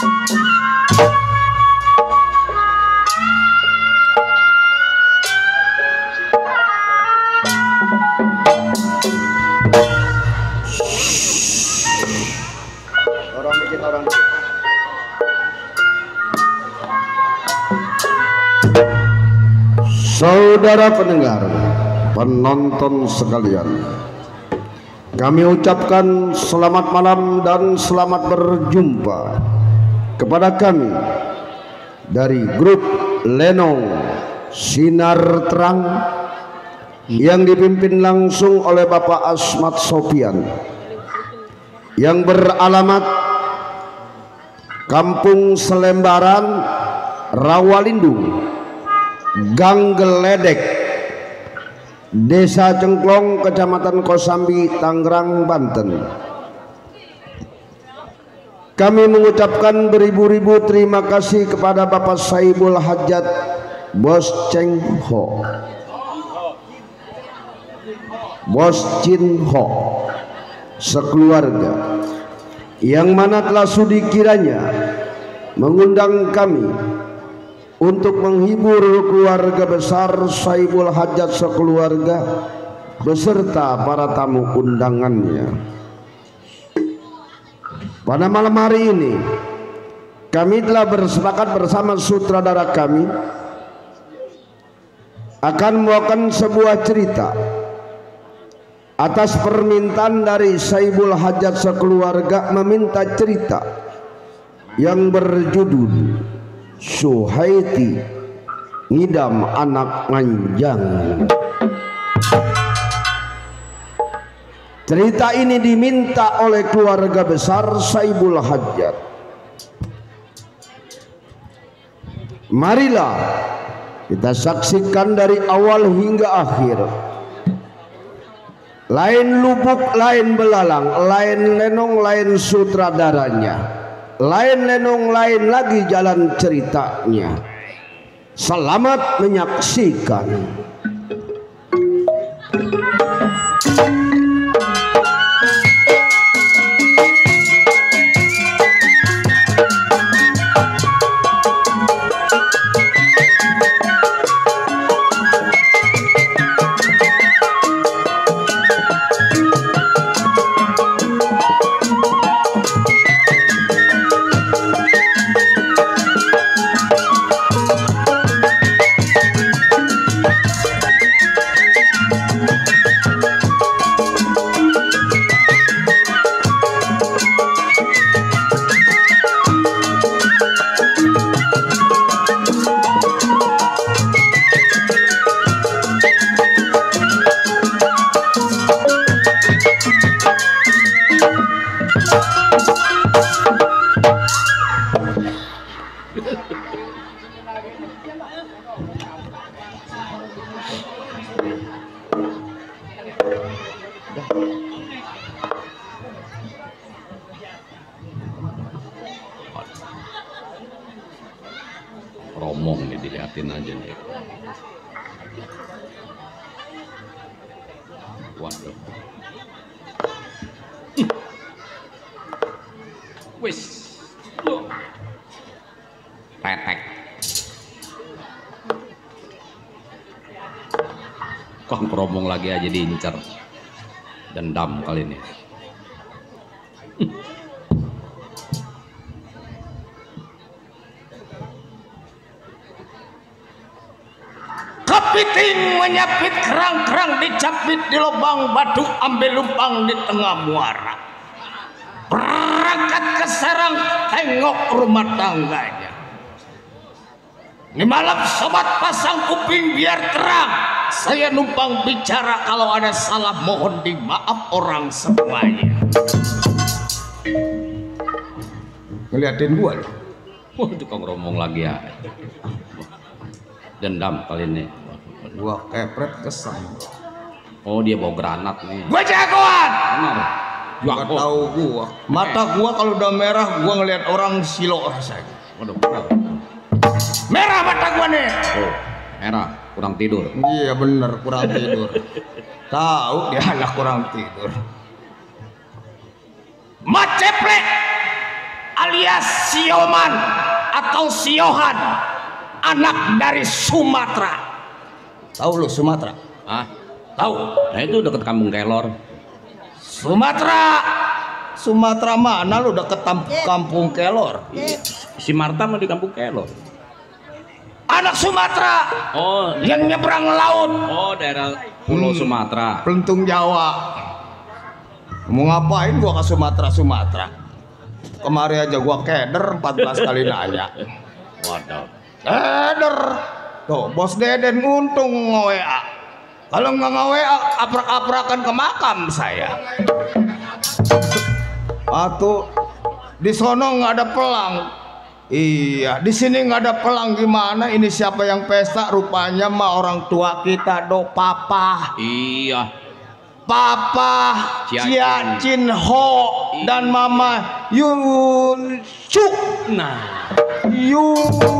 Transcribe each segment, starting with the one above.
Saudara pendengar, penonton sekalian, kami ucapkan selamat malam dan selamat berjumpa kepada kami dari grup Lenong Sinar Terang yang dipimpin langsung oleh Bapak Asmat Sofian yang beralamat Kampung Selembaran, Rawalindung, Gang Geledek, Desa Cengklong, Kecamatan Kosambi, Tangerang, Banten. Kami mengucapkan beribu-ribu terima kasih kepada Bapak Saibul Hajat Bos Cheng Ho, Bos Chin Ho, sekeluarga, yang mana telah sudi kiranya mengundang kami untuk menghibur keluarga besar Saibul Hajat sekeluarga beserta para tamu undangannya. Pada malam hari ini kami telah bersepakat bersama sutradara kami akan membawakan sebuah cerita atas permintaan dari Saibul Hajat sekeluarga, meminta cerita yang berjudul Suhaiti Ngidam Anak Manjang. Cerita ini diminta oleh keluarga besar Saibul Hajat. Marilah kita saksikan dari awal hingga akhir. Lain lubuk, lain belalang, lain lenong, lain sutradaranya, lain lenong, lain lagi jalan ceritanya. Selamat menyaksikan. Romong nih, dilihatin aja nih. Waduh. Wis. Petek. Kong Romong lagi aja diincar. Dendam kali ini. Kepiting menyapit kerang-kerang dicapit di lubang batu, ambil lumpang di tengah muara. Berangkat ke sarang, tengok rumah tangganya. Ini malam sobat pasang kuping biar terang. Saya numpang bicara, kalau ada salah mohon dimaaf orang semuanya. Ngeliatin gua nih. Wah, tukang Romong lagi ya. Dendam kali ini. Gua kepret kesam. Oh, dia bawa granat nih. Gue jagoan. Benar. Gak tahu gua. Mata gua kalau udah merah gua ngeliat orang silo rasanya. Waduh. Merah mata gue nih. Oh, merah, kurang tidur. Iya bener, kurang tidur. Tahu dia anak kurang tidur. Maceplek alias Sioman atau Siohan, anak dari Sumatera. Tahu lu Sumatera? Ah, Tahu? nah itu deket kampung Kelor. Sumatera mana lu deket kampung Kelor? Si Marta mah di kampung Kelor. Anak Sumatera Oh, yang nyebrang laut. oh daerah Pulau Sumatera. Pelentung Jawa. Mau ngapain gua ke Sumatera? Kemarin aja gua keder 14 kali nanya. Waduh. Keder. Tuh, Bos Deden untung nge-WA. Kalau nggak nge-WA, aprak-aprakan ke makam saya. Atau di sono nggak ada pelang. Iya, di sini nggak ada pelang gimana? Ini siapa yang pesta? Rupanya mah orang tua kita do papa. Iya. Papa Ciacin Ho dan Mama Yuncu. Nah, Yuncu.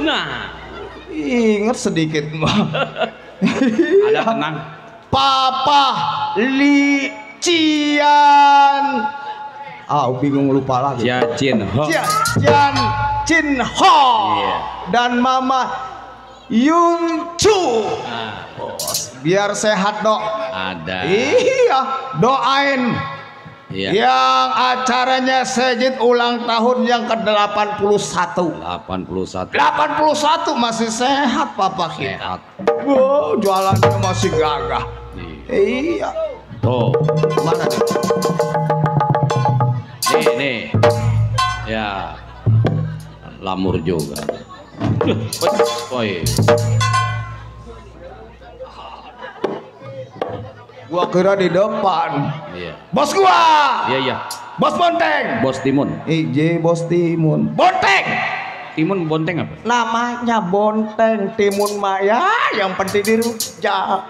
nah. Ingat sedikit mah. Ada tenang. Papa Li Cian. Bingung lupa lagi. Ciacin. Cian Cin Ho Iya. dan Mama Yuncu. Nah, Biar sehat dok. ada. Iya, doain. Iya. Yang acaranya sejid ulang tahun yang ke-81. 81. 81 masih sehat papa kita. Sehat. Wow, jualannya masih gagah. Iya. Tuh. Mana nih? Nih. Ya. Lamur juga. Woi. Gua kira di depan. Iya. Bos gua. Iya. Bos Bonteng. Bos Timun. Bos Timun. Bonteng. Timun bonteng apa? Namanya Bonteng. Timun Maya yang penting dirujak.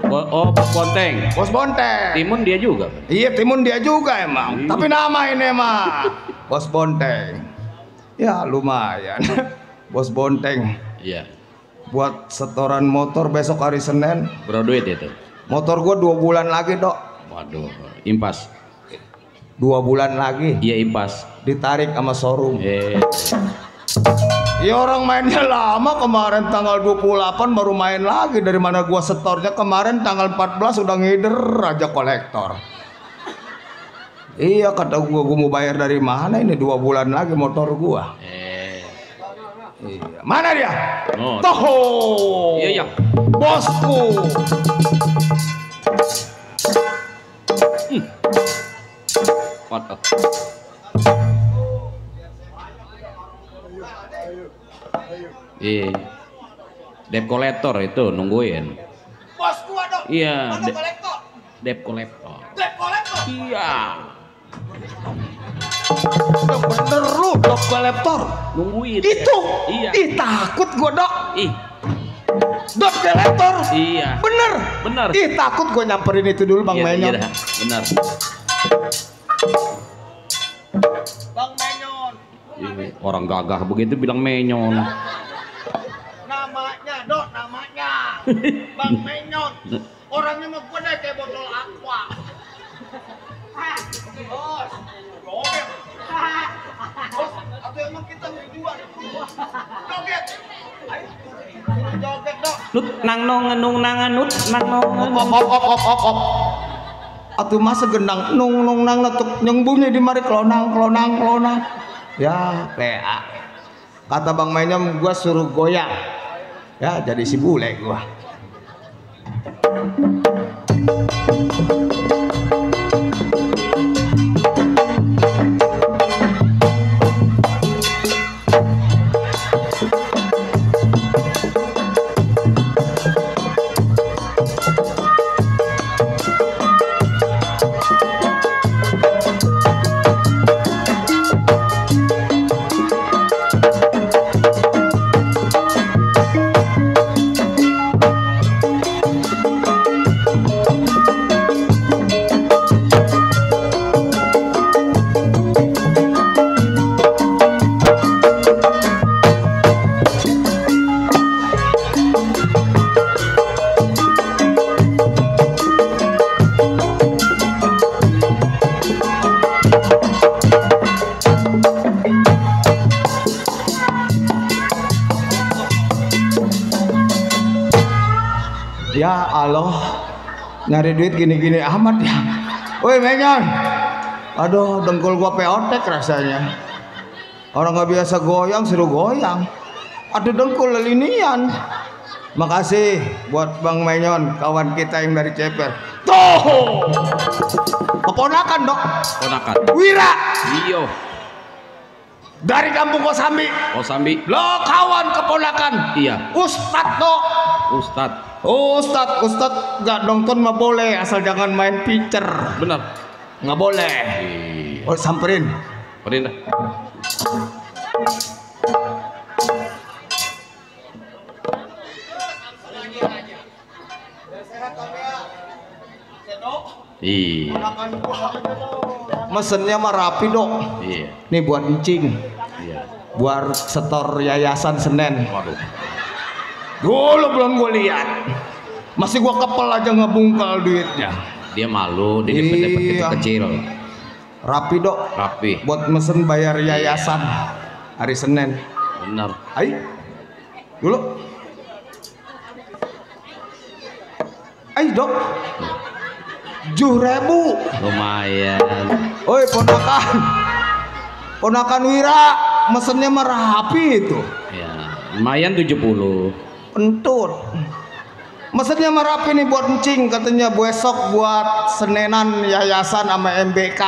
Oh, Bos Bonteng. Bos Bonteng. Timun dia juga. Iya, Timun dia juga emang. Tapi nama ini mah Bos Bonteng. Ya lumayan. Bos Bonteng. Iya. Buat setoran motor besok hari Senin. Berapa duit itu? Motor gua 2 bulan lagi dok. Waduh, impas. 2 bulan lagi. Iya impas. Ditarik sama showroom. Ya orang mainnya lama, kemarin tanggal 28 baru main lagi. Dari mana gua setornya kemarin tanggal 14 udah ngider aja kolektor. Iya kata gua mau bayar dari mana ini 2 bulan lagi motor gua. Iya. Mana dia? Oh. Toho. Iya. Bosku. Waduh. Iya. Debt collector itu nungguin. Bos gua dong. Iya. Mana kolektor? Debt collector. Debt kolektor. Iya. Udah bener lu dok kolektor. Nungguin. Itu. Iya. Ih takut gua dok. Ih. Dok kolektor. Iya. Bener. Bener. Ih takut gua nyamperin itu dulu Bang Menyon. Iya, benar. Bang Menyon. Orang gagah begitu bilang menyon. Namanya dok namanya. Bang Menyon. Orangnya mah gua deh kayak botol aqua. Bos. Joget. Bos, atau emang kita berdua joget. Ayo. Joget dok. Nut nang nong nung nanganut nang nong. Op. Atuh masa gendang nung nang letuk yang bunyi di mari kelonang. Ya, PA. Kata Bang Menyon gua suruh goyang. Ya, jadi si bule gua. Allah, nyari duit gini-gini amat ya. Woi Menyon, aduh dengkul gua peotek rasanya. Orang nggak biasa goyang suruh goyang. Aduh dengkul lelinian. Makasih buat Bang Menyon, kawan kita yang dari Ceper. Tuh, keponakan dok. Ponakan. Wira. Iyo. Dari kampung Kosambi. Kosambi. Lo kawan keponakan. Iya. Ustad dok. Ustad. Gak nonton mah boleh, asal jangan main pitcher. Benar. Nggak boleh. Iya. Oh samperin. Perintah. Iya. Mesennya mah rapi dok. Iya. Nih buat encing. Iya. Buat setor yayasan Senen. Waduh. Dulu belum gue lihat. Masih gua kepel aja ngebungkal duitnya. Dia malu, dia dapat Iya. kecil. Rapi dok. Rapi. Buat mesen bayar yayasan hari Senin. Benar. Ayo. Dulu. Ayo dok. 7.000. Lumayan. Oi ponakan Wira, mesennya mah rapi itu. Ya, lumayan 70. Pentut. Mesennya mah rapi nih buat encing, katanya besok buat senenan yayasan sama MBK.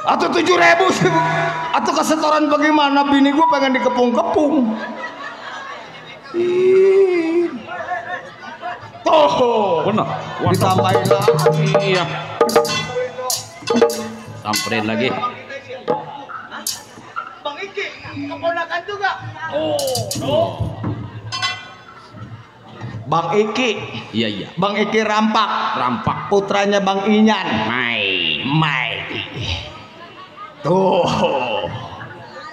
Atau 7.000 sih. Atau kesetoran bagaimana, bini gue pengen dikepung-kepung. Ih. Tuh. Benar. Ditambahin lagi. Iya. Samperin lagi. Bang Iki, keponakan juga. Bang Iki. Iya. Bang Iki Rampak. Putranya Bang Inyan. Mai. Tuh.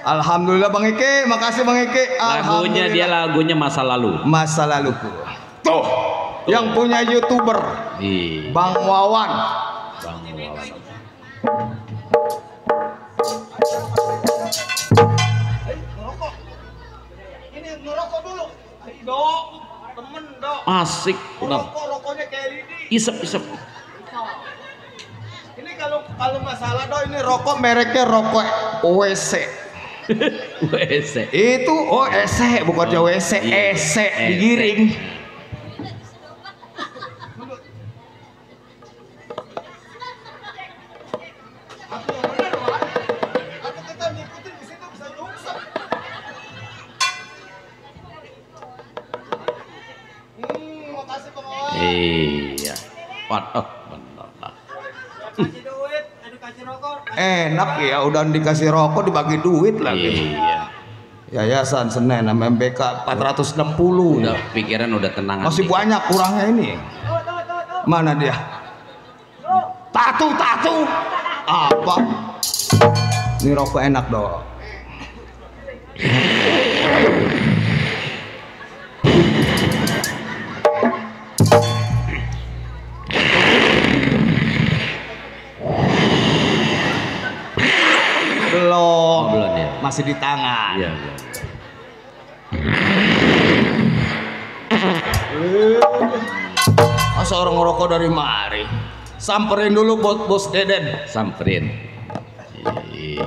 Alhamdulillah Bang Iki, makasih Bang Iki. Lagunya masa lalu. Masa laluku. Tuh. Yang punya YouTuber. Iya. Bang Wawan. Ini ngerokok dulu. Dok, temen dok. Asik. Benar. Rokoknya kayak ini. Isep. Ini kalau masalah dok, ini rokok mereknya rokok WC. WC. Itu WC bukan WC, EC digiring. Iya. Waduh, benar lah. Enak ya, udah dikasih rokok dibagi duit lagi. Iya. Yayasan Senen sama MBK 460. Udah pikiran udah tenang. Masih banyak kurangnya ini. Mana dia? Tatu. Apa? Ini rokok enak dong. Belum ya? Masih di tangan. Iya. Masa orang ngerokok dari mari? Samperin dulu bos Deden. Samperin. Iya.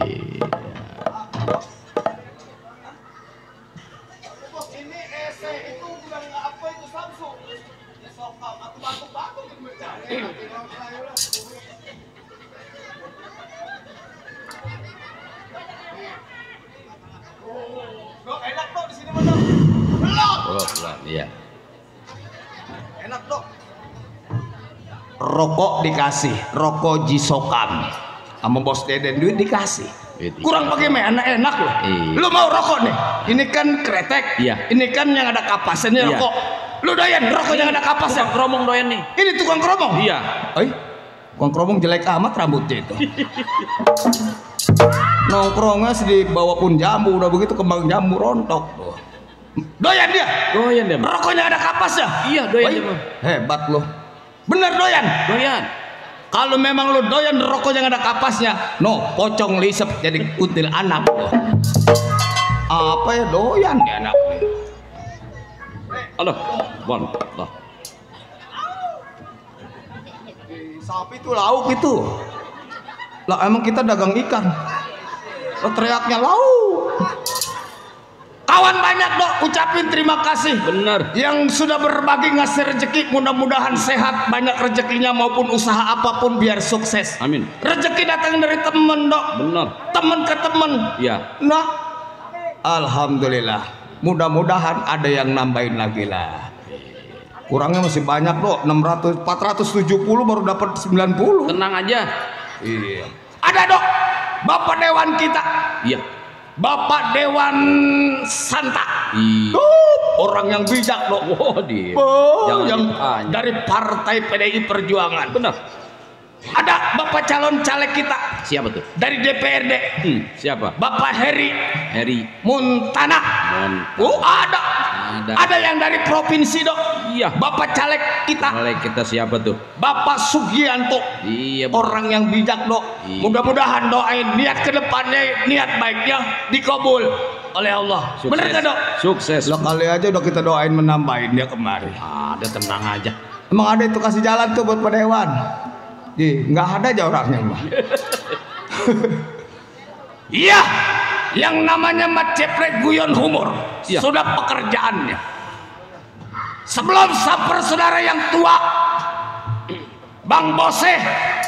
Bos ini EC itu bilang apa itu Samsung? Sokal aku batuk-batuk gitu mencari. Dok, enak dok di sini mana? Belum. Bulan, iya. Enak dok. Rokok dikasih, rokok Jisokam sama bos Deden duit dikasih. Kurang bagaimana enak loh. Iya. Lu mau rokok nih? Ini kan kretek. Iya. Ini kan yang ada kapasnya Iya. rokok. Lu doyan rokok yang ada kapasnya? Tukang keromong doyan nih. Ini tukang keromong? Iya. Tukang keromong jelek amat rambutnya itu. Nongkrongnya di bawah pun jambu, udah begitu kembang jambu rontok tuh. Doyan dia? Doyan dia. Rokoknya ada kapasnya? Iya, doyan dia. Bang. Hebat lo. Bener doyan? Doyan. Kalau memang lo doyan rokok yang ada kapasnya, no, pocong lisep jadi kuntil anak lo. Apa ya doyan ya anak? Aduh, bon, lah. Sapi itu lauk itu. Lah emang kita dagang ikan. Lo teriaknya lauk. Kawan banyak dok, ucapin terima kasih. Benar. Yang sudah berbagi ngasih rezeki, mudah-mudahan sehat, banyak rezekinya maupun usaha apapun biar sukses. Amin. Rezeki datang dari temen dok. Benar. Temen ke temen. Iya. Nah, alhamdulillah. Mudah-mudahan ada yang nambahin lagi lah. Kurangnya masih banyak dok, 470 baru dapat 90. Tenang aja. Iya. Ada dok, Bapak Dewan kita. Iya. Bapak Dewan Santa. Iya. Orang yang bijak dok. Oh, dia. Oh, Jangan yang ditanya. dari Partai PDI Perjuangan. Benar. Ada Bapak calon caleg kita Siapa tuh? dari DPRD. Siapa? Bapak Heri Muntana. Oh, ada. Ada yang dari provinsi dok. Iya. Bapak caleg kita. Caleg kita siapa tuh? Bapak Sugianto. Iya. Orang yang bijak dok. Iya. Mudah-mudahan doain niat kedepannya, niat baiknya dikabul oleh Allah. Sukses. Bener gak dok? Sukses. Lo kali aja udah kita doain menambahin dia kemari. Ada, tenang aja. Emang ada itu kasih jalan tuh buat Pak Dewan. Nggak ada aja orangnya mah. Iya, yang namanya Mat Ceprek Guyon Humor. Iya. Sudah pekerjaannya. Sebelum saper saudara yang tua, Bang Bose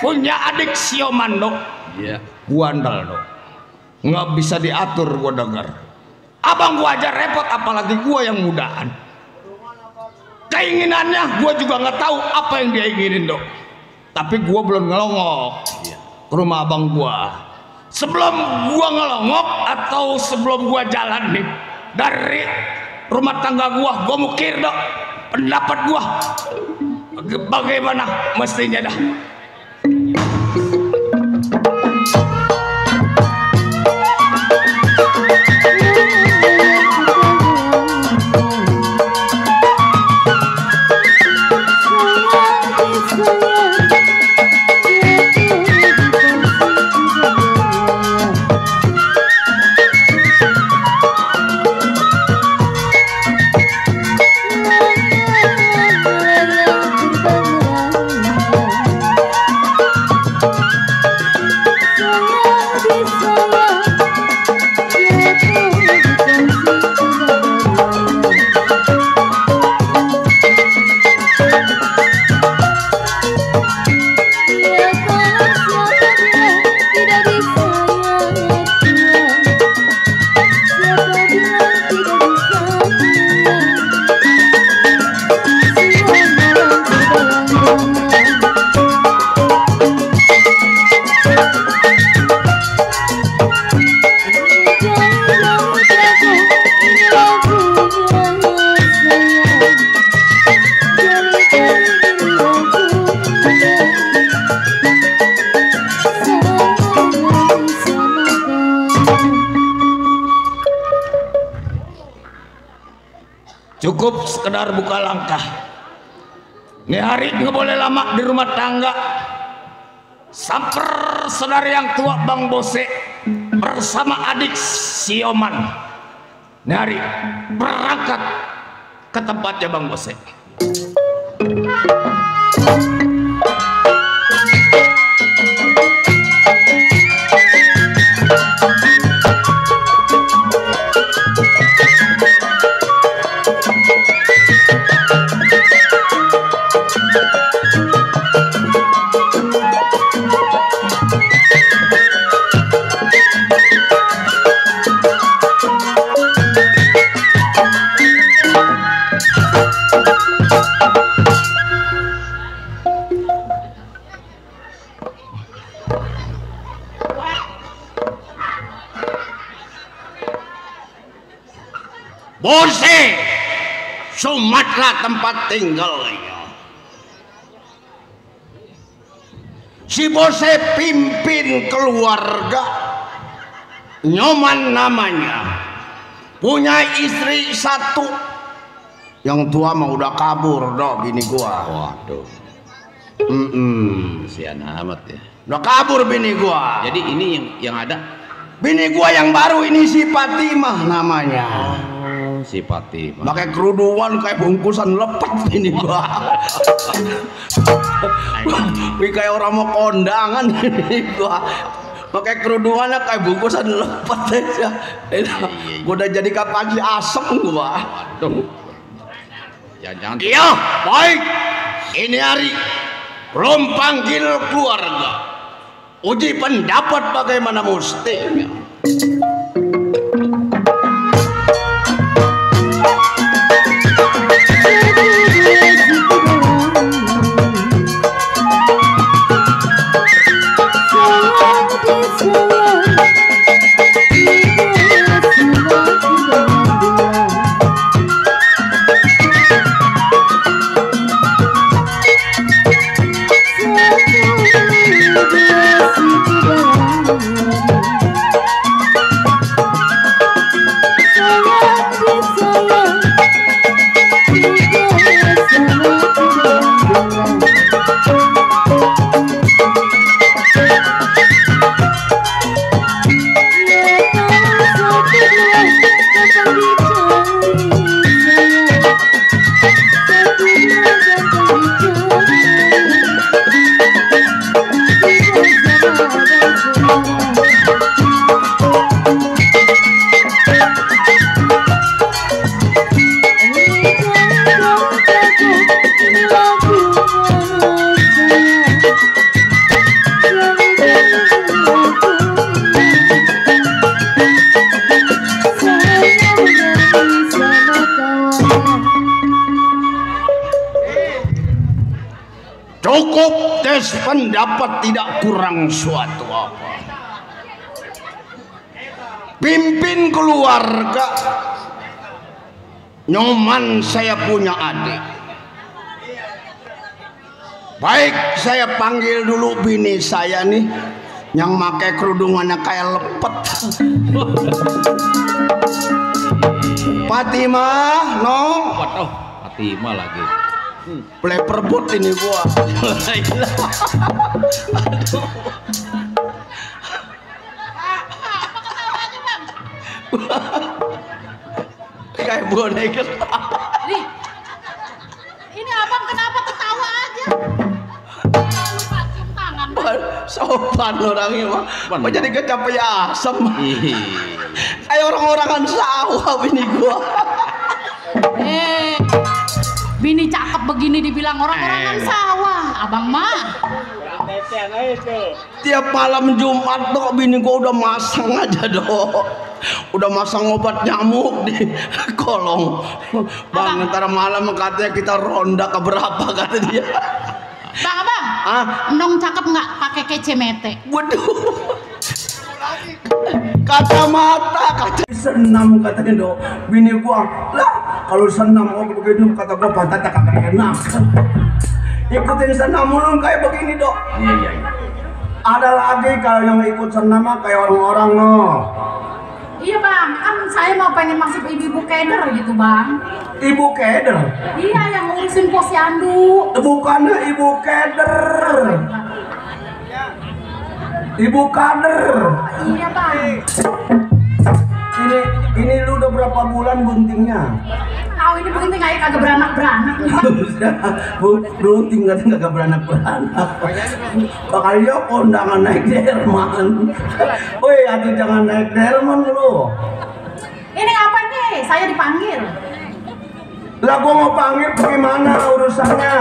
punya adik Sioman dok. Iya. Gua andal dok. Nggak bisa diatur gua dengar. Abang gua aja repot, apalagi gua yang mudaan. Keinginannya gua juga nggak tahu apa yang dia inginin dok. Tapi gua belum ngelongok ke rumah abang gua. Sebelum gua ngelongok atau sebelum gua jalan nih dari rumah tangga gua mukir dok, pendapat gua bagaimana mestinya dah. Cukup sekedar buka langkah. Nih hari nggak boleh lama di rumah tangga. Samper saudara yang tua Bang Bose bersama adik Sioman. Nih hari berangkat ke tempatnya Bang Bose. Bose, Sumatera tempat tinggalnya. Si Bose pimpin keluarga, Nyoman namanya, punya istri satu. Yang tua mah udah kabur dok, bini gua. Waduh. Kasihan amat ya. Udah kabur bini gua. Jadi ini yang ada. Bini gua yang baru ini si Fatimah namanya. si Fatimah. Pakai keruduan kayak bungkusan lepet ini gua. Wih kayak orang mau kondangan ini gua. Pakai keruduannya kayak bungkusan lepet aja. Gua udah jadi kapal asem gua. Waduh. Jangan. Iya, baik. Ini hari belum panggil keluarga. Uji pendapat bagaimana mestinya. Cukup tes pendapat, tidak kurang suatu apa. Pimpin keluarga. Nyoman saya punya adik. Baik, saya panggil dulu bini saya nih, yang pakai kerudungannya kayak lepet. Fatimah, no. Waduh, Fatimah lagi. Play perbut ini gua. Aduh. Kayak boneka. Ini abang kenapa ketawa aja? Lupa cium tangan. Sopan orangnya mah. Apa jadi kecapean asem? Kayak orang-orangan sawah ini gua. Bini cakep begini dibilang orang-orangan sawah, abang mah. Tiap malam Jumat tuh bini gua udah masang aja dong. Udah masang obat nyamuk di kolong. Bang, ntar malam katanya kita ronda ke berapa kata dia. Bang, abang. Nong cakep nggak pakai kacamata? Waduh. Kacamata, kaca senam katanya dong. Bini gua, lah kalau senam begini kata gua pantatnya kagak enak. Ikutin senam mulu kayak begini dok. Iya. Ada lagi kalau yang ikut senam mah kayak orang-orang noh. Iya bang, kan saya mau pengen masuk ibu keder gitu bang. Ibu keder? Iya, yang ngurusin posyandu. Bukannya ibu keder. Ibu kader. Iya bang. Ini lu udah berapa bulan buntingnya? Tahu ini bunting aja kagak beranak-beranak. Bunting kagak beranak-beranak. Bakal dia kondangan naik delman. Woi, atuh jangan naik delman lu. Ini apa nih? Saya dipanggil. Lah gua mau panggil bagaimana urusannya?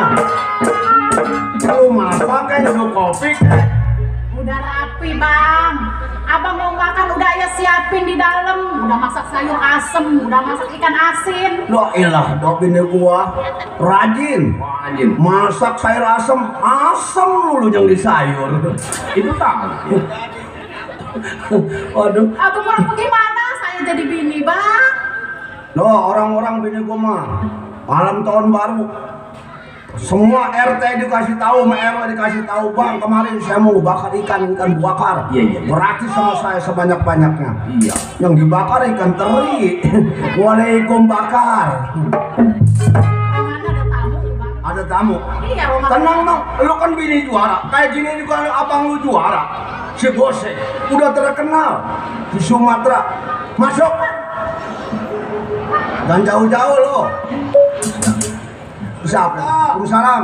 Lu masak kan lu kopi kan? Udah rapi bang. Abang mau makan udah ya siapin di dalam. Udah masak sayur asem, udah masak ikan asin. Loh ilah, dok bini gua rajin. Masak sayur asem, asem lu yang di sayur. Itu tahu. Waduh. Atau kurang bagaimana saya jadi bini bang? Loh orang-orang bini gua mah malam tahun baru semua RT dikasih tahu, RW dikasih tahu, bang kemarin saya mau bakar ikan bakar. Iya. Gratis sama saya sebanyak-banyaknya. Iya. Yang dibakar ikan teri. Waalaikum bakar. Mana ada tamu bang? Ada tamu. Iya rumah. Tenang dong, lu kan bini juara. Kayak gini juga abang lu juara. Si Bose udah terkenal di Sumatera. Masuk. Jangan jauh-jauh lo. Siapa? Salam.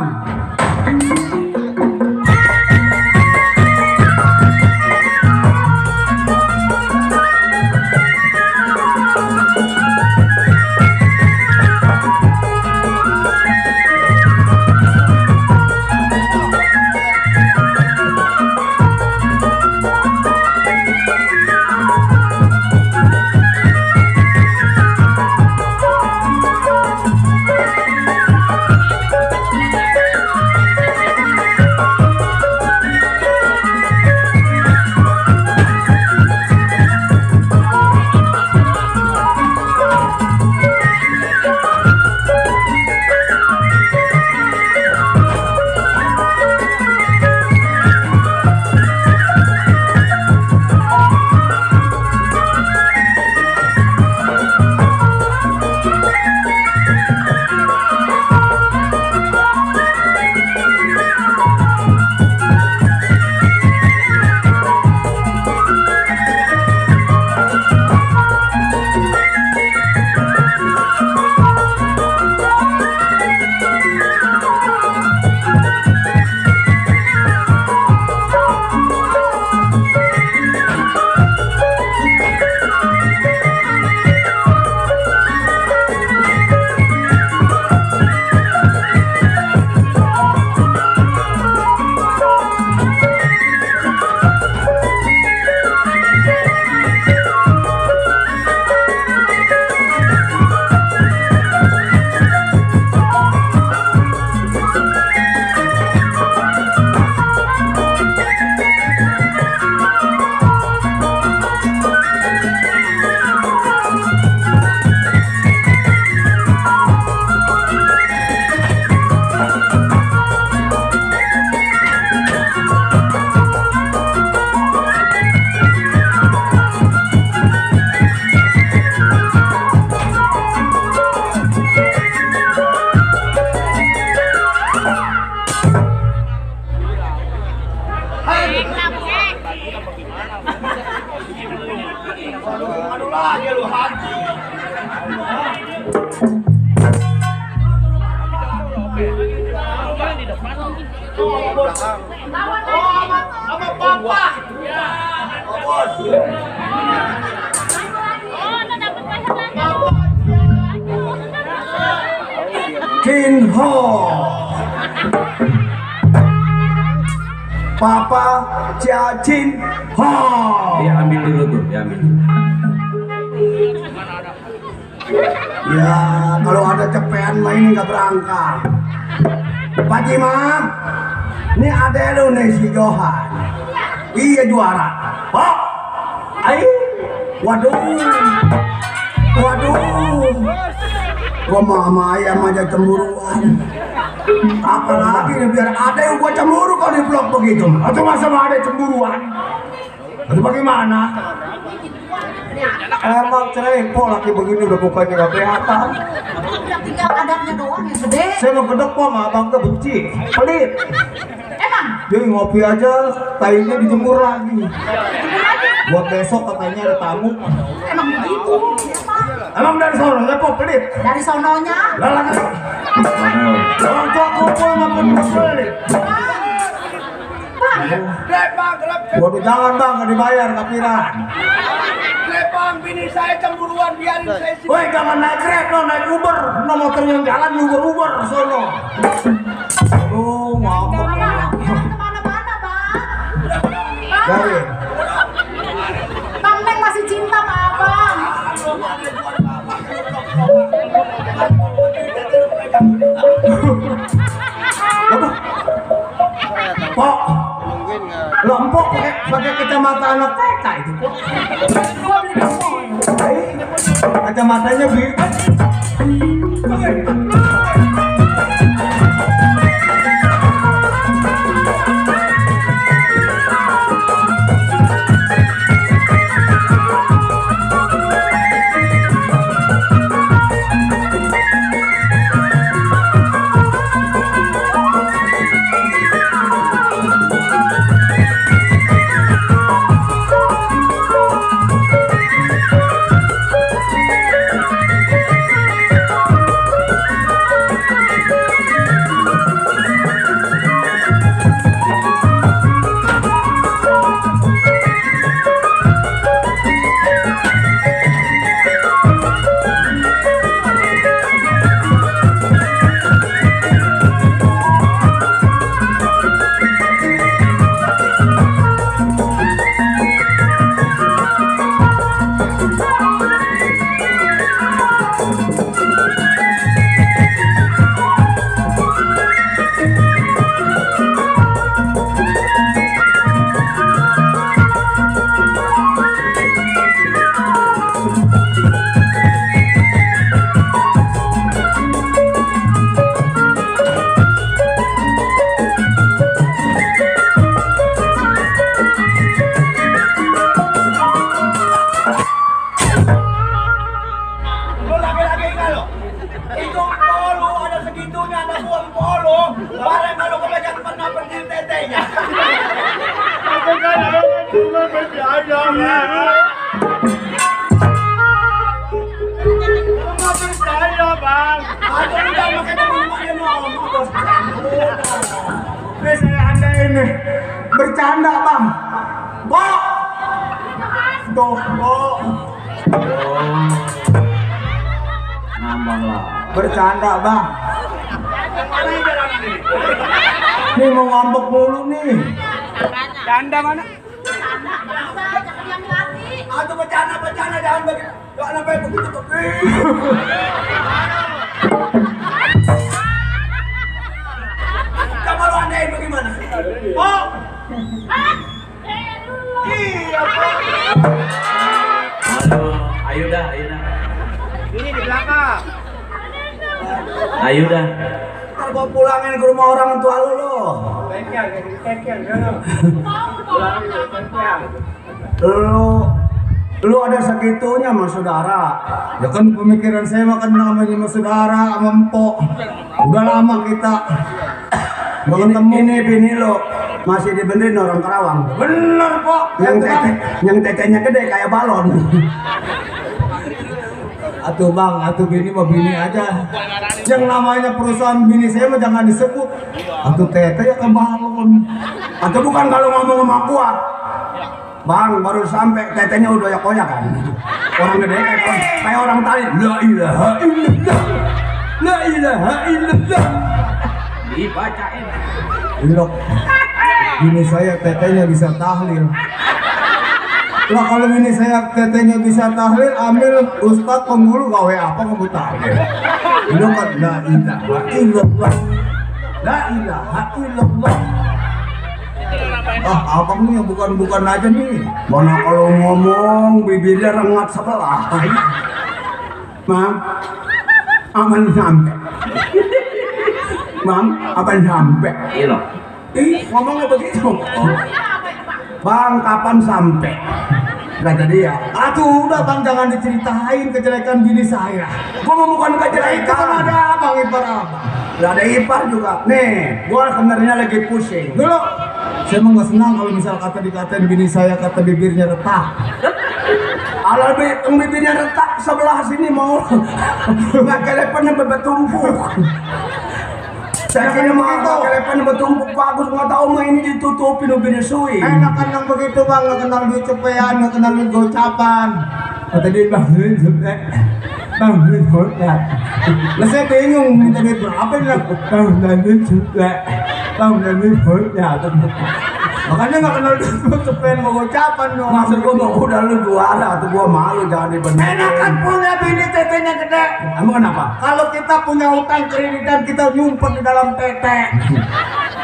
Jin Ho, Papa Jia Jin Ho. Dia ambil dulu tuh, dia ambil. Ya, kalau ada cepean mah ini nggak berangkat. Pak Jima, ini ada lu nih si Johan. Iya juara. Oh, ayo, waduh, gua mama ayam aja cemburuan. Apalagi nih biar ada yang gua cemburu kalau di vlog begitu. Atau masa ada cemburuan? Atau bagaimana? Emang cerempol laki begini udah bukannya gak kelihatan. Tinggal adatnya doang yang gede. Saya mau ke depan mah abang tuh benci, pelit. Emang? Dia ngopi aja, tainya dijemur lagi. Buat besok katanya ada tamu. Emang begitu? Emang dari sono nggak kok pelit? Dari sononya? Lah lagi. Orang tua kumpul makan pelit. Waduh jangan bang, nggak dibayar kapiran. Bang, bini saya cemburuan, biarin saya sih. Woi jangan naik Grab lo, naik Uber. No motor yang jalan Uber sono. Oh ngomong. Kemana-mana bang? Dari. Bang Neng masih cinta sama abang. Pok, lompok pakai kacamata anak TK itu. Gua beli di mall. Kacamatanya beli. Kemarin kalau kebanyakan pernah pergi tetenya. Aku kan orang cuma bercanda, Bang. Cuma bercanda, Bang. Aku udah makan rumahnya ngomong. Ini saya anda ini bercanda bang. Bok. Tuh, bok. Nambang lah. Bercanda bang. Ini mau ngambek mulu nih. Canda mana? Jangan diambil hati. Aku bercanda jangan begitu. Jangan sampai begitu. Coba lu andain bagaimana? Oh, iya, Pak. Ayo dah. Ini di belakang. Ayo dah. Ntar gua pulangin ke rumah orang tua lu lo. Lu ada segitunya sama saudara. Ya kan pemikiran saya mah kan namanya sama saudara sama empok. Udah lama kita nggak ketemu. Ini bini lo masih dibenerin orang Karawang. Bener, Pak. Yang tetenya gede kayak balon. Atuh bang, atuh bini mah bini aja. Yang namanya perusahaan bini saya mah jangan disebut. Atuh tete ya ke balon. Atau bukan kalau ngomong sama gua. Bang, baru sampai tetenya udah koyak kan. Orang gede kayak orang tali. La ilaha illallah. La ilaha illallah. Dibacain. Ilok. Bini saya tetenya bisa tahlil. Lah kalau ini saya tetenya bisa tahlil, ambil ustadz penggulu gawe apa kamu tahlil? Itu kan la ilaha illallah. La ilaha illallah. Abang nih yang bukan aja nih. Mana kalau ngomong bibirnya rengat sebelah. Mam, aman sampai. Mam, aman sampai. Iya loh. Ngomongnya begitu. Bang, kapan sampai? Kata dia, aduh udah bang jangan diceritain kejelekan bini saya. Gua mau bukan kejelekan. Itu kan ada abang ipar abang. Gak ada ipar juga. Nih, gua sebenarnya lagi pusing. Dulu, saya emang gak senang kalau misal kata dikatain bini saya kata bibirnya retak. Alah bibirnya retak sebelah sini mau nggak kelepan bebek tumpuk. Saya kira mau kelepan bertumpuk bagus, nggak tahu mah ini ditutupin ubin suwi. Enak kan yang begitu bang, nggak kenal duit cepean, nggak kenal duit gocapan. Kata dia bang, duit hotel. Lah saya bingung minta duit berapa nih? Bang, duit duit hotel. Makanya nggak kenal duit cepean mau gocapan dong. Maksud gua mau udah lu juara, tuh gua malu jangan dibenerin. Enak kan punya bini tetenya gede. Emang kenapa? Kalau kita punya utang kreditan kita nyumpet di dalam tete.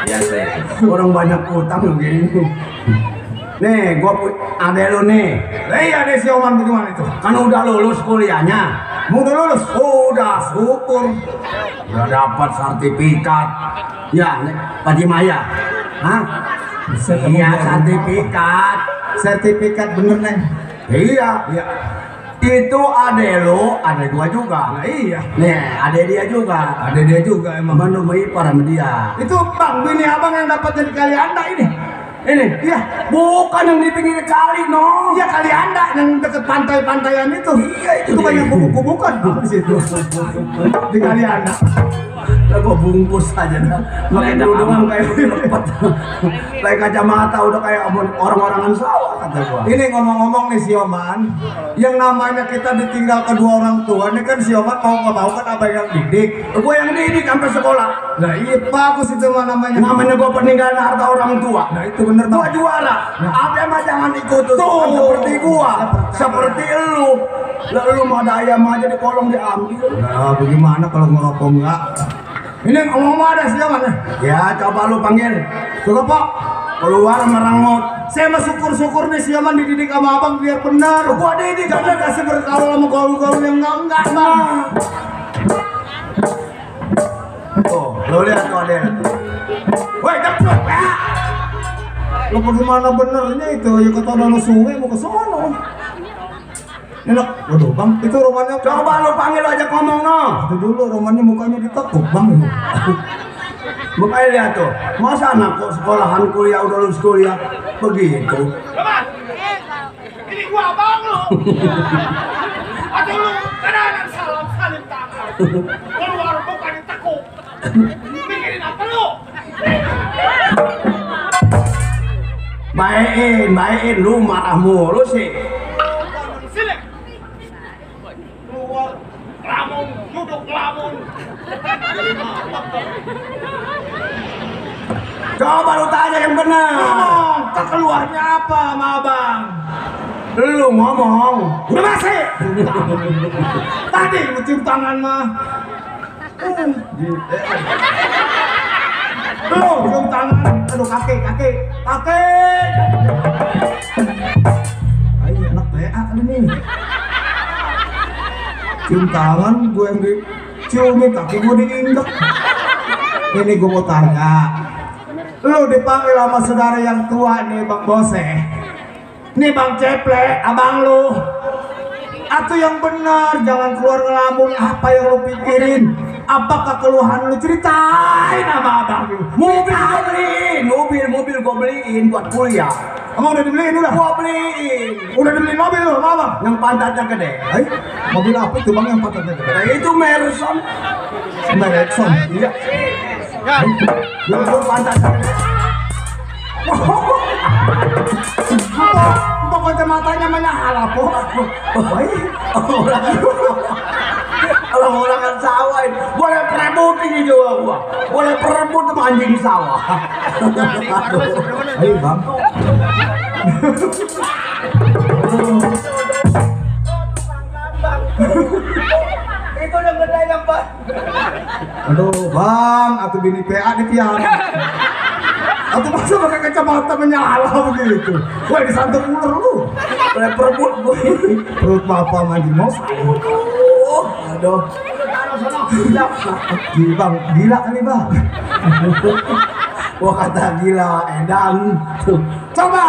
Biasa. Orang banyak utang begini. Nih, gua ada lu nih. Iya, ada si Oman bagaimana itu? Kan udah lulus kuliahnya. Mau udah lulus? Udah, syukur. Udah dapat sertifikat. Ya, Pak Jimaya. Hah? Iya, sertifikat. Sertifikat bener, Neng. Iya. Itu ade lo, ade gua juga. Nah, iya. Nih, ade dia juga emang. Bandung ipar sama dia. Itu bang, bini abang yang dapat dari kali anda ini. Ini, iya, bukan yang di pinggir kali, no. Iya, kali anda yang deket pantai-pantaian itu. Iya, itu banyak bubuk-bubukan di situ. Di kali anda. Lah gua bungkus aja dah. Pakai kerudungan kayak lepet. Pakai kacamata udah kayak orang-orangan sawah kata gua. Ini ngomong-ngomong nih si Oman, yang namanya kita ditinggal kedua orang tua, ini kan si Oman mau kan apa yang didik. Gua yang didik sampai sekolah. Nah, iya bagus itu mah namanya. Namanya gua peninggalan harta orang tua. Nah, itu bener gua juara. Nah, apa mah jangan ikut tuh seperti gua. Seperti lu. Lah lu mau ada ayam aja di kolong diambil. Nah, bagaimana kalau ngerokok enggak? Ini ngomong ada siapa nih? Ya, coba lu panggil. Coba Pak, keluar merengut. Saya mah syukur-syukur nih siaman dididik sama abang biar benar. Gua didik karena kasih berkaul sama gaul-gaul yang enggak bang. Oh, lo lihat tuh ada. Woi, cepet ya. Lo bagaimana benernya itu? Ya kata ada lo sungai mau ke sono. Enak, waduh bang, itu rumahnya. Coba lo panggil aja ngomong no. Itu dulu rumahnya mukanya ditekuk bang. Makanya lihat tuh, masa anak kok sekolahan kuliah udah lulus kuliah begitu? Ini gua abang lu. Atau lu kadang salam salim tangan. Keluar bukan ditekuk. Mikirin apa lu? Baik, lu marah mulu sih. Sini. Keluar lamun, duduk lamun. Coba lu tanya yang benar. Ngomong, keluarnya apa sama abang? Lu ngomong. Udah masih. Tadi lu cium tangan mah. Lu cium tangan. Aduh kaki. Ayo anak PA kali nih. Cium tangan gue yang diciumin, kaki gue diinjek. Ini gue mau tanya. Lu dipanggil sama saudara yang tua nih Bang Bose. Nih Bang Ceple, abang lu. Atau yang benar, jangan keluar ngelamun. Apa yang lu pikirin? Apakah keluhan lu ceritain sama abang lu? Mobil gua beliin buat kuliah. Emang udah dibeliin udah? Gua beliin. Udah dibeliin mobil lu sama abang? Yang pantatnya gede. Mobil apa itu bang yang patutnya gede? Nah, itu Merson. Merson. Iya. Yang pantatnya gede. Empok kacamatanya menyala po. Orang-orang kan sawah ini. Boleh perebut ini juga gua. Boleh perebut sama anjing sawah. Ayo bang. Itu yang gede yang Pak. Aduh bang, atau bini PA di piara. Atau masa pakai kacamata menyala begitu. Wah disantuk ular lu. Boleh perebut gua. Perut bapak mandi mos. Aduh. Bang, gila kali bang. Gua kata gila edan. Coba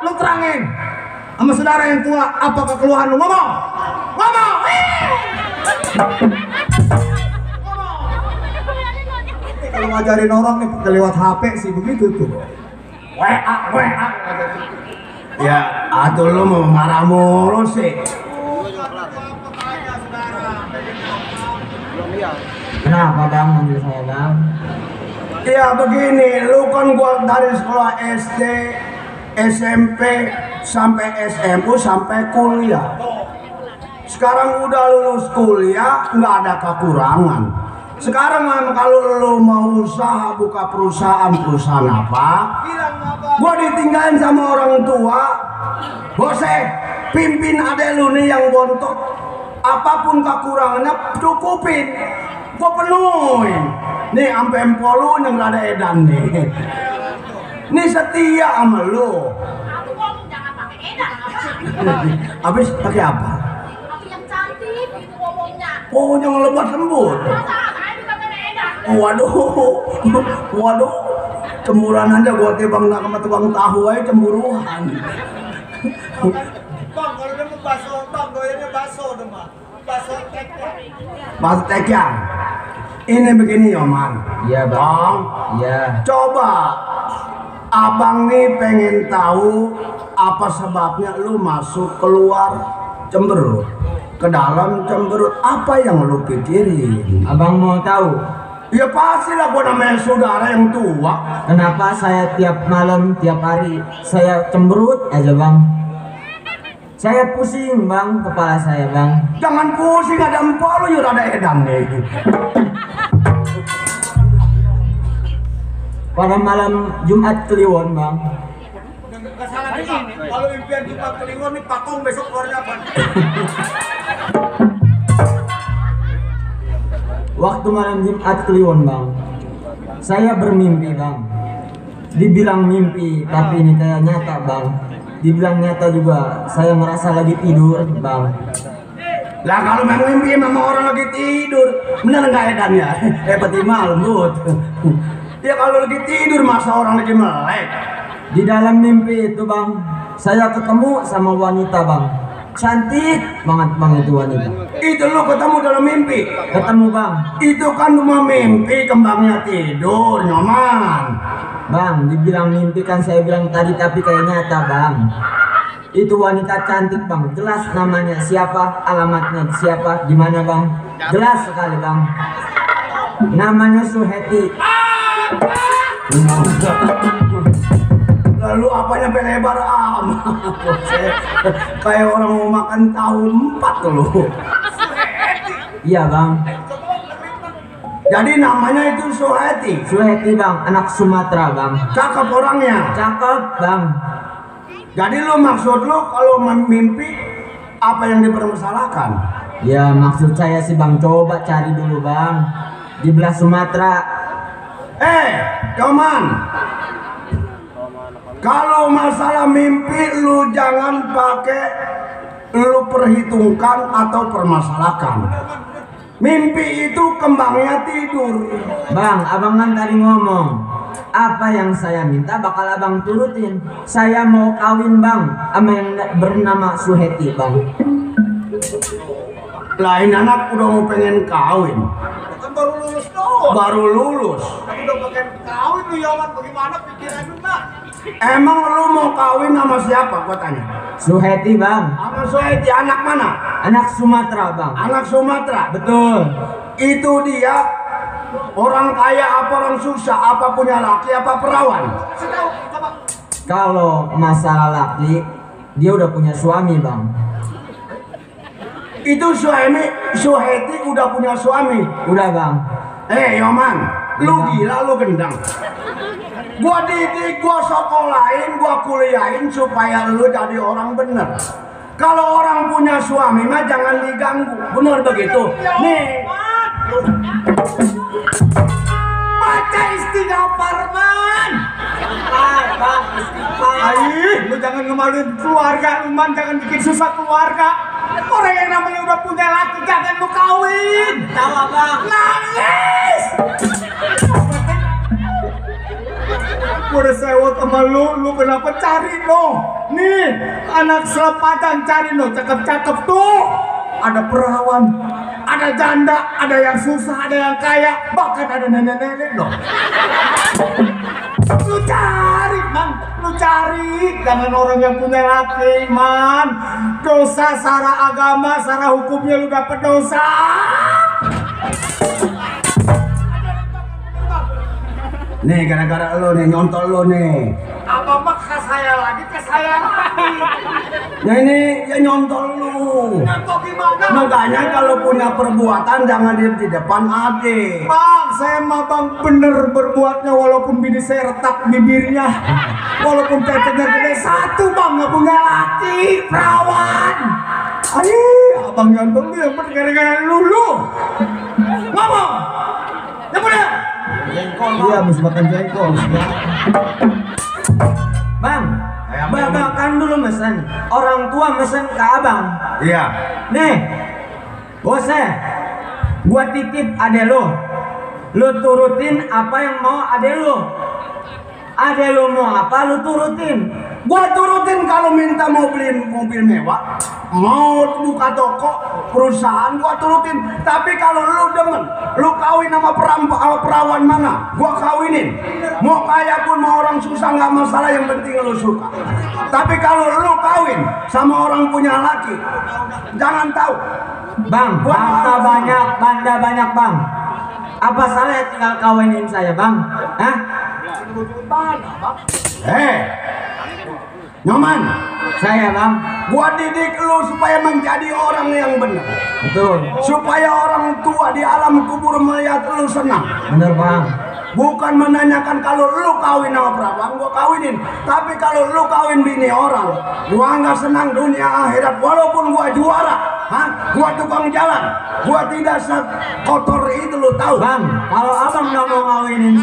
lu terangin sama saudara yang tua apa keluhan lu, ngomong. Kalau ngajarin orang nih lewat HP sih begitu tuh. WA. Ya, aduh lu mau marah mulu sih. Kenapa bang manggil saya bang? Ya begini, lu kan gua dari sekolah SD, SMP, sampai SMU, sampai kuliah. Sekarang udah lulus kuliah, nggak ada kekurangan. Sekarang kalau lu mau usaha, buka perusahaan apa? Gua ditinggalin sama orang tua. Bose, pimpin adek lu nih yang bontot. Apapun kekurangannya cukupin. Gua penuhin. Nih ampe empolu yang ada edan nih. Nih setia sama lu. Aku ngomong jangan pakai edan apa? Habis pakai apa? Aku yang cantik itu ngomongnya. Oh, yang lebat lembut. Masa saya juga pakai edan. Waduh. Cemburuan aja gua tebang nak sama tukang tahu aja cemburuan. Bang, kalau dia mau bakso, bang, doyannya bakso dong, bang. Bakso teknya. Bakso tekyang. Ini begini Yoman. Iya bang. Bang, Iya. coba abang nih pengen tahu apa sebabnya lu masuk keluar cemberut, ke dalam cemberut, apa yang lu pikirin? Abang mau tahu Ya pastilah, gua namanya saudara yang tua. kenapa saya tiap malam, tiap hari saya cemberut aja bang? Saya pusing bang, kepala saya bang. Jangan pusing, ada empol lu ada edan nih. Pada malam Jumat Kliwon bang, Nggak salah nih, bang. Kalau impian Jumat Kliwon nih, Pakong besok keluarnya apa? waktu malam Jumat Kliwon bang, saya bermimpi bang. Dibilang mimpi, tapi ini kayak nyata bang. Dibilang nyata juga, saya merasa lagi tidur bang. Lah kalau memang mimpi sama orang lagi tidur, bener nggak edannya? Peti malam Bud. Ya kalau lagi tidur masa orang lagi melek. Di dalam mimpi itu bang, saya ketemu sama wanita bang. cantik banget bang itu wanita. Itu lu ketemu dalam mimpi. Ketemu bang. Itu kan cuma mimpi, kembangnya tidur, Nyoman. Bang, dibilang mimpi kan saya bilang tadi, tapi kayak nyata bang. Itu wanita cantik bang, jelas namanya siapa, alamatnya siapa, di mana bang, jelas sekali bang. Namanya Suheti. Lalu apanya lebar amat? Kayak orang mau makan tahu 4 lu. Iya bang. Jadi namanya itu Suheti. Suheti bang, anak Sumatera bang. Cakep orangnya. Cakep bang. Jadi lu maksud lu kalau mimpi apa yang dipermasalahkan? Ya maksud saya sih bang, coba cari dulu bang di belah Sumatera. Nyoman, kalau masalah mimpi lu jangan pakai lu perhitungkan atau permasalahkan. Mimpi itu kembangnya tidur. Bang, abang kan tadi ngomong apa yang saya minta bakal abang turutin. Saya mau kawin bang sama yang bernama Suheti bang. Lain anak udah mau pengen kawin. Kan baru lulus doang. Baru lulus. Tapi udah pengen kawin lu Yoman, bagaimana pikiran lu nak? Emang lu mau kawin sama siapa gua tanya? Suheti bang. Sama Suheti, anak mana? Anak Sumatera bang. Anak Sumatera. Betul. Itu dia orang kaya apa orang susah, apa punya laki apa perawan? Kalau masalah laki, dia udah punya suami bang. Itu Suheti udah punya suami. Udah bang. Yoman, lu gila lu gendang. Gua didik, gua sekolahin, gua kuliahin supaya lu jadi orang bener. Kalau orang punya suami mah jangan diganggu, bener begitu? Nih, baca istighfar man. Lu jangan ngemaluin keluarga, lu man, jangan bikin susah keluarga. Orang yang namanya udah punya laki jangan lu kawin. Tahu bang. Nangis. Gua udah sewot sama lu kenapa cari lo? Nih, anak selepatan cari lo, cakep-cakep tuh. Ada perawan, ada janda, ada yang susah, ada yang kaya, bahkan ada nenek-nenek loh. Lu cari, man, lu cari. Jangan orang yang punya laki, man. Dosa secara agama, secara hukumnya lu dapet dosa. Nih gara-gara lo nih, nyontol lo nih. Apa maksa saya lagi ke saya lagi? Nah ini ya nyontol lu. Contoh gimana? Makanya kalau punya perbuatan jangan di depan adik. Bang, saya mah bang bener berbuatnya walaupun bini saya retak bibirnya, walaupun tetenya gede satu bang, nggak punya laki, perawan. Ayo, abang nyontol lu yang gara-gara lulu. Ngomong, yang bener. Iya, habis makan jengkol. Bang, bapak kan dulu mesen. Orang tua mesen ke abang. Iya. Nih, bosnya, gua titip ade lo. Lu turutin apa yang mau ade lo. Ade lo mau apa, lu turutin. Gua turutin kalau minta mau beli mobil mewah, mau buka toko, perusahaan gua turutin. Tapi kalau lu demen, lu kawin sama perawan mana, gua kawinin. Mau kaya pun mau orang susah nggak masalah, yang penting lu suka. Tapi kalau lu kawin sama orang punya laki, jangan tahu. Bang, banda banyak bang. Apa salah ya tinggal kawinin saya bang? Hah? Nyoman, Saya bang. gua didik lu supaya menjadi orang yang benar. Betul. Supaya orang tua di alam kubur melihat lu senang. Bener bang. Bukan menanyakan kalau lu kawin sama perawan, gua kawinin. Tapi kalau lu kawin bini orang, gua nggak senang dunia akhirat. Walaupun gua juara, gua tukang jalan, gua tidak sekotor itu, lu tahu. Bang, kalau abang nggak mau ngawinin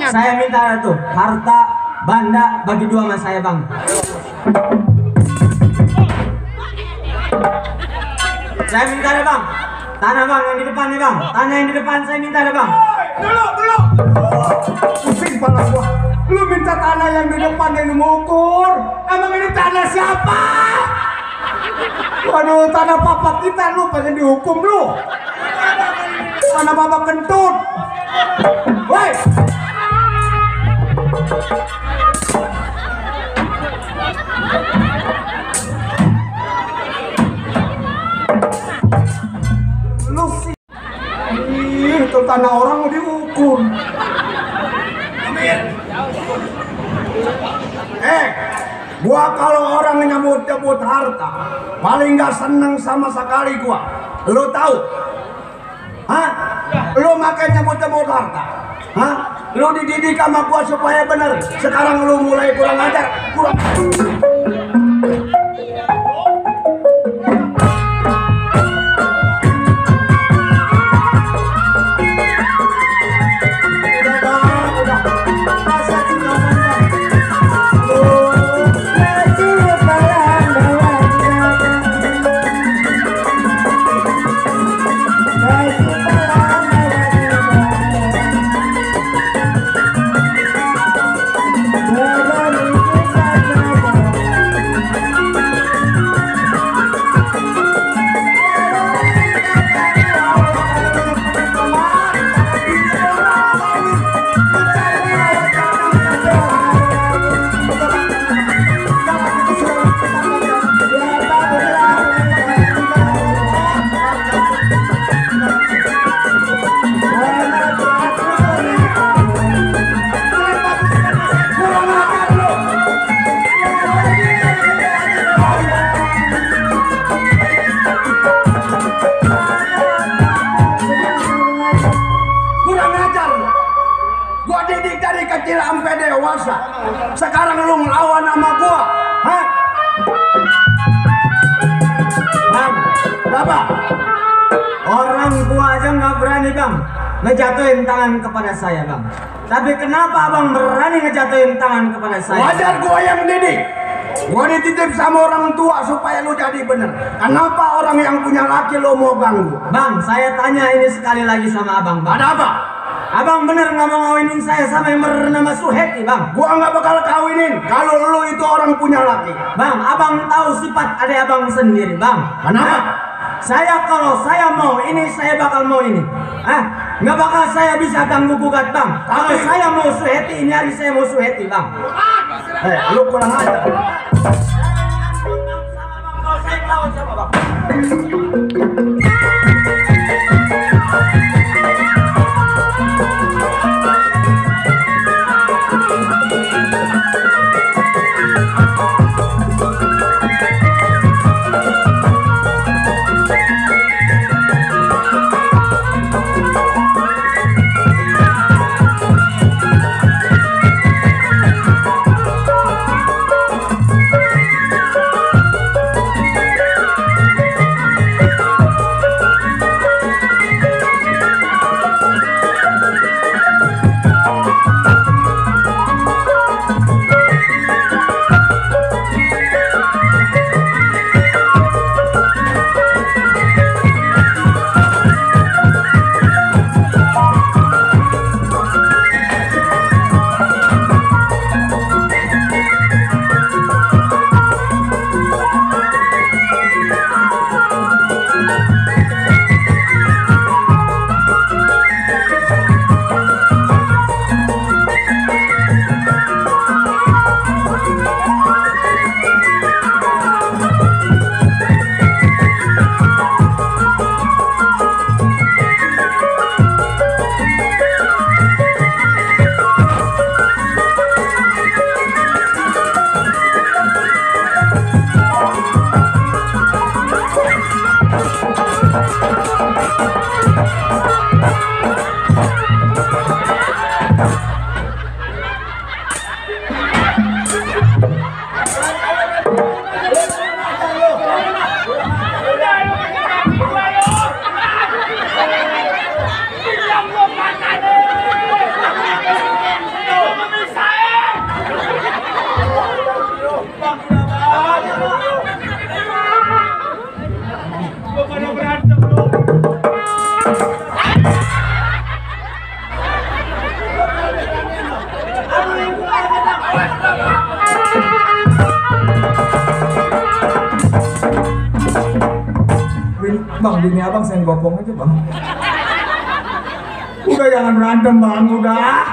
saya minta tuh harta banda bagi 2 sama saya bang. Saya minta deh bang. Tanah bang yang di depan nih bang. Tanah yang di depan saya minta deh bang. Dulu. Pusing kepala gua. Lu minta tanah yang di depan yang lu mau ukur. Emang ini tanah siapa? Waduh, tanah papa kita lu pengen dihukum lu. Tanah papa kentut. Woi. Lu sih. Itu tanah orang mau dihukum. Gua kalau orang nyebut-nyebut harta paling gak seneng sama sekali gua. Lu tahu? Hah? Lu makai nyebut-nyebut harta? Hah? Lu dididik sama gua supaya bener. Sekarang lu mulai kurang ajar. Kurang. Sampai dewasa. Sekarang lu ngelawan sama gua. Hah? Bang, Berapa? orang tua aja nggak berani bang ngejatuhin tangan kepada saya bang. Tapi kenapa abang berani ngejatuhin tangan kepada saya? Wajar gua yang didik. Gua dititip sama orang tua supaya lu jadi bener. Kenapa orang yang punya laki lu mau ganggu? Bang, saya tanya ini sekali lagi sama abang bang. Ada apa? Abang bener nggak mau ngawinin saya sama yang bernama Suheti bang? Gua nggak bakal kawinin kalau lu itu orang punya laki. Bang, abang tahu sifat adik abang sendiri bang. Kenapa? Kalau saya mau ini, saya bakal mau ini. Nggak bakal saya bisa ganggu gugat bang. Kalau saya mau Suheti, ini hari saya mau Suheti bang. Lu kurang ajar. Bang, bini abang saya gopong aja bang. Udah jangan berantem bang, udah.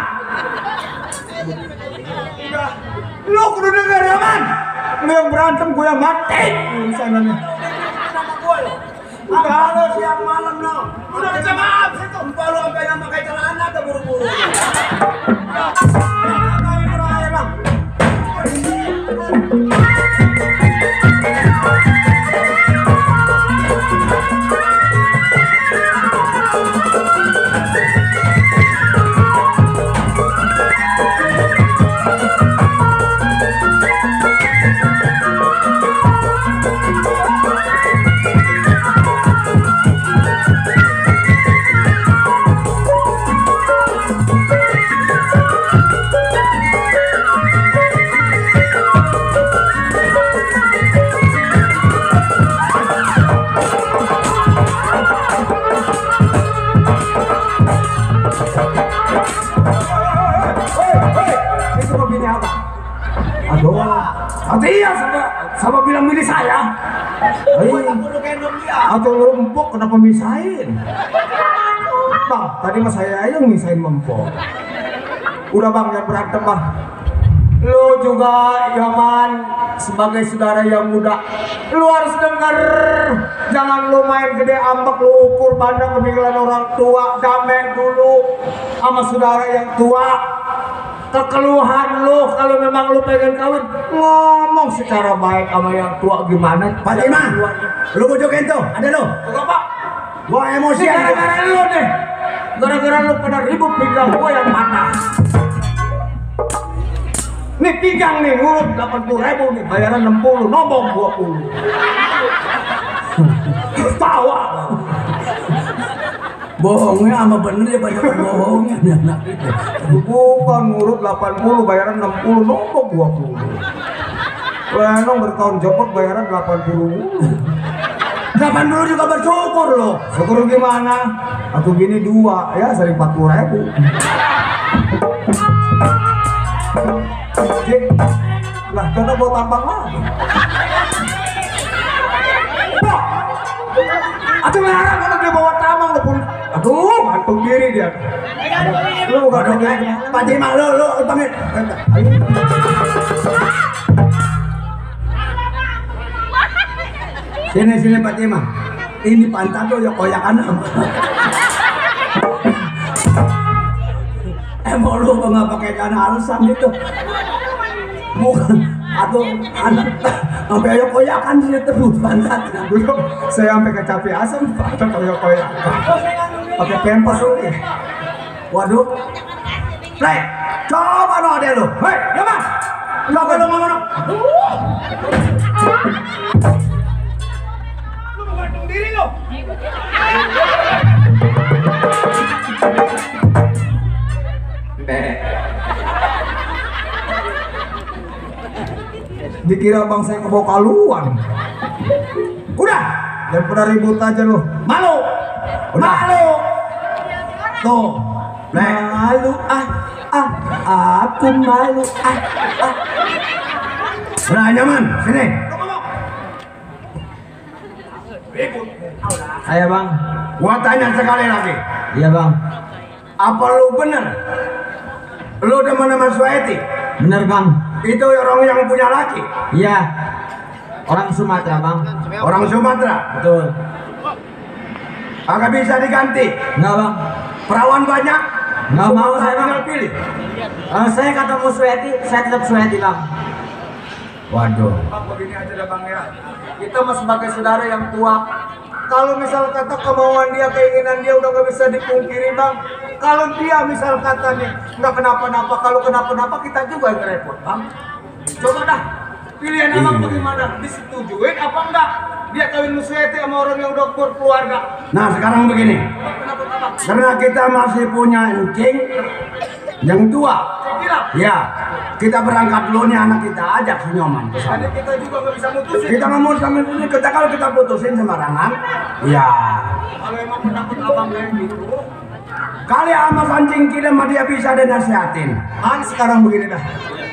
Lu kudu denger ya man. Lu yang berantem gue yang mati. Urusannya. Udah lo siang malam lo. Udah minta maaf situ. Lupa lo sampai nggak pakai celana atau buru-buru. Iya sama bilang milih saya. Atau lu empuk kenapa misahin? Bang, tadi mas saya yang misahin mempok. Udah bang, jangan berantem bang. Lu juga Yaman sebagai saudara yang muda, lu harus denger. Jangan lu main gede ambek, lu ukur pandang peninggalan orang tua. Damai dulu sama saudara yang tua. Kekeluhan lu kalau memang lu pengen kawin, ngomong secara baik sama yang tua gimana. Fatimah, lu bujukin tuh, ada lu. Enggak pak, Gua emosi gara-gara lu deh. Gara-gara lu pada ribut pinggang gua yang patah. Nih pinggang nih, ngurut 80.000 nih, bayaran 60, nombong 20. Tawa. Bohongnya sama bener ya, banyak bohongnya anak itu. Bukan ngurut 80, bayaran 60, nombong 20. Lenong bertahun jemput bayaran 80. 80 juga bersyukur lo. Syukur gimana? Aku gini 2 ya, sering 40.000. Lah, karena mau tambang lagi. Wah, aduh larang kalau dia bawa tambang lo pun. Aduh, gantung diri dia. Lu gantung diri. Fatimah, lu pamit. Ayo. Sini Fatimah. Ini pantat lo ya koyakan. Mau lu nggak pakai celana alasan gitu. Bukan, atau anak sampai ayo koyakan dia terus pantatnya. Dulu saya sampai kecapi asam, pantat koyak-koyak. Pakai pempes lu ya. Waduh. Play. Coba no ada lu. Hei, Yaman. Coba lu ngomong. Lu mau gantung diri lu. Dikira bang saya kebawa kaluan. Udah, jangan pernah ribut aja lu. Malu. Udah. Malu. Tuh. Play. Malu aku malu Udah nyaman, sini. Ayo bang. Gua tanya sekali lagi. Iya bang. Apa lu bener? Lu demen sama Sueti? Bener bang. Itu orang yang punya laki. Iya. Orang Sumatera bang. Orang Sumatera. Betul. Agak bisa diganti. Enggak bang. Perawan banyak. Nggak mau saya, Bang. tinggal pilih. Saya ketemu Sueti, saya tetap Sueti bang. Waduh. Bang, begini aja dah bang ya. Kita mah sebagai saudara yang tua. Kalau misal kata kemauan dia, keinginan dia udah gak bisa dipungkiri bang. Kalau dia misal kata nih nggak kenapa-napa, kalau kenapa-napa kita juga yang repot bang. Coba dah, pilihan abang bagaimana? Disetujuin apa enggak? Dia kawin Sueti sama orang yang udah berkeluarga. Nah sekarang begini. Kenapa-kenapa? Karena kita masih punya encing yang tua. Gila. Ya, kita berangkat dulu nih, anak kita ajak si Nyoman ke sana. Jadi kita juga nggak bisa mutusin. Kita nggak mau sama ini, kita kalau kita putusin sembarangan, ya Kalau emang pendapat abang kayak gitu, kali sama sancing kita mah dia bisa dan nasihatin. kan sekarang begini dah.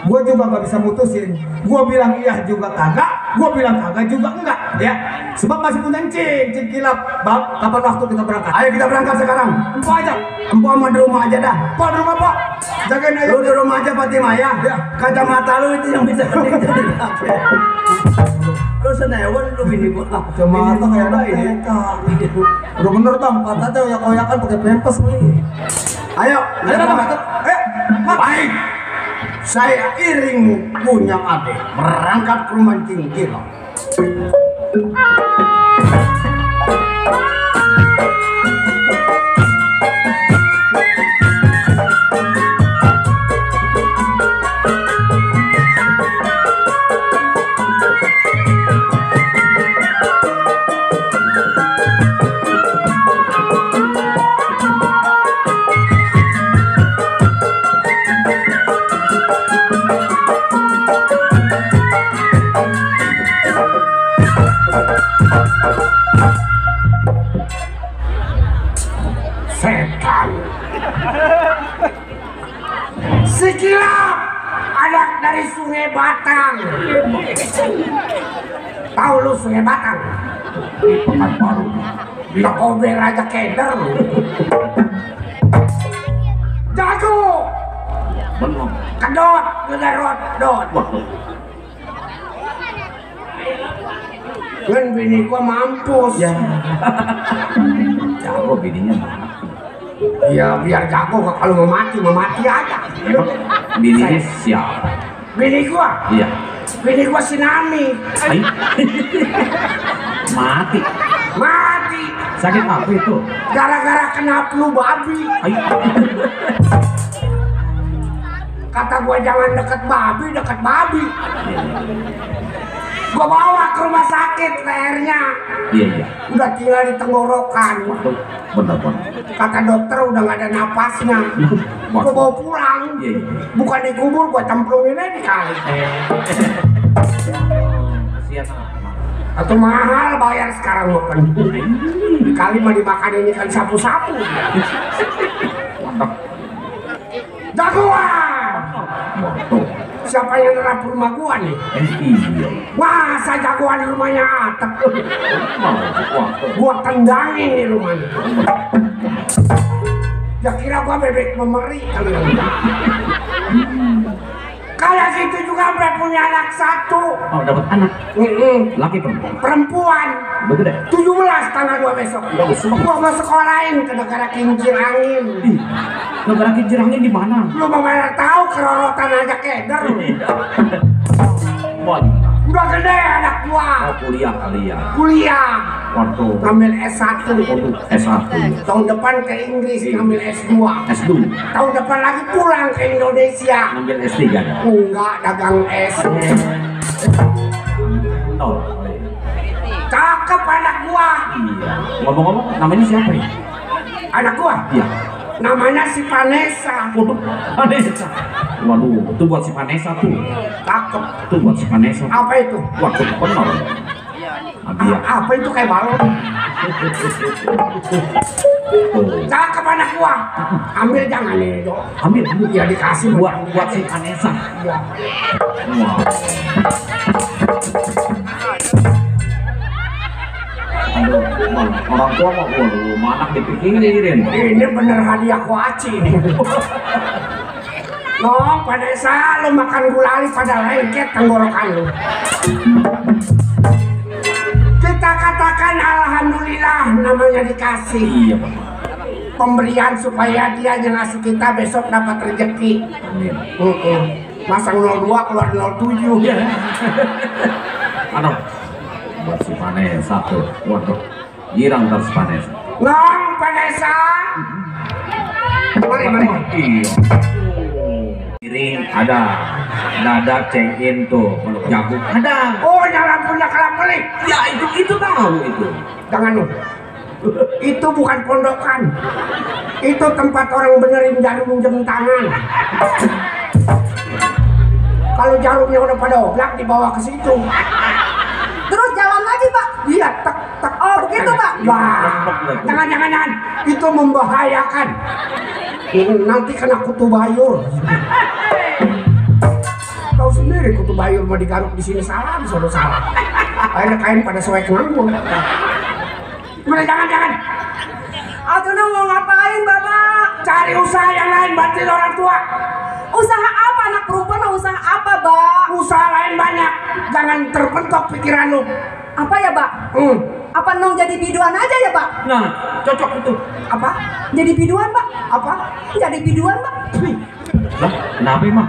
Gue juga gak bisa mutusin. Gue bilang iya juga kagak, gue bilang kagak juga enggak, ya. Sebab masih punya cing kilap. Bang, kapan waktu kita berangkat? Ayo kita berangkat sekarang. Empo aja. Empo sama di rumah aja dah. Pak di rumah Pak. Jagain aja. Lu di rumah aja Fatimah ya. Kacamata lu itu yang bisa ketinggalan. Lu senewan lu bini gua. Kacamata kayak ada ini. Udah bener bang, patahnya oyak-oyakan pakai pempes nih. Ayo, Ayo bang, baik. Saya iring punya adik berangkat ke rumah Cingkilo. Setan. Si Kilap, anak dari Sungai Batang. Tahu lu Sungai Batang? Di Pekanbaru. Bila kobe Raja Keder. Jago. Benar. Kedot, ngegarot, dot. Kan bini gua mampus. Ya. Jago bininya mati. Ya biar jago kalau mau mati aja. Emang bininya siapa? Bini gua, Iya. bini gua si Nami. Ai. Mati. Mati Sakit apa itu? gara-gara kena flu babi. Ai. Kata gua jangan deket babi. Gua bawa ke rumah sakit lehernya. Iya. Udah tinggal di tenggorokan. Benar. Kata dokter udah gak ada napasnya. Gua bawa pulang. Iya. Bukan dikubur, gua cemplungin aja di kali. Kasihan. Atau mahal bayar sekarang makan. Kali mah dimakan ini kan sapu-sapu. Jagoan! Siapa yang nerap rumah gua nih? Iya. Masa jagoan di rumahnya Atep? Gua tendangin di rumahnya. Ya kira gua bebek memeri kali ya. Kayak gitu juga sampai punya anak satu. Oh, dapat anak. Laki perempuan. Perempuan. Betul deh. 17 tanggal 2 besok. Gua mau sekolahin ke negara kincir angin. Negara kincir angin di mana? Lu mau mana tahu kerorotan aja keder. Wah, Udah gede anak gua. oh, kuliah kali ya. Kuliah. Waktu Ngambil S1. S1. Tahun depan ke Inggris ngambil S2. S2. Tahun depan lagi pulang ke Indonesia. Ngambil S3 kan? Enggak, dagang es. Oh, Cakep anak gua. iya. Ngomong-ngomong, namanya siapa ya? Anak gua. Iya. Namanya si Vanessa. Waduh, Vanessa. Waduh, itu buat si Vanessa tuh. Cakep. Itu buat si Vanessa. Apa itu? Waduh, benar. Dia. Apa itu kayak balon? Cakep anak gua. Ambil jangan nih, Dok. Ambil, Ya dikasih buat si Vanessa. Ya. Wah. Aduh, orang tua mah, waduh, anak dipikirin. Ini bener hadiah kuaci nih. Nong, Vanessa, lu makan gulali pada lengket tenggorokan lu. Kita katakan alhamdulillah namanya dikasih. Iya, Pak. Pemberian supaya dia yang ngasih kita besok dapat rezeki. Amin. Masang 02 keluar 07. Iya. Aduh, buat si Vanessa tuh. Waduh, girang terus Vanessa. Nong, Vanessa. Mari. Iya. Kirim ada check-in tuh kalau jagung ada. Oh, yang lampunya kelap-kelip. Ya itu tahu itu. Jangan lu. Itu bukan pondokan. Itu tempat orang benerin jarum jam tangan. Kalau jarumnya udah pada oblak dibawa ke situ. Terus jalan lagi, Pak. Iya, tek tek. Oh, begitu, Pak. Wah, jangan. Itu membahayakan. Nanti kena kutu bayur. dari kutu bayur mau digaruk di sini salah, di sana salah. Akhirnya kain pada soek nganggur. Udah jangan. Aduh nong mau ngapain bapak? Cari usaha yang lain, bantuin orang tua. Usaha apa anak perempuan mau usaha apa bak? Usaha lain banyak, jangan terpentok pikiran lu. Apa ya bak? Apa nong jadi biduan aja ya bak? Nah, cocok itu. Apa? Jadi biduan bak? Apa? Jadi biduan bak? Lah, kenapa emang?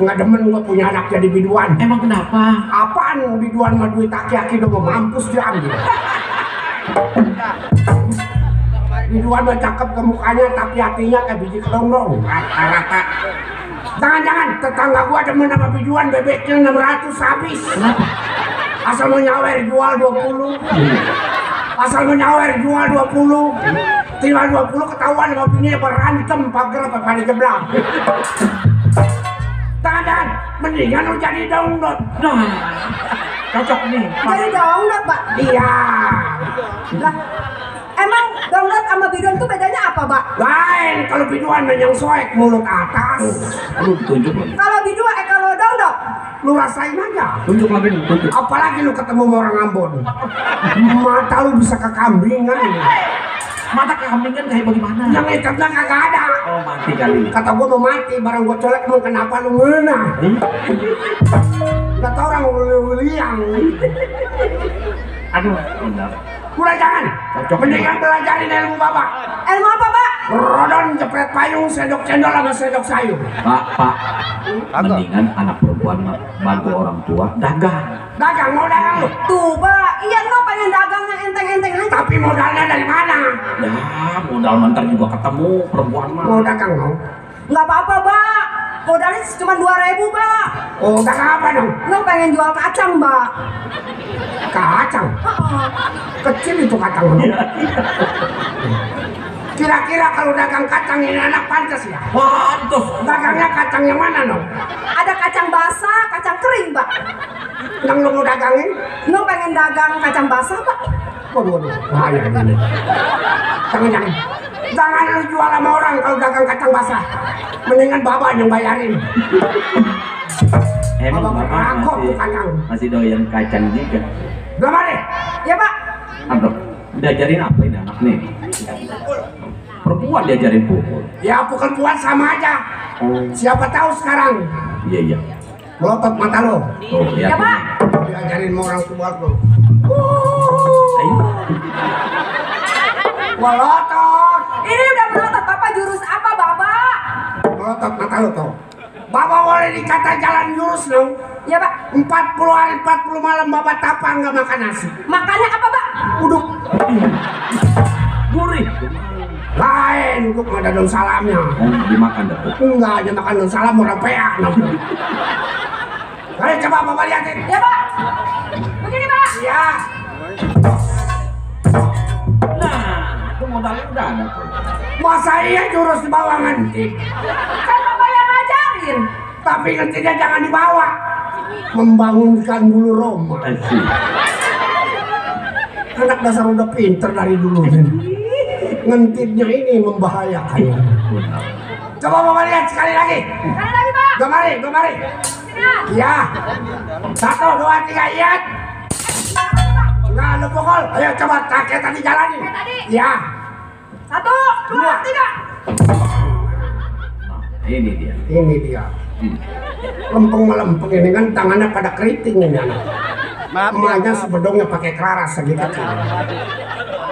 Nggak demen gua punya anak jadi biduan. Emang kenapa? Apaan biduan mah duit aki-aki udah mau mampus diambil. Biduan mah cakep ke mukanya tapi hatinya kayak biji kelonglong. Rata-rata. Jangan-jangan tetangga gua demen sama biduan, bebeknya 600 habis. Kenapa? Asal mau nyawer jual 20. Asal mau nyawer jual 20. Tinggal 20 ketahuan sama bininya berantem pagar apa pada jeblak. Jangan-jangan mendingan lu jadi dangdut. Nah, cocok nih. Jadi dangdut bak? Iya. Lah, emang dangdut sama biduan tuh bedanya apa bak? Lain kalau biduan yang soek mulut atas. Lu tunjuk lagi. Kalau biduan kalau dangdut? Lu rasain aja. Tunjuk lagi nih, tunjuk. Apalagi lu ketemu sama orang Ambon. Mata lu bisa kekambingan. Mata kambingan kayak bagaimana? Yang hitamnya kagak ada. Oh, mati kali. Kata gua mau mati, barang gua colek emang kenapa lu ngena? Kata orang liang. Aduh, benar. Udah jangan. Cocok. Mendingan belajarin ilmu bapak. Ilmu apa bak? Rodon jepret payung, sendok cendol sama sendok sayur. Pak. Mendingan anak perempuan mah bantu orang tua dagang. Dagang, mau dagang lu. Tuh bak, iya no pengen dagangnya enteng-enteng aja. Tapi modalnya dari mana? Ya, modal mentar juga ketemu perempuan mah. Mau dagang mau? Nggak apa-apa bak, modalnya cuma 2.000 bak. Oh, dagang apa dong? No pengen jual kacang bak. Kacang. Kecil itu kacang lu. Kira-kira kalau dagang kacang ini anak pantas ya? Pantes. Dagangnya kacang yang mana dong? Ada kacang basah, kacang kering bak. Yang lu mau dagangin? No pengen dagang kacang basah bak. Waduh, bahaya ini. Jangan. Jangan lu jual sama orang kalau dagang kacang basah. Mendingan bapak yang bayarin. Emang Bapak bapak rangkop tuh kacang. masih doyan kacang juga. Berapa deh? Ya pak. Aduh, diajarin apa ini anak nih? Perempuan diajarin pukul. Ya pukul buat sama aja. Oh, Siapa tahu sekarang iya. melotot mata lo. Oh, Ya pak. Diajarin sama orang tua lo. Ayo. Melotot. Ini udah melotot bapak jurus apa bapak? Melotot mata lo tuh. Bapak boleh dikata jalan jurus dong. Ya pak. 40 hari 40 malam bapak tapang nggak makan nasi. Makannya apa pak? Uduk. Gurih. Lain uduk ada daun salamnya. Oh, dimakan dah. Enggak aja makan daun salam orang peak. Ayo coba bapak liatin. Ya pak. Begini pak. Ya. Nah, itu modalnya udah ada tuh. Masa iya jurus dibawa nganti. Kan bapak yang ngajarin. Tapi ngantinya jangan dibawa. Membangunkan bulu Roma. Asik. Anak dasar udah pinter dari dulu. Ngentitnya ini membahayakan. Benar. Coba bapak lihat sekali lagi. Sekali lagi pak. Gemari. Sini. Ya. 1, 2, 3, iya. Nah, lu pukul. Ayo coba kayak tadi jalanin. Kayak tadi. Ya. 1, 2, 3. Nah, ini dia. Ini dia. Lempeng ini kan tangannya pada keriting ini anak. Emaknya sebedongnya pakai kelaras segitu kecil.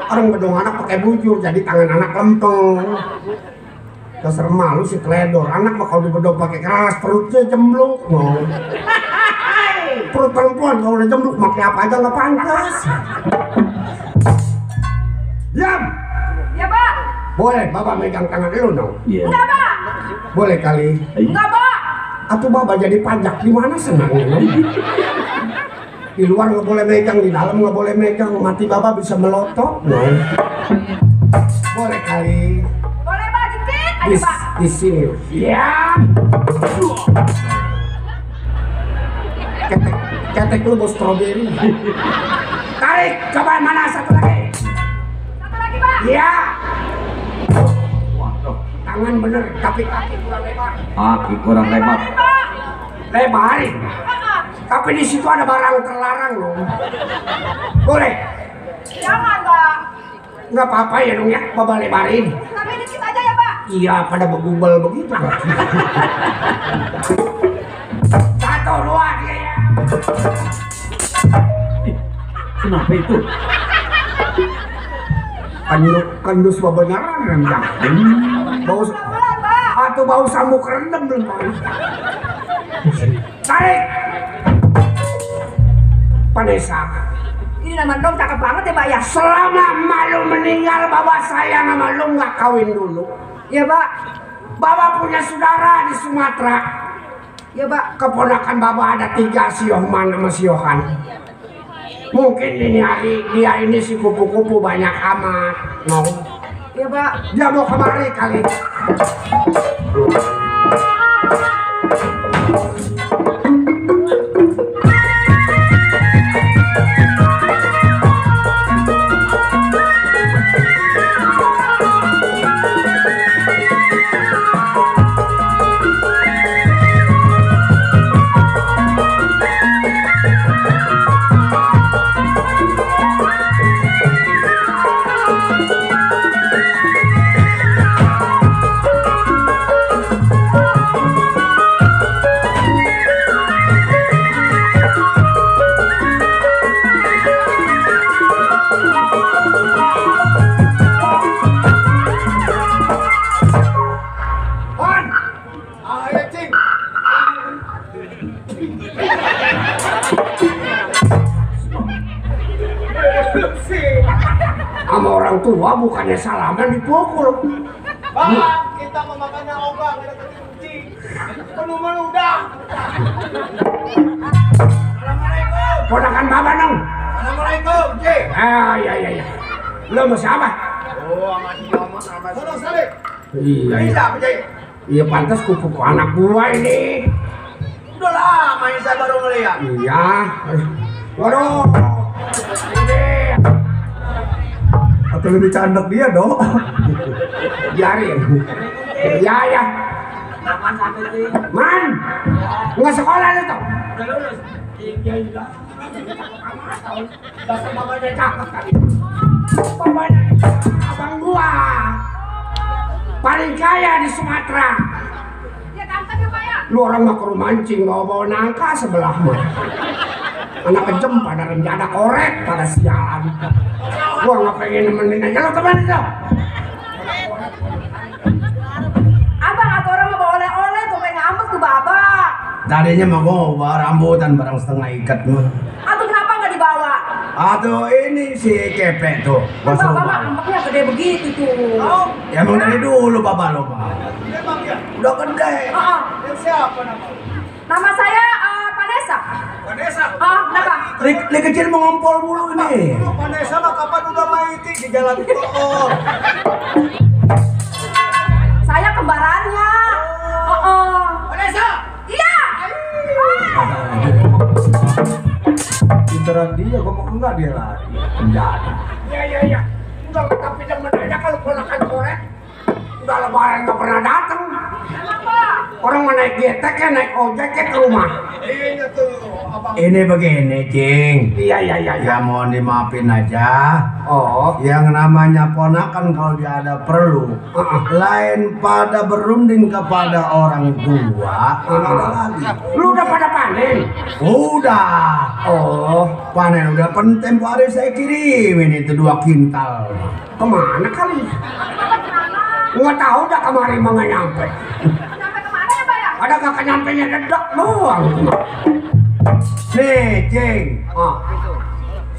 Orang bedong anak pakai bujur jadi tangan anak lempeng. Dasar malu si teledor. Anak mah kalau dibedong pakai kelaras perutnya jembluk. No. Perut perempuan kalau udah jembluk pakai apa aja nggak pantas. Diam. Ya pak. Boleh bapak megang tangan dulu dong. Iya. Enggak pak. Boleh kali. Enggak pak. Atau bapak jadi pajak di mana senangnya? Di luar nggak boleh megang, di dalam nggak boleh megang. Mati bapak bisa melotot. Boleh kali. Boleh pak dikit aja pak. Di sini. Ya. Ketek lu bos stroberi. Tarik, coba mana satu lagi. Satu lagi pak. Ya. Waduh, Tangan bener, tapi kaki kurang lebar. kaki kurang lebar. Pak. Lebarin. Tapi di situ ada barang terlarang loh. Boleh? Jangan, Bang. Nggak apa-apa ya dong ya, Bapak lebarin. Tapi dikit aja ya, Pak. Iya, pada begubel begitu. Pak. 1, 2, dia ya. Kenapa itu? Kendus bebenaran rendang. Bau Pelan, Pak. atau bau samuk rendem belum. Tarik. Vanessa. Ini nama dong cakep banget ya, Pak ya. Selama malu meninggal, bapak saya sama lu nggak kawin dulu. Ya, Pak. Bapak punya saudara di Sumatera. Ya, Pak. Keponakan bapak ada 3, si Yohman sama si Yohan. Mungkin ini hari dia ini si kupu-kupu banyak amat. Mau? Ya, Pak. Dia mau kemari kali. Sama orang tua bukannya salaman dipukul. Bang, kita mau makannya ogah, kita kekunci. Penuh meludah. Assalamualaikum. Ponakan bapak dong. Assalamualaikum, Cik. Iya. Lo mau siapa? Oh, amat sama Sono Saleh. Iya. Apa, Cik? Iya pantas kupu anak gua ini. Udah lama ini saya baru ngeliat. Iya. Waduh. Ini. Atau lebih candak dia, Dok. Biarin. Ya. Man. Nggak sekolah lu tuh. Mamanya cakep kali. Mamanya abang gua. Paling kaya di Sumatera. Ya, ganteng ya, Pak ya. Lu orang mah ke mancing bawa nangka sebelah mah. Anak kejem pada rencana korek pada sialan. Gua nggak pengen nemenin aja lo kemana tuh? Abang atau orang mau bawa oleh-oleh tuh pengen ngambek tuh Bapak. Tadinya mah gua bawa rambutan barang setengah ikat mah. Atau kenapa nggak dibawa? Aduh ini si kepek tuh. Gua Bapak suruh mah bawa. ngambeknya gede begitu tuh. Ya emang dari dulu bapak lo pak. Emang ya? Udah gede. Heeh. Dia siapa namanya? Nama saya Vanessa. Vanessa. Kenapa? Li kecil mau ngompol mulu ini. Lu Vanessa mah kapan udah maiti di jalan tol? Saya kembarannya. Vanessa. Iya. Pinteran dia, gua mau enggak dia lari. Penjara. Iya. Udah tapi demen aja kalau ponakan korek. Udah lebaran nggak pernah datang. Kenapa? Orang mau naik getek ya naik ojek ya ke rumah. Ini tuh abang. Ini begini, Cing. Iya. Ya mohon dimaafin aja. Oh, yang namanya ponakan kalau dia ada perlu, lain pada berunding kepada orang tua, ada lagi. Lu udah pada panen? Udah. Oh, panen udah tempo hari saya kirimin itu 2 kintal. Kemana kali? Nggak tahu dah kemarin mah nggak nyampe. Sampai kemana ya Pak ya? Ada kakak nyampenya dedak doang. Nih, Cing.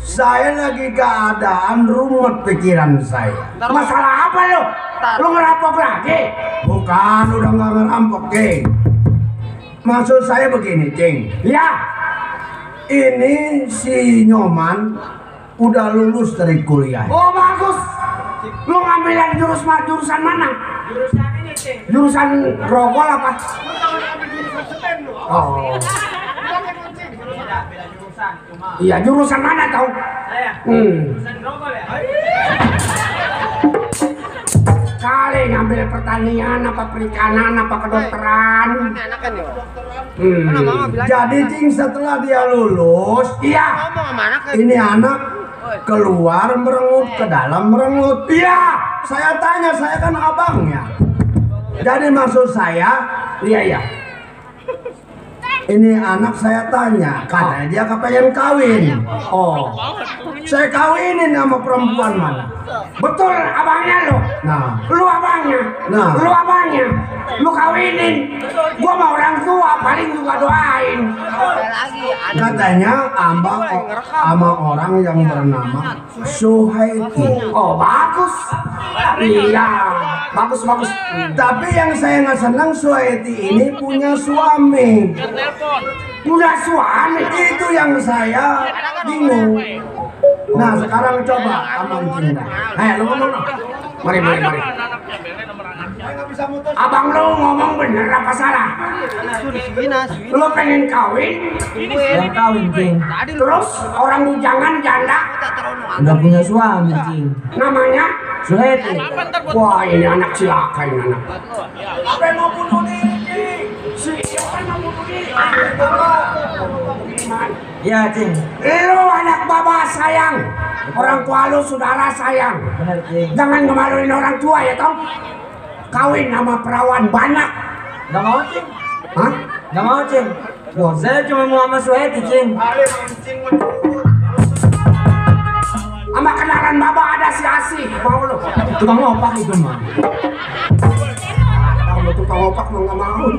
Saya lagi keadaan rumet pikiran saya. Masalah apa lo? Lo ngerampok lagi? Bukan, udah nggak ngerampok, Cing. Maksud saya begini, Cing. Ya, ini si Nyoman udah lulus dari kuliah. Oh bagus. Lo ngambilan jurusan mana? Jurusan ini, Cing. Jurusan rokok apa? Jurusan STEM lu. Oh. Beda jurusan cuma. Iya, jurusan mana tau? Saya. Hmm. Jurusan rokok ya. sekali ngambil pertanian, apa perikanan, apa kedokteran. Jadi Cing setelah dia lulus, iya, ini anak keluar merengut, ke dalam merengut. Iya, saya tanya, saya kan abangnya. Jadi maksud saya, iya. Ini anak saya tanya, katanya dia kepengen kawin. Oh, saya kawinin sama perempuan mana? Betul abangnya lo. Nah, lu abangnya. Nah, lu abangnya. Lu kawinin. Gua mau orang tua paling juga doain. Katanya abang sama orang yang bernama Suhaiti. Oh, bagus. Iya, bagus. Tapi yang saya nggak senang Suhaiti ini punya suami. Punya suami itu yang saya bingung. Nah sekarang coba Abang Cinta. Lu ngomong. Mari. Abang lu ngomong bener apa salah? Lu pengen kawin? Yang kawin Cing. Terus orang bujangan janda? Udah punya suami Cing. Namanya? Suheti. Wah ini anak cilaka ini anak. Apa yang mau bunuh diri? Siapa yang mau bunuh diri? Iya Cing. Lu anak baba sayang. Orang tua lu saudara sayang. Benar Cing. Jangan ngemaluin orang tua ya Tom. Kawin sama perawan banyak. Gak mau Cing. Hah? Gak mau Cing. Loh, saya cuma mau sama Suheti Cing. Sama kenalan baba ada si Asi. Mau lu? Tukang opak itu mah. Kalau tukang opak mau nggak mau.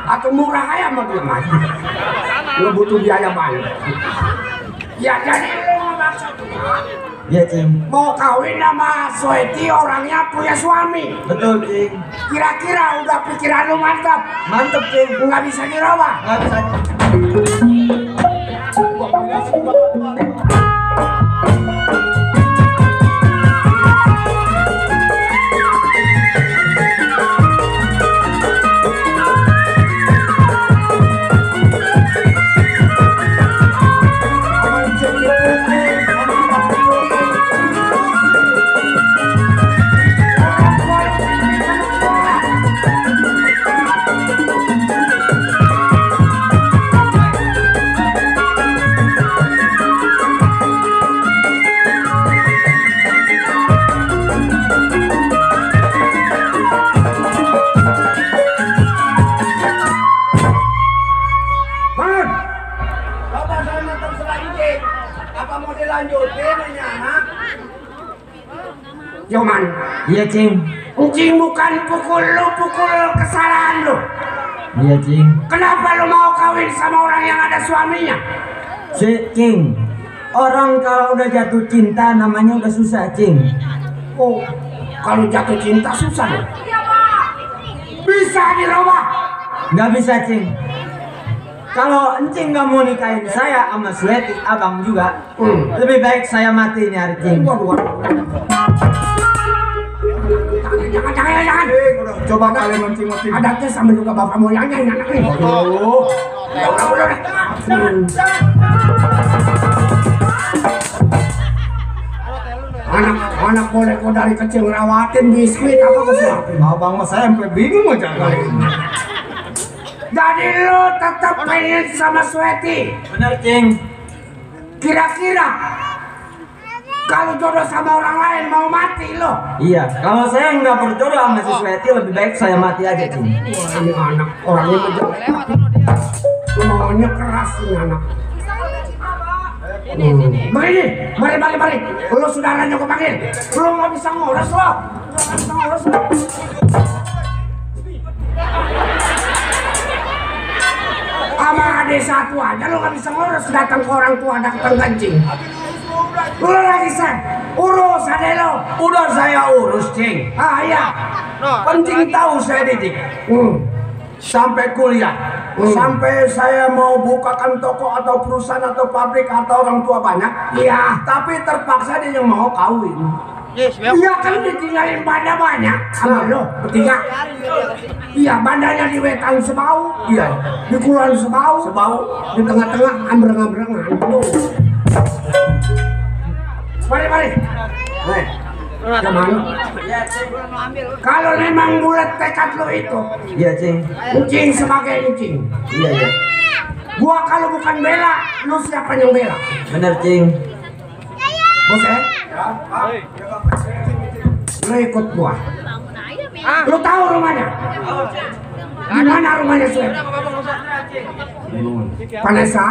Atau murah aja mau dia mah. Lu butuh biaya banyak. Ya jadi lu maksudnya Iya Cing. mau kawin sama Suheti orangnya punya suami. Betul Cing. Kira-kira udah pikiran lu mantap. Mantep Cing. Nggak bisa dirubah. Nggak bisa. Yoman, Iya Cing. Cing bukan pukul lu, pukul kesalahan lu. Iya Cing. Kenapa lu mau kawin sama orang yang ada suaminya? Cing. Orang kalau udah jatuh cinta namanya udah susah Cing. Oh, kalau jatuh cinta susah loh. Bisa dirubah. Nggak bisa Cing. Kalau Encing nggak mau nikahin saya sama Suheti, abang juga. Lebih baik saya mati ini hari Cing. Jangan. Coba kalian mancing-mancing. Ada tes sama juga bapak moyangnya ini anak ini. Aduh. Udah. Anak boleh kok dari kecil ngerawatin biskuit apa kesuapin. Abang mah saya sampai bingung aja kali ini. Jadi lu tetap pengen sama Suheti. Bener Cing. Kira-kira kalau jodoh sama orang lain mau mati lo? Iya. Kalau saya nggak berjodoh sama si Suheti, lebih baik saya mati aja Cing. Wah ini anak orangnya menjelek. Maunya keras ini anak. Begini, mari. Lu saudaranya gue panggil. Lu nggak bisa ngurus lo. Sama adik satu aja lu nggak bisa ngurus, datang ke orang tua datang kencing. Lu lagi urus adek lo. Udah saya urus Cing. Ah iya. Penting tahu saya didik. Sampai kuliah, sampai saya mau bukakan toko atau perusahaan atau pabrik atau orang tua banyak. Iya. Tapi terpaksa dia yang mau kawin. Iya kan ditinggalin banda banyak sama lo bertiga. Iya bandanya di wetan sebau. Iya. Di kulon sebau. Di tengah-tengah ambreng-ambrengan. Mari. Cuman kalau memang bulat tekad lo itu, Iya, Cing. Encing sebagai encing. Iya, iya. Gua kalau bukan bela, lu siapa yang bela? Bener, Cing. Bos lu ikut gua. Lu tahu rumahnya? Di mana rumahnya Sueb? Vanessa?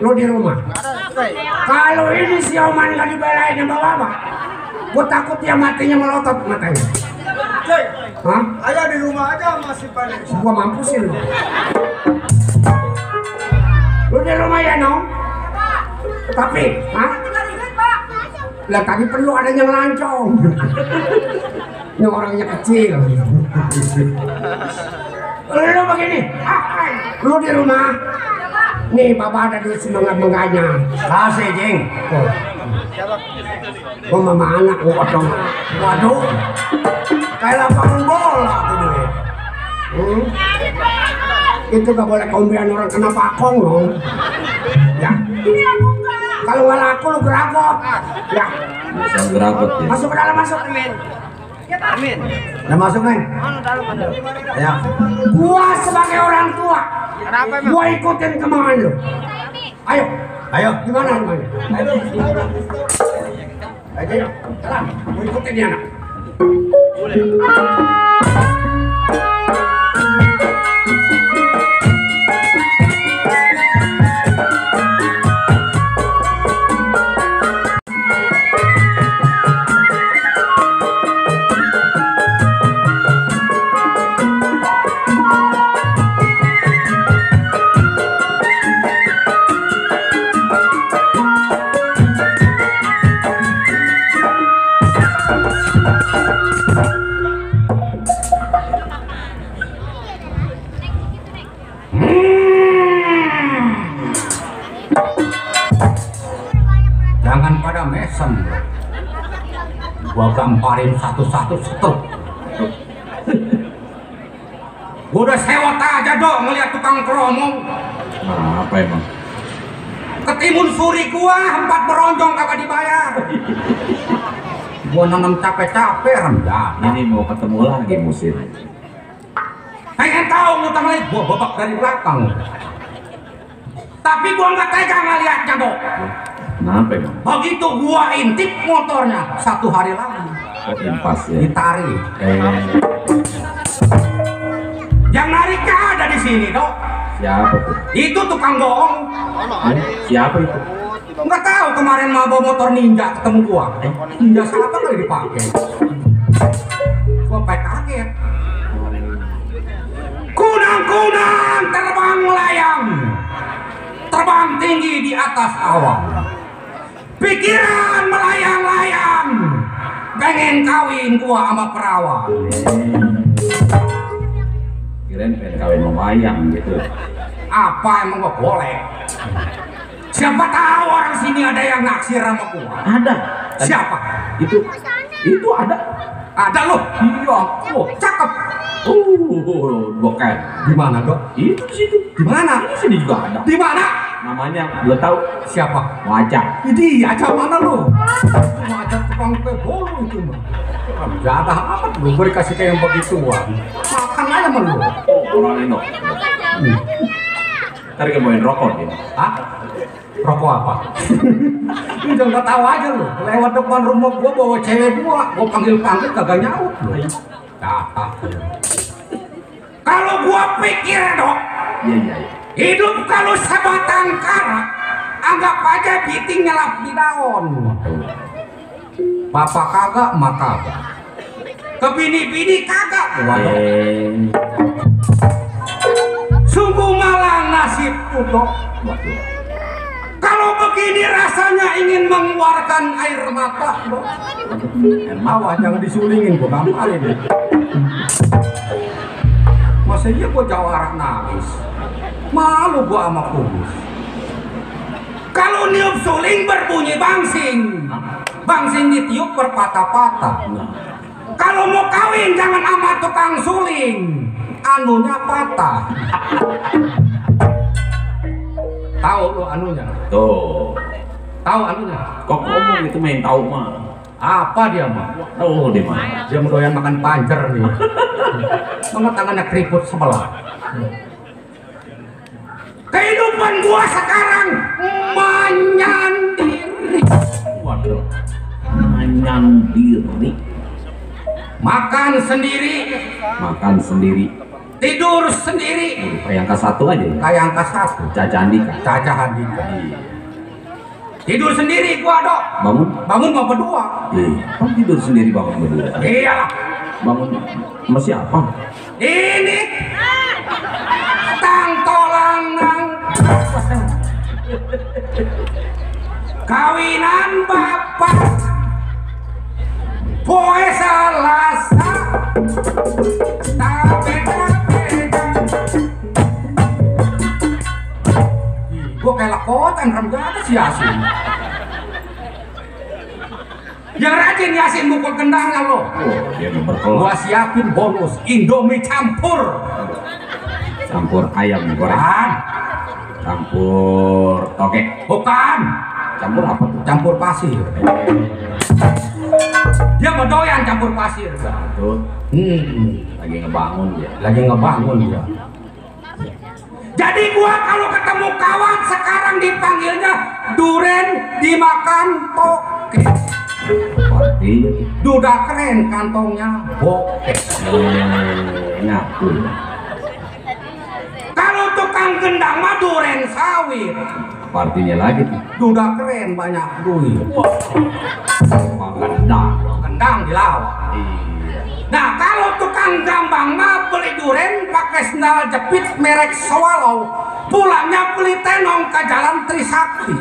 Lu di rumah? Kalau ini si Oman gak dibelain sama Bapak, gua takut dia matinya melotot matanya. Hah? Ayah di rumah aja masih panik. Gua mampusin lu. Lu di rumah ya, Nong? Tapi, hah? Lah tadi perlu ada yang lancong. Ini orangnya kecil. Lu begini, lu di rumah. Nih Bapak ada duit semenggak-menggaknya. Kasih, Jing. Oh, mama anak gua dong. Waduh. Kayak lapangan bola tuh duit. Itu gak boleh kombian orang kena pakong dong. Ya. Kalau nggak laku lu geragot. Ya. Bisa geragot ya. Masuk ke dalam, masuk. Amin. Udah masuk nih. Ya. Gua sebagai orang tua, gua ikutin kemauan lu. Ayo, ayo. Gimana rumahnya? Ayo, jalan. Gua ikutin dia anak. Jangan pada mesem. Gua gamparin satu-satu setel. Gua udah sewot aja dong ngeliat tukang keromong. Nah, apa emang? Ketimun suri gua 4 beronjong kagak dibayar. Gua nanam capek-capek rendah. Ini mau ketemu lagi musim. Pengen tahu ngutang lagi gua babak dari belakang. Tapi gua nggak tega ngeliatnya dong. Kenapa emang? Begitu gua intip motornya 1 hari lagi Impas ya. ditarik. Yang nariknya ada di sini dok. Siapa tuh? Itu tukang bohong. Siapa itu? Nggak tahu kemarin mau bawa motor ninja ketemu gua. Ninja siapa kali dipakai? Gua pakai kaget. Kunang-kunang terbang melayang, terbang tinggi di atas awan. Pikiran melayang-layang, pengen kawin gua sama perawan. Kirain pengen kawin melayang gitu. Apa emang gua boleh? Siapa tahu orang sini ada yang naksir sama gua. Ada. Siapa? Itu ada. Ada loh. Iya. Oh, Cakep. bukan. Di mana dok? Itu di situ. Di mana? Di sini juga ada. Di mana? Namanya belum tahu. Siapa? Wajah. Ini aja mana lu? Macam tukang kue bolu itu mah. Jadah amat lu, gue dikasih kayak yang begituan. Makan aja sama lu. Orang ini. Ntar kebawain rokok gitu. Hah? Rokok apa? Lu jangan tahu aja lu. Lewat depan rumah gua bawa cewek gua panggil-panggil kagak nyaut lu. Jadah. Kalau gua pikir dok, Iya. hidup kalau sebatang kara, anggap aja biting nyelap di daun. Bapak kagak, emak kagak. Ke bini-bini kagak. Waduh. Sungguh malang nasib dok. Kalau begini rasanya ingin mengeluarkan air mata dok. Awas jangan disulingin, gua gampalin. Masa iya gua jawara nangis. Malu gua sama kubus. Kalau niup suling berbunyi bangsing. Bangsing ditiup berpatah-patah. Kalau mau kawin jangan sama tukang suling. Anunya patah. Tahu lu anunya? Tuh. Tahu anunya? Kok ngomong itu main tahu mah. Apa dia mah? Oh, di mana? Dia doyan makan pancer nih. Mana tangannya keriput sebelah. Kehidupan gua sekarang menyendiri. Waduh. Menyendiri. Makan sendiri, Makan sendiri. tidur sendiri. Kayak angka 1 aja ya. Kayak angka 1. Caca Andika. Caca Andika. Tidur sendiri gua dok. Bangun. Bangun mau berdua. Kan tidur sendiri bangun berdua. Iyalah. Bangun sama siapa? Ini tang tolanang kawinan bapak poe Salasa gua kayak lakotan remjana si Yasin. Yang rajin Yasin mukul kendangnya lo. Dia berkelas. Gua siapin bonus Indomie campur. Campur ayam goreng. Bukan, Campur toge. bukan. Campur apa tuh? Campur pasir. Dia mau doyan campur pasir. Tuh. Lagi ngebangun dia. Lagi ngebangun dia. Jadi gua kalau ketemu kawan sekarang dipanggilnya duren dimakan toke. Artinya tuh. Duda keren kantongnya bokeh. Ngaku. Kalau tukang gendang mah duren sawit. Apa artinya lagi tuh? Duda keren banyak duit. Gendang. Gendang dilawan. Iya. Nah kalau tukang gambang mah beli duren pakai sendal jepit merek Swallow, pulangnya beli tenong ke jalan Trisakti.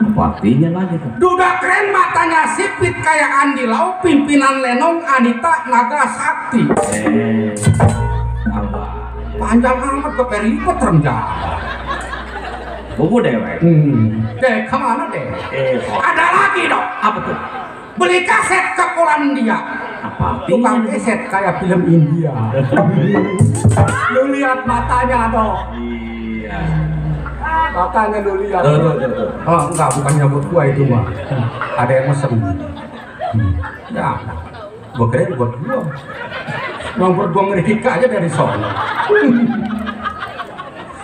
Apa artinya lagi tuh? Duda keren matanya sipit kayak Andi Lau, pimpinan Lenong Anita Nagasakti. Apa? Panjang amat ke peribet rendah. Buku dewek. Dek kemana dek? Kok Ada lagi dong. apa tuh? Beli kaset ke Polandia. Apa Tukang artinya? kaset kayak film India. Lu lihat matanya dong. Iya. Makanya lu lihat. Tuh. Oh enggak, bukannya buat gua itu mah. Ada yang mesen. Ya, gua kira buat gua. Nomor gua ngeritik aja dari sono.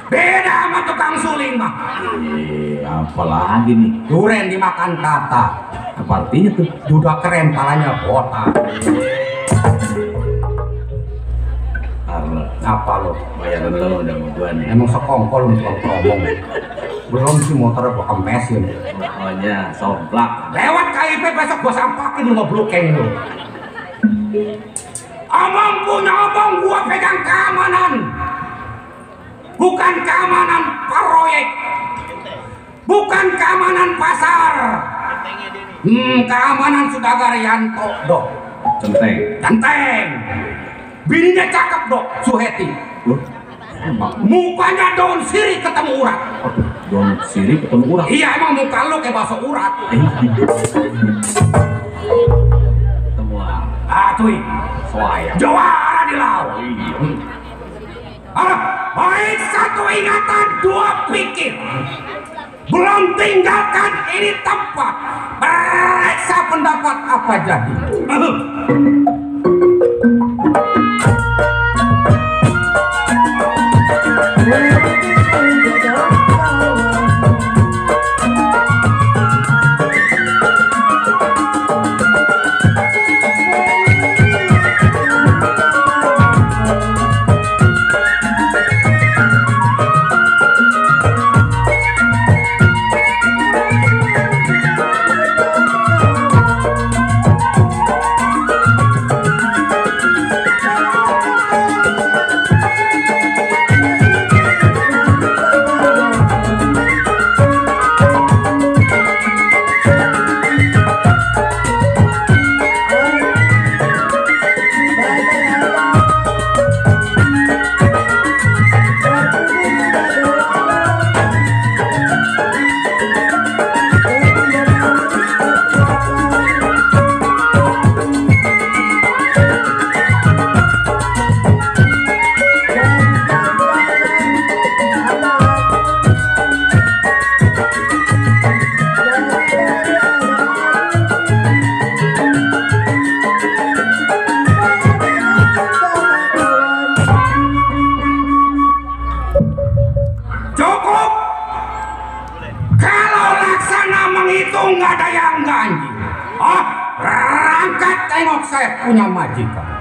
Beda sama tukang suling mah. Apalagi nih? Duren dimakan tata. Apa artinya tuh? Duda keren palanya botak. Karena Apa lo? bayaran lo udah mau gua nih. Emang sekongkol lu tukang promong. Belum sih motor gua kemesin. Pokoknya somplak. Lewat KIP besok gua sampakin lu mau blokeng lu. Omong punya omong gua pegang keamanan. Bukan keamanan proyek. Bukan keamanan pasar. Keamanan Sudagaryanto dok. Centeng. Ganteng. Bininya cakep dok, Suheti. Loh? Emang Mukanya daun sirih ketemu urat. Don siri ketemu urang. Iya emang muka lu kayak bakso urat. Ketemu Cuy, soaya. juara di laut. Baik satu ingatan, dua pikir. Belum tinggalkan ini tempat. Periksa pendapat apa jadi. nggak ada yang ganti. Oh, berangkat tengok saya punya majikan.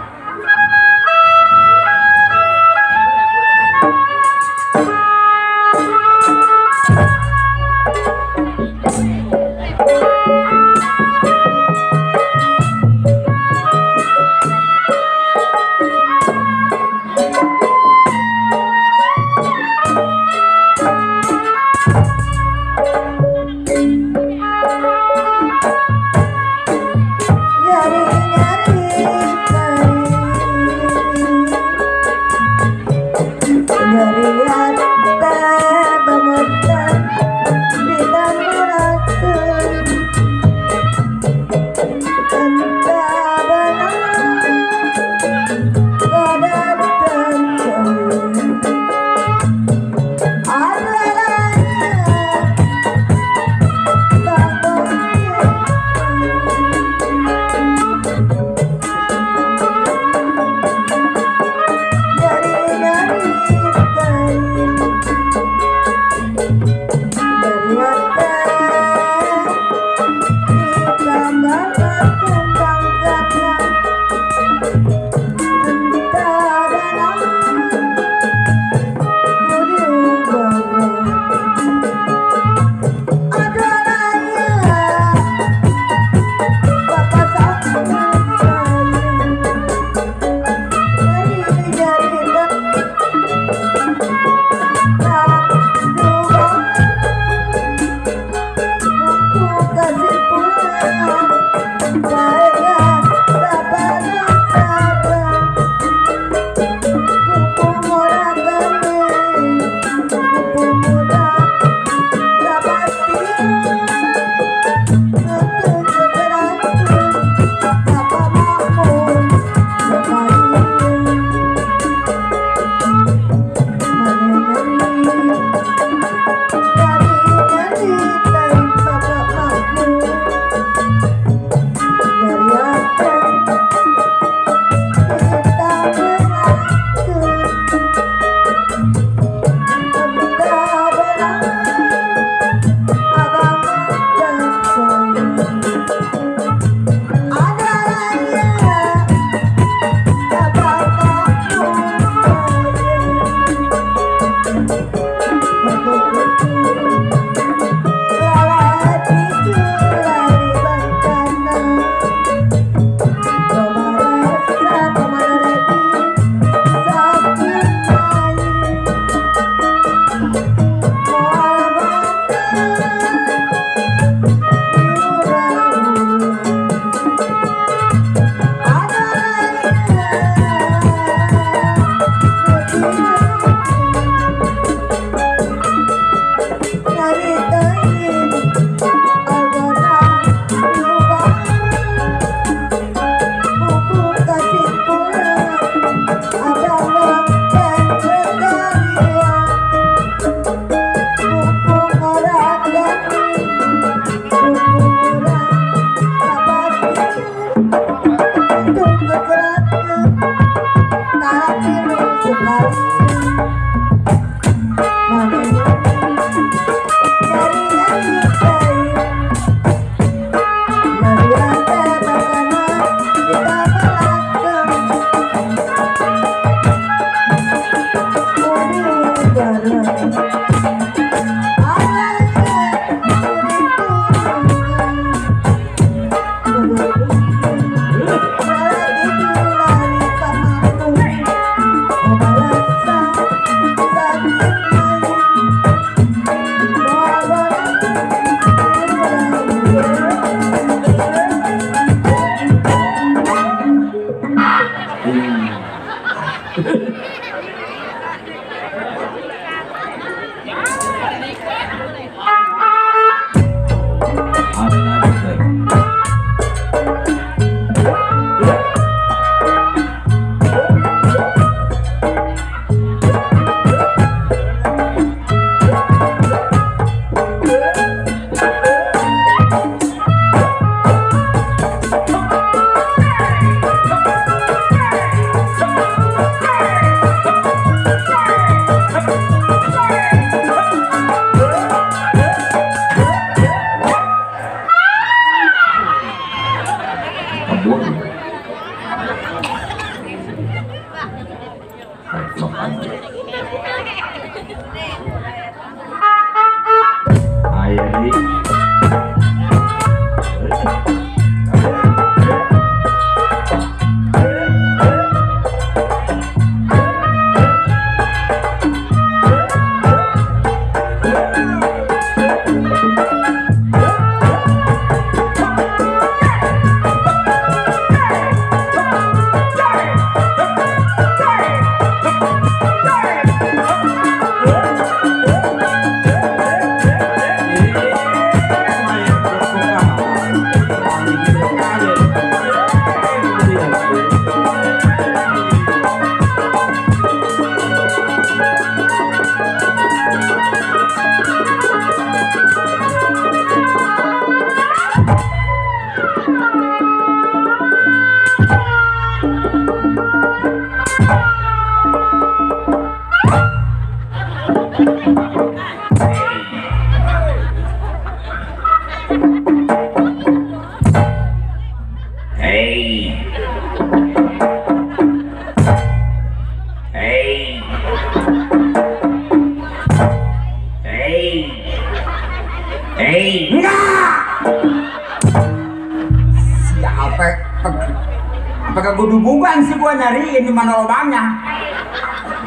Apakah gue dubungan sih gua nyariin di mana lubangnya?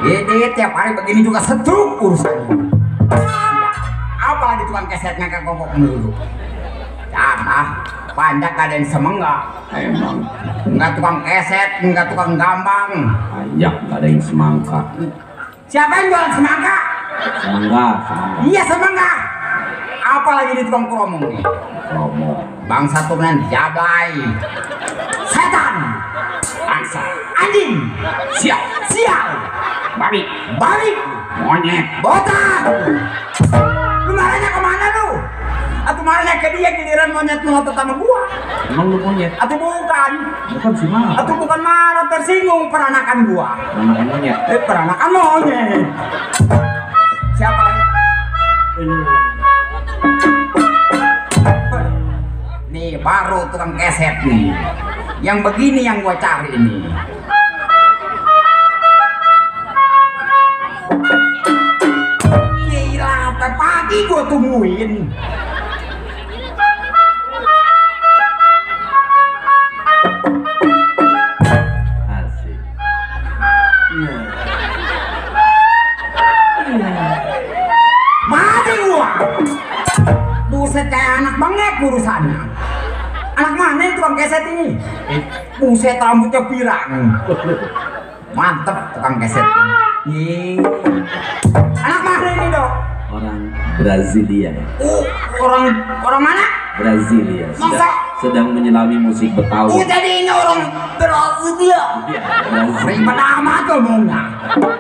Ini tiap hari begini juga setruk urusannya. Apalagi tukang kesetnya ke kokok melulu. Ah, panjang gak ada yang semenggak. Emang Enggak tukang keset, enggak tukang gambang. banyak gak ada yang semangka. Siapa yang jualan semangka? Semangka. Iya semangka. Apalagi di tukang kromong nih. Promo. Bangsa turunan jablay, setan, angsa, anjing, sial, babi, monyet, botak. Lu marahnya kemana lu? Atau marahnya ke dia, giliran monyet ngotot sama gua? Emang lu monyet? Atau bukan? Bukan sih mah. Atau bukan marah, tersinggung peranakan gua? Peranakan monyet. Peranakan monyet. Siapa lagi? Nih baru tukang keset nih. Yang begini yang gua cari nih. Gila, sampai pagi gua tungguin. Asik. Mati gua. Buset kayak anak bengek urusannya. Anak mana itu tukang keset ini? Buset rambutnya pirang. Mantep tukang keset. Yeay. Anak mana ini dok? Orang Brasilia. Orang mana? Brasilia. Masa? Sedang menyelami musik Betawi. Jadi ini orang Brasilia. Iya, Brasilia. Ribet amat ngomongnya.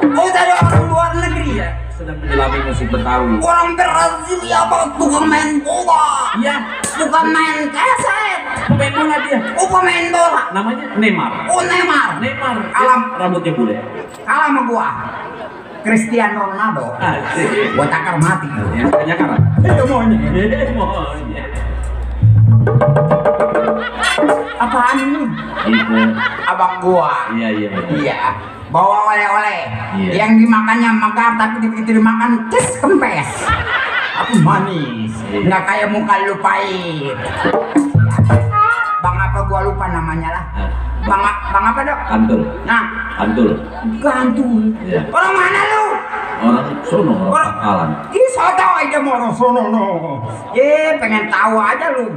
Jadi orang luar negeri ya? Sedang menyelami musik Betawi. Orang Brasilia apa tukang main bola? Iya, Bukan main keset. pemain bola dia. Oh pemain bola. Namanya Neymar. Oh Neymar. Neymar. Alam. Rambutnya bule. Kalah sama gua. Cristiano Ronaldo. Asik. Gua takar mati. Ya, tanya kan? Iya monyet. Monyet. Apaan ini? Itu. Abang gua. Iya, iya. Iya. Bawa oleh-oleh. Iya. Yang dimakannya megar tapi begitu dimakan cis kempes. Aku manis. Iya. Nggak kayak muka lu pahit. Bang apa gua lupa namanya lah. Bang apa dok? Antul. Nah, Antul. gantul. Iya. Orang mana lu? Orang sono, orang Alan. Ih, so tau aja mau orang sono no. Pengen tahu aja lu.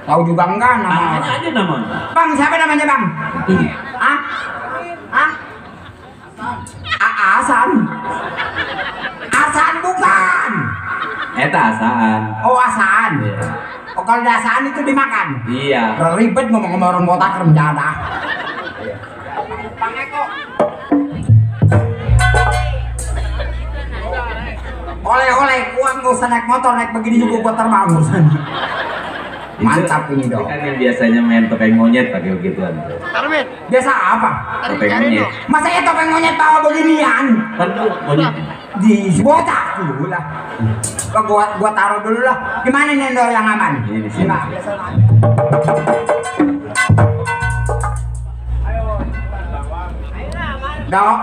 Tahu juga enggak nama? Tanya aja namanya. Bang, siapa namanya bang? Antul. Ah? Asan. Asan bukan. Eta asaan. Oh Asan. Iya. Oh kalau ada Asan itu dimakan. Iya. Ribet ngomong sama orang botak renjana. Bang Eko. Oleh-oleh, uang gak usah naik motor, naik begini juga gua terbang urusan. Mantap ini dong. Kan yang biasanya main topeng monyet pakai begituan. Biasa apa? Topeng monyet. Masa ya topeng monyet bawa beginian? Kan tuh monyet. Di botak dulu lah. Gua taruh dulu lah. Gimana nih Ndo yang aman? Ini di sini. Nah, biasa lah. Dok.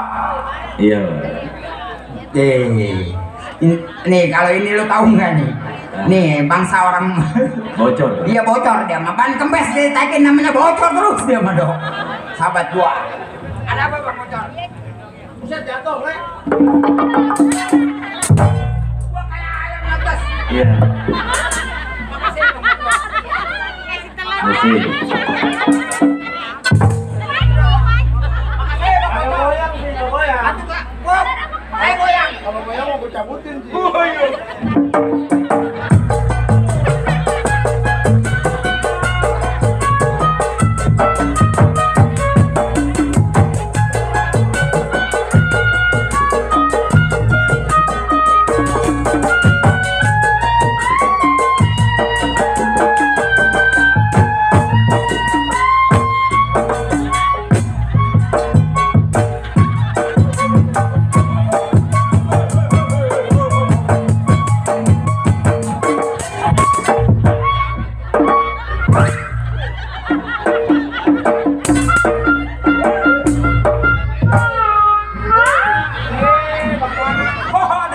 Iya. Nih kalau ini lo tahu nggak nih? Nih bangsa orang Bocor. iya bocor dia mah ban kempes ditaikin namanya bocor terus dia mah dok. Sahabat gua. Ada apa bang bocor? Buset jatuh gue. Gua kayak ayam atas. Iya. Makasih bang bocor. Masih. Kalau goyang mau gue cabutin sih.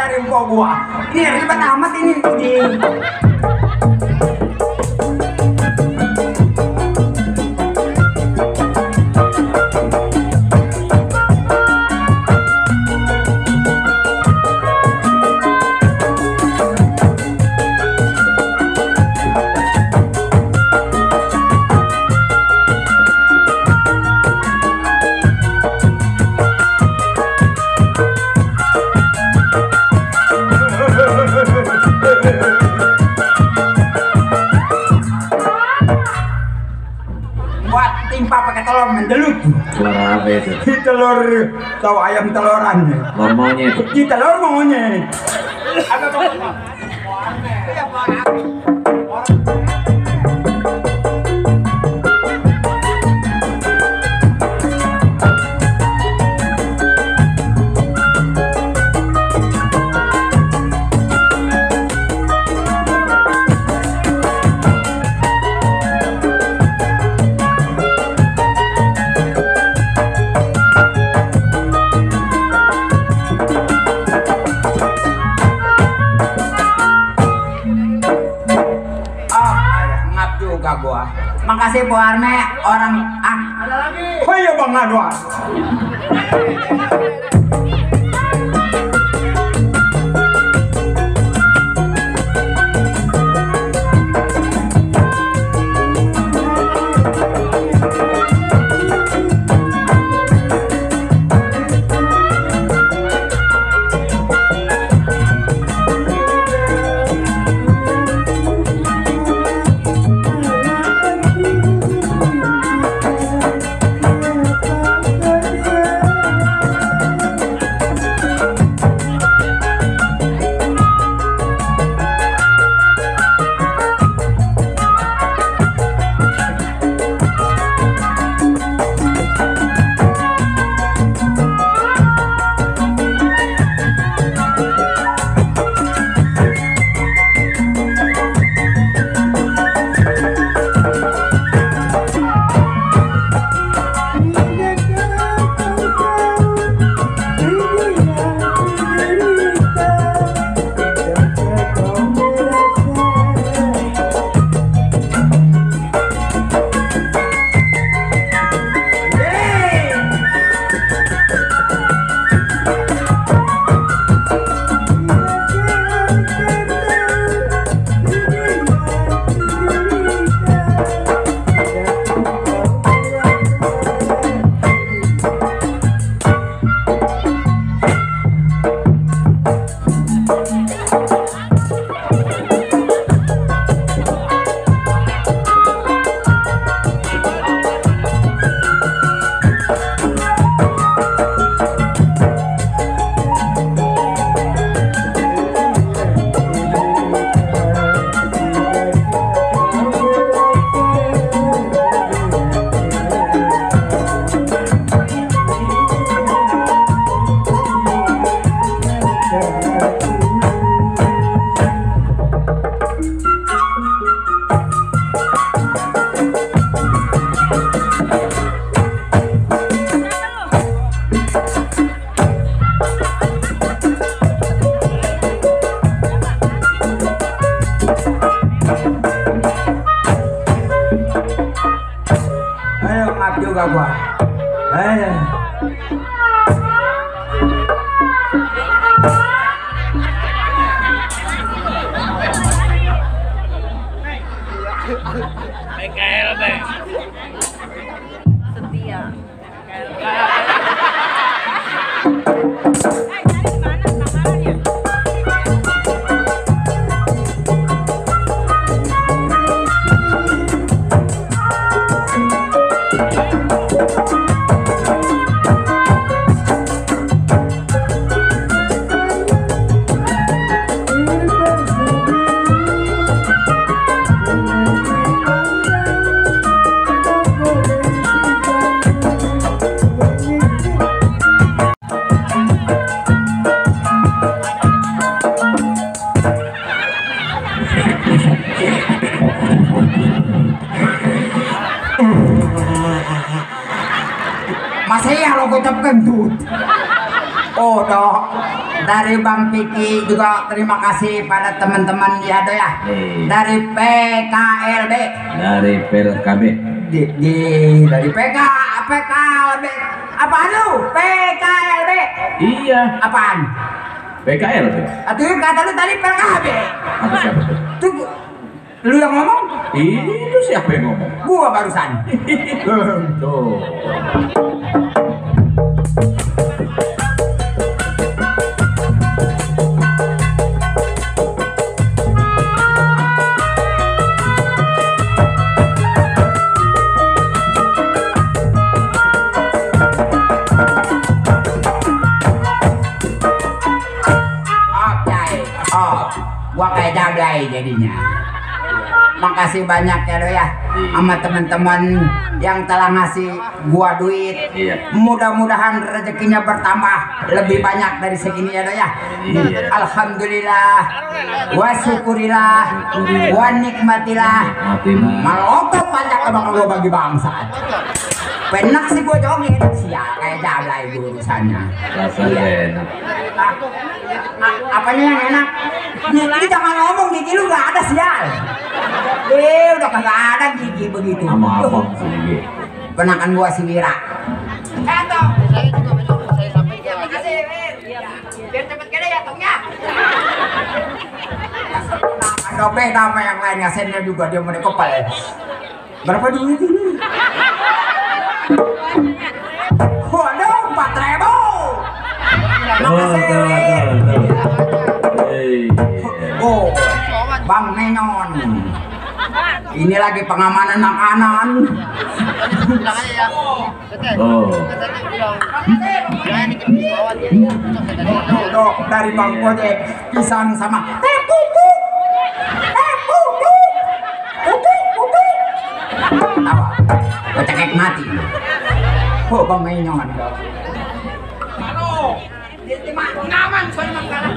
dari empok gua. Ini ribet amat ini. Buat timpa pakai telur menjelut. Telur apa itu? Di telur tahu ayam teloran. Telur monyet. Di telur monyet. Makasih Bu Arne, orang oh iya Bang Adwan. juga gua. Masih ya lo kocap kentut. Oh, dok. Dari Bang Piki juga terima kasih pada teman-teman ya do ya. Dari PKLB. Dari PKB. Dari PKLB. Apaan lu? PKLB. Iya. Apaan? PKLB. Atau kata lu tadi PKB. Apa siapa tuh? Tuh lu yang ngomong? Itu siapa yang ngomong? Gua barusan. Tuh. Gua kayak jablay jadinya. Makasih banyak ya lo ya sama teman-teman yang telah ngasih gua duit. Mudah-mudahan rezekinya bertambah lebih banyak dari segini ya lo ya. Alhamdulillah wa syukurillah wa nikmatillah. Malotot banyak bakal gua bagi bangsa. Penak sih gua joget sial kayak jablay urusannya. Rasanya enak. Apanya yang enak? Gigi jangan ngomong, gigi lu gak ada sial. Udah kagak ada gigi begitu. Sama abang sih gigi. Penakan gua si Wira. Toh. Saya juga besok saya sampaikan. Terima kasih, biar cepet gede ya, Tong ya. Ada beda sama yang lain, ngasennya juga dia mau dikepal. Berapa duit ini? Waduh, 4.000. Oh, Bang Menyon. Ini lagi pengamanan makanan. Dok, dari Bang Gojek pisang sama pupu. Apa? Kocek mati. Oh, Bang Menyon. Halo. Ngaman soalnya makanan.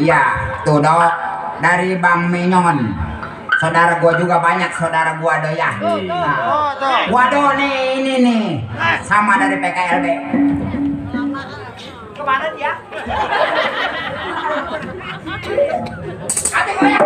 Iya, tuh dok dari Bang Menyon. Saudara gua juga banyak saudara gua do ya. Waduh nih ini nih sama dari PKLB. Kemana dia? Hati goyang.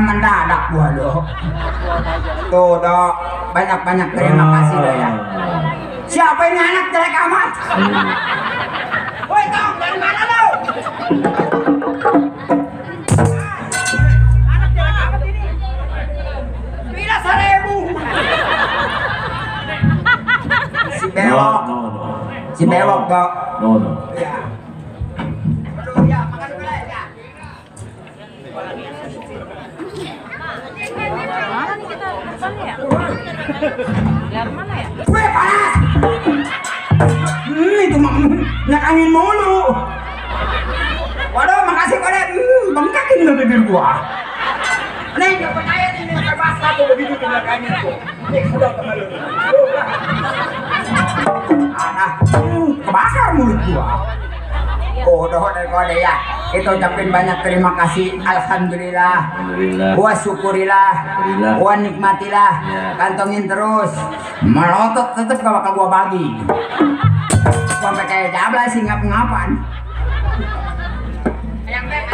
mendadak gua dok. Tuh dok, banyak-banyak terima kasih dok ya. Siapa ini anak jelek amat? Woi Tong, dari mana lo? Anak jelek amat ini. Bila 1000. Si bewok. No. Si bewok dok. No. Ya. Aduh ya, makan dulu ya. Mana nih kita depannya ya? Lihat mana ya? Weh panas. Itu mah nak angin mulu. Waduh, makasih kode. Bengkakin lo bibir gua. Nih, gak percaya nih, pakai basah tuh begitu tuh belakangnya tuh. Nih, udah kembali. Anak, kebakar mulut gua. Oh, udah kode ya. Kita ucapin banyak terima kasih. Alhamdulillah. Alhamdulillah. Gua syukurilah. Alhamdulillah. Gua nikmatilah. Ya. Kantongin terus. Melotot tetep gak bakal gua bagi. Sampai kayak jabla sih ngap-ngapan. Ayam pep.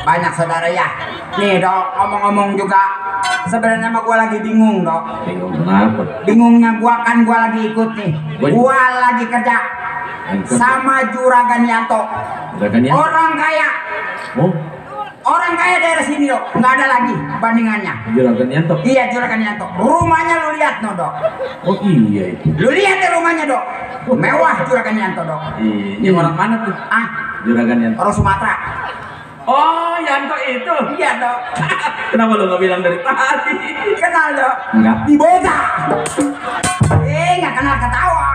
Banyak saudara ya. Nih dok, ngomong-ngomong juga sebenarnya mah gua lagi bingung dok. Bingung kenapa? Bingungnya gua kan gua lagi ikut nih. Gua lagi kerja sama Juragan Yanto. Juragan Yanto? Orang kaya. Oh, Orang kaya daerah sini dok. Nggak ada lagi bandingannya. Juragan Yanto? Iya Juragan Yanto. Rumahnya lu lihat no dok. Oh iya itu. Lu lihat deh rumahnya dok. Mewah Juragan Yanto dok. Ini orang mana tuh? Ah, Juragan Yanto. orang Sumatera. Oh, Yanto itu. Iya dok. Kenapa lu nggak bilang dari tadi? Kenal dok. Enggak. Di Boga. Nggak kenal ketawa.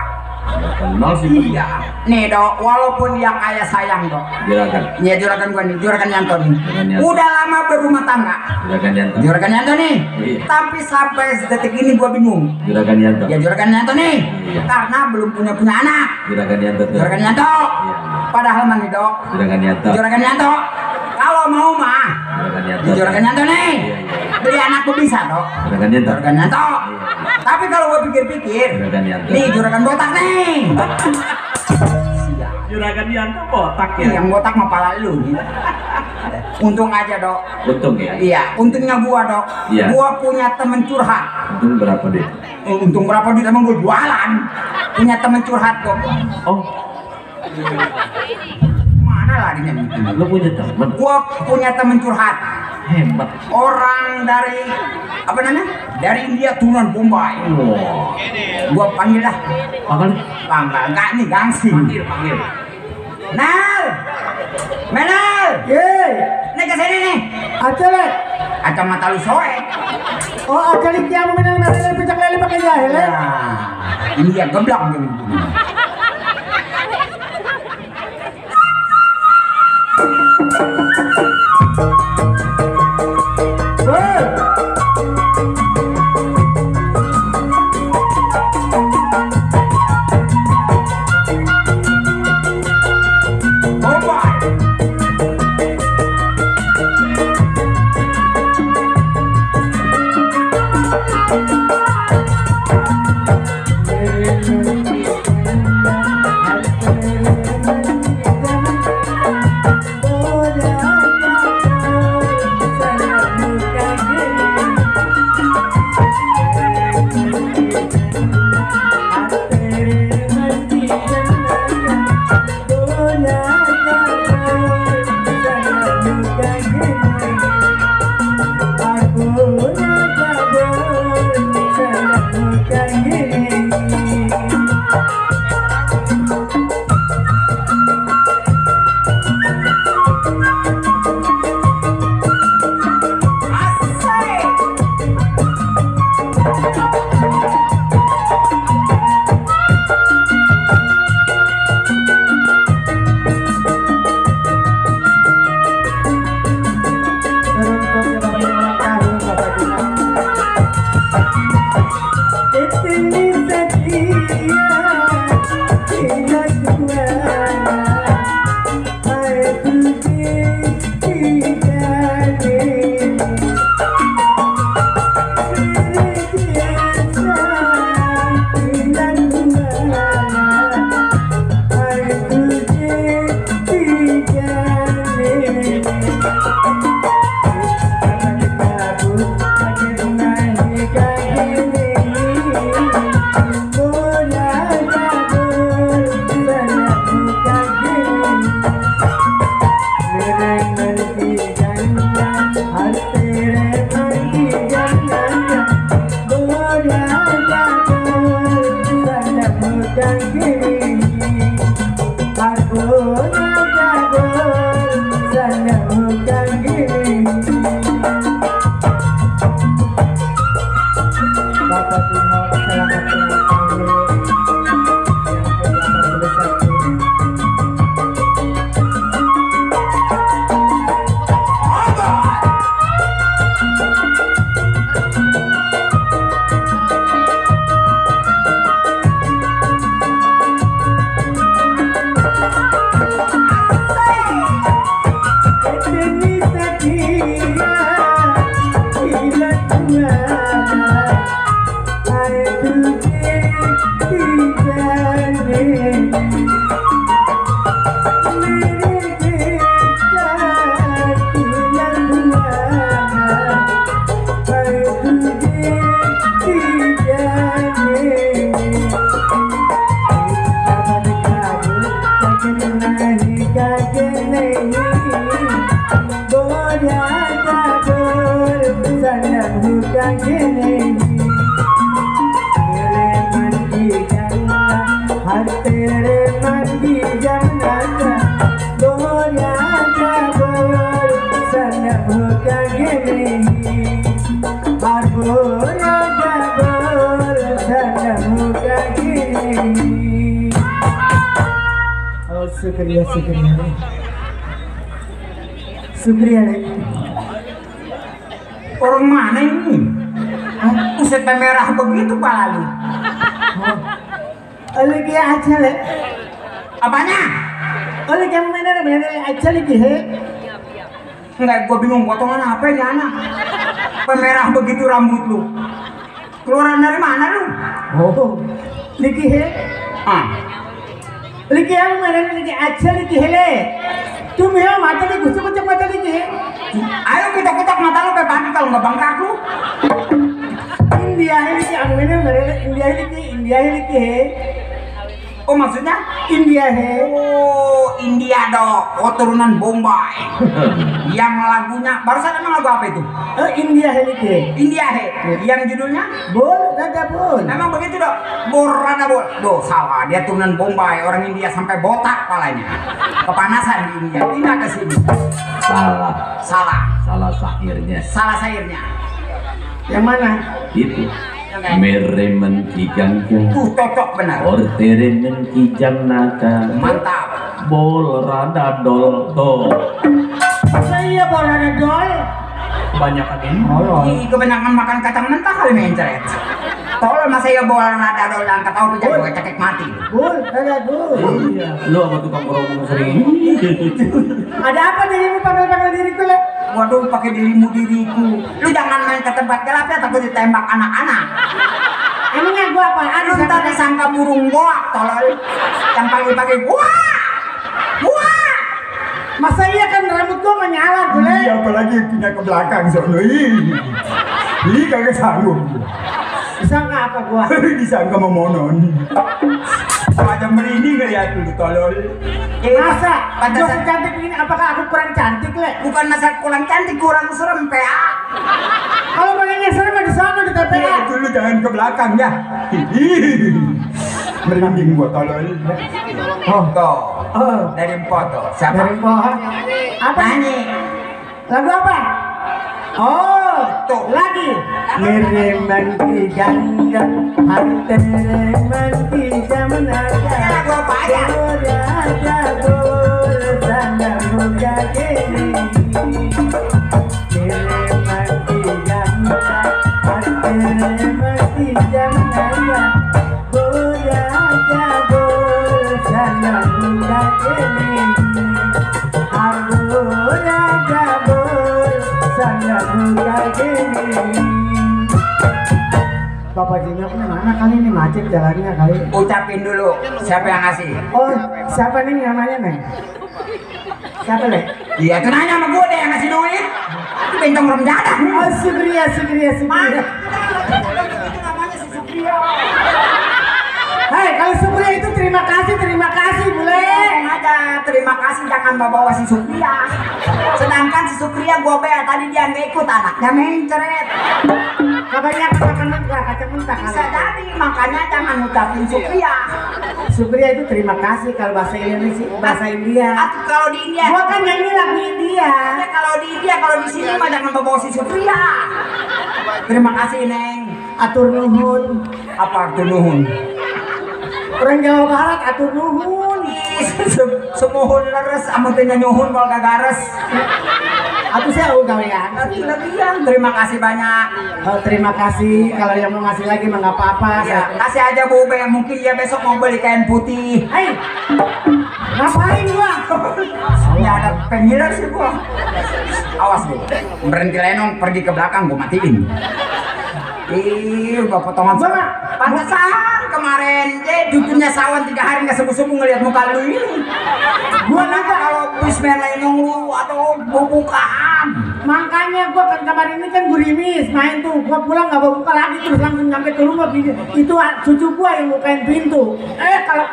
Kenal sih. Iya. Nih dok, walaupun dia kaya sayang dok. Juragan. Iya Juragan gua nih, Juragan Yanto nih. Juragan Yanto. Udah lama berumah tangga. Juragan Yanto. Juragan Yanto nih. Iya. Tapi sampai detik ini gua bingung. Juragan Yanto. Ya Juragan Yanto nih. Iya. Karena belum punya anak. Juragan Yanto tuh. Juragan Yanto. Iya. Padahal mah nih dok. Juragan Yanto. Juragan Yanto. Kalau mau mah. Juragan Yanto. Juragan Yanto nih. Iya. Beli anakku bisa dok. Juragan Yanto. Juragan Yanto. Iya. Tapi kalau gua pikir-pikir. Juragan Yanto. Nih Juragan botak nih. Juragan Yanto botak ya. Yang botak mah pala lu. Untung aja dok. Untung ya. Iya, untungnya gua dok. Iya. Gua punya temen curhat. Untung berapa deh? Untung berapa duit emang gua jualan. Punya temen curhat dok. Oh, Mana larinya begini? lu punya teman? Gua punya temen curhat. Hebat. Orang dari apa namanya? Dari India turunan Bombay. Wah. Gua panggil dah. Apa nih? Enggak nih gangsi. Panggil. Nal. Menal. Yeay, Nih kesini nih. acele. Kacamata lu soek. Oh, acele kia mau minum lele pecak lele pakai jahil. Nah, ini dia geblok gini. Ini Oh, Sukriya. Sukriya nih. Orang mana ini? Buset merah begitu Pak Lalu. Lagi aja le. Apanya? Oleh yang mana aja lagi he. Enggak, gue bingung potongan apa ini anak. Pemerah begitu rambut lu. Keluaran dari mana lu? Oh, lagi he. Lagi yang mana lagi aja lagi hele. Tuh mea mata lagi gusuk mata lagi he. Ayo kita kutak mata lu pe bangkit kalau nggak bangkak lu. India ini yang mana India ini he. Oh maksudnya? India he. Oh India dong. Oh turunan Bombay. Yang lagunya barusan emang lagu apa itu? India he. India he. Yang judulnya? Bol, rada bol. Emang begitu dong. Bol rada bol. Duh salah. Dia turunan Bombay. Orang India sampai botak palanya. Kepanasan di India. Pindah ke sini. Salah. Salah Syairnya. Salah syairnya. Yang mana? Itu. Meremen kijang Cocok benar. Orteremen kijang naka. Mantap. Bol rada dol dol. Saya bola ada dol. Kebanyakan ini. Ih, kebanyakan makan kacang mentah kali mencret. Tolol masa ya bawa rada dol dan ketahu tuh jadi gue cekek mati. Bol, ada bol. Iya. Lu sama tukang keromong sering. Ada apa dirimu panggil diriku le? Waduh, pakai diriku. Lu jangan main ke tempat gelap ya, takut ditembak anak-anak. Emangnya gua apa? Lu ntar disangka burung goak, tolol. Yang pagi-pagi, wah. Masa iya kan rambut gua menyala boleh? Iya, apalagi pindah ke belakang sono. Ih, kagak sanggup. Disangka apa gua? Disangka memonon. Macam merinding ngeliat lu tolol. Masa? Gua Pantasan cantik ini apakah aku kurang cantik le? bukan masa kurang cantik, kurang serem PA. Kalau pengennya serem di sana di TPA. Ya, dulu jangan ke belakang ya. Merinding gua tolol. Oh, Tuh, oh. dari foto. Siapa? Dari pohon. Apa? Nyanyi. Lagu apa? Oh, Tuh. lagi. Mereman kijang Mereman kijang menaga. Lagu apa ya? Raja bol sana muda kini. Mereman kijang Mereman kijang menaga. Raja bol sana muda kini. Aku raja bol sana muda kini. Bapak Jimmy mana kali ini macet jalannya kali. Ucapin dulu siapa yang ngasih. Oh, siapa nih namanya Neng? Siapa le? Iya, itu nanya sama gue deh yang ngasih duit. Itu bentong remjadah. Oh, Sukriya. Hei, kalau Sukriya itu terima kasih boleh. Aja terima kasih, jangan bawa si Sukriya. Sedangkan si Sukriya gue bea tadi dia nggak ikut, anaknya mencret. Kebanyakan makan kaca mentah kali. Bisa jadi, makanya jangan ngucapin Sukriya. Sukriya itu terima kasih kalau bahasa Indonesia, bahasa India. Kalau di India. Gua kan nyanyi lagu India. Ya, kalau di India, kalau di sini mah jangan bawa si Sukriya. Terima kasih Neng. Atur nuhun. Apa arti nuhun? Orang Jawa Barat atur nuhun. Semohon leres, amutin nyuhun kalau kagares. Atuh saya gawean. Lebihan. Terima kasih banyak. Oh, terima kasih. Kalau yang mau ngasih lagi mah nggak apa-apa. Ya, kasih aja Bu Be, mungkin dia besok mau beli kain putih. Hei, ngapain gua? Ya ada pengiler sih gua. Awas Bu, berhenti lenong pergi ke belakang gua matiin. Udah potongan sama. Pantesan kemarin dudunya sawan 3 hari nggak sembuh-sembuh ngeliat muka lu ini. Gua nanya kalau bismen lenong lu atau bukaan. Makanya gua kan kemarin ini kan gurimis main tuh. Gua pulang nggak bawa buka lagi terus langsung nyampe ke rumah. Itu cucu gua yang bukain pintu. Kalau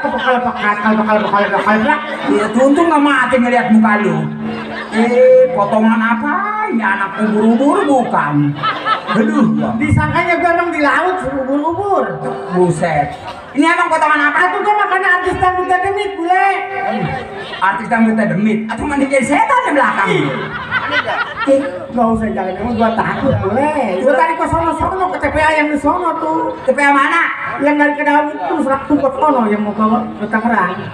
ya untung nggak mati ngeliat muka lu. Potongan apa? Ya anak ubur-ubur bukan. Aduh, disangkanya gua emang di laut ubur-ubur. buset. Ini emang potongan apa? Aku kan makanya artis dangdut demit bule. Artis dangdut demit. Atau mandi jadi setan di belakang. Gak usah jangan emang gua takut bule. Gua tadi ke sono ke TPA yang di sono tuh. TPA mana? Yang dari Kedaung itu serak tuh ke sono yang mau ke Tangerang.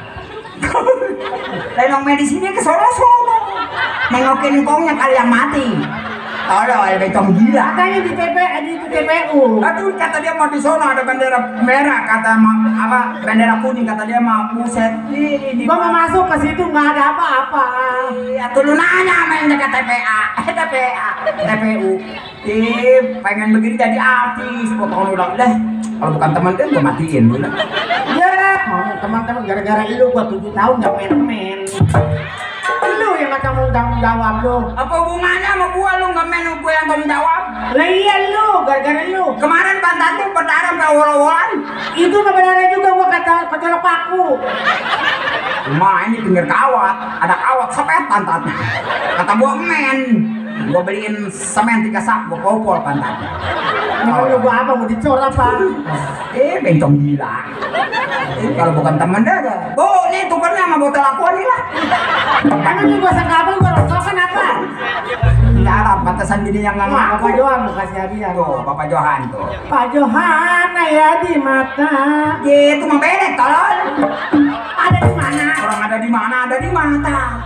Lenong medis ini ke sono. Nengokin kongnya kali yang mati. Tolong ada betong gila. Katanya di TPU. Aduh kata dia mau di sono ada bendera merah kata apa bendera kuning kata dia mau buset. Gua mau masuk ke situ nggak ada apa-apa. Ya tuh lu nanya main dekat TPU. Pengen begini jadi artis. Potong udah deh. Kalau bukan teman kan gua matiin dulu. Ya, teman-teman gara-gara lu gua 7 tahun nggak main-main. Lu yang nggak tanggung jawab lu. Apa hubungannya sama gua lu nggak main gua yang tanggung jawab? Lah iya lu, gara-gara lu. Kemarin pantat lu berdarah sampai wol-wolan. Itu sebenarnya juga gua kata kecolok paku. Cuma ini pinggir kawat, ada kawat sepet pantatnya. Kata gua men, gua beliin semen 3 sak, gua popol pantatnya. Namanya gua apa mau dicor apa? Bencong gila. Kalau bukan temen dah. Bu, nih tukernya sama botol aqua nih lah. Emang gua sangka apa gua rongsokan apa? Enggak Arab, pantesan gini yang nggak ngaku. Bapak Johan mau kasih hadiah. Tuh, Bapak Johan tuh. Pak Johan ya di mata. Itu mah bedek tolong. Ada di mana? Orang ada di mana? Ada di mata.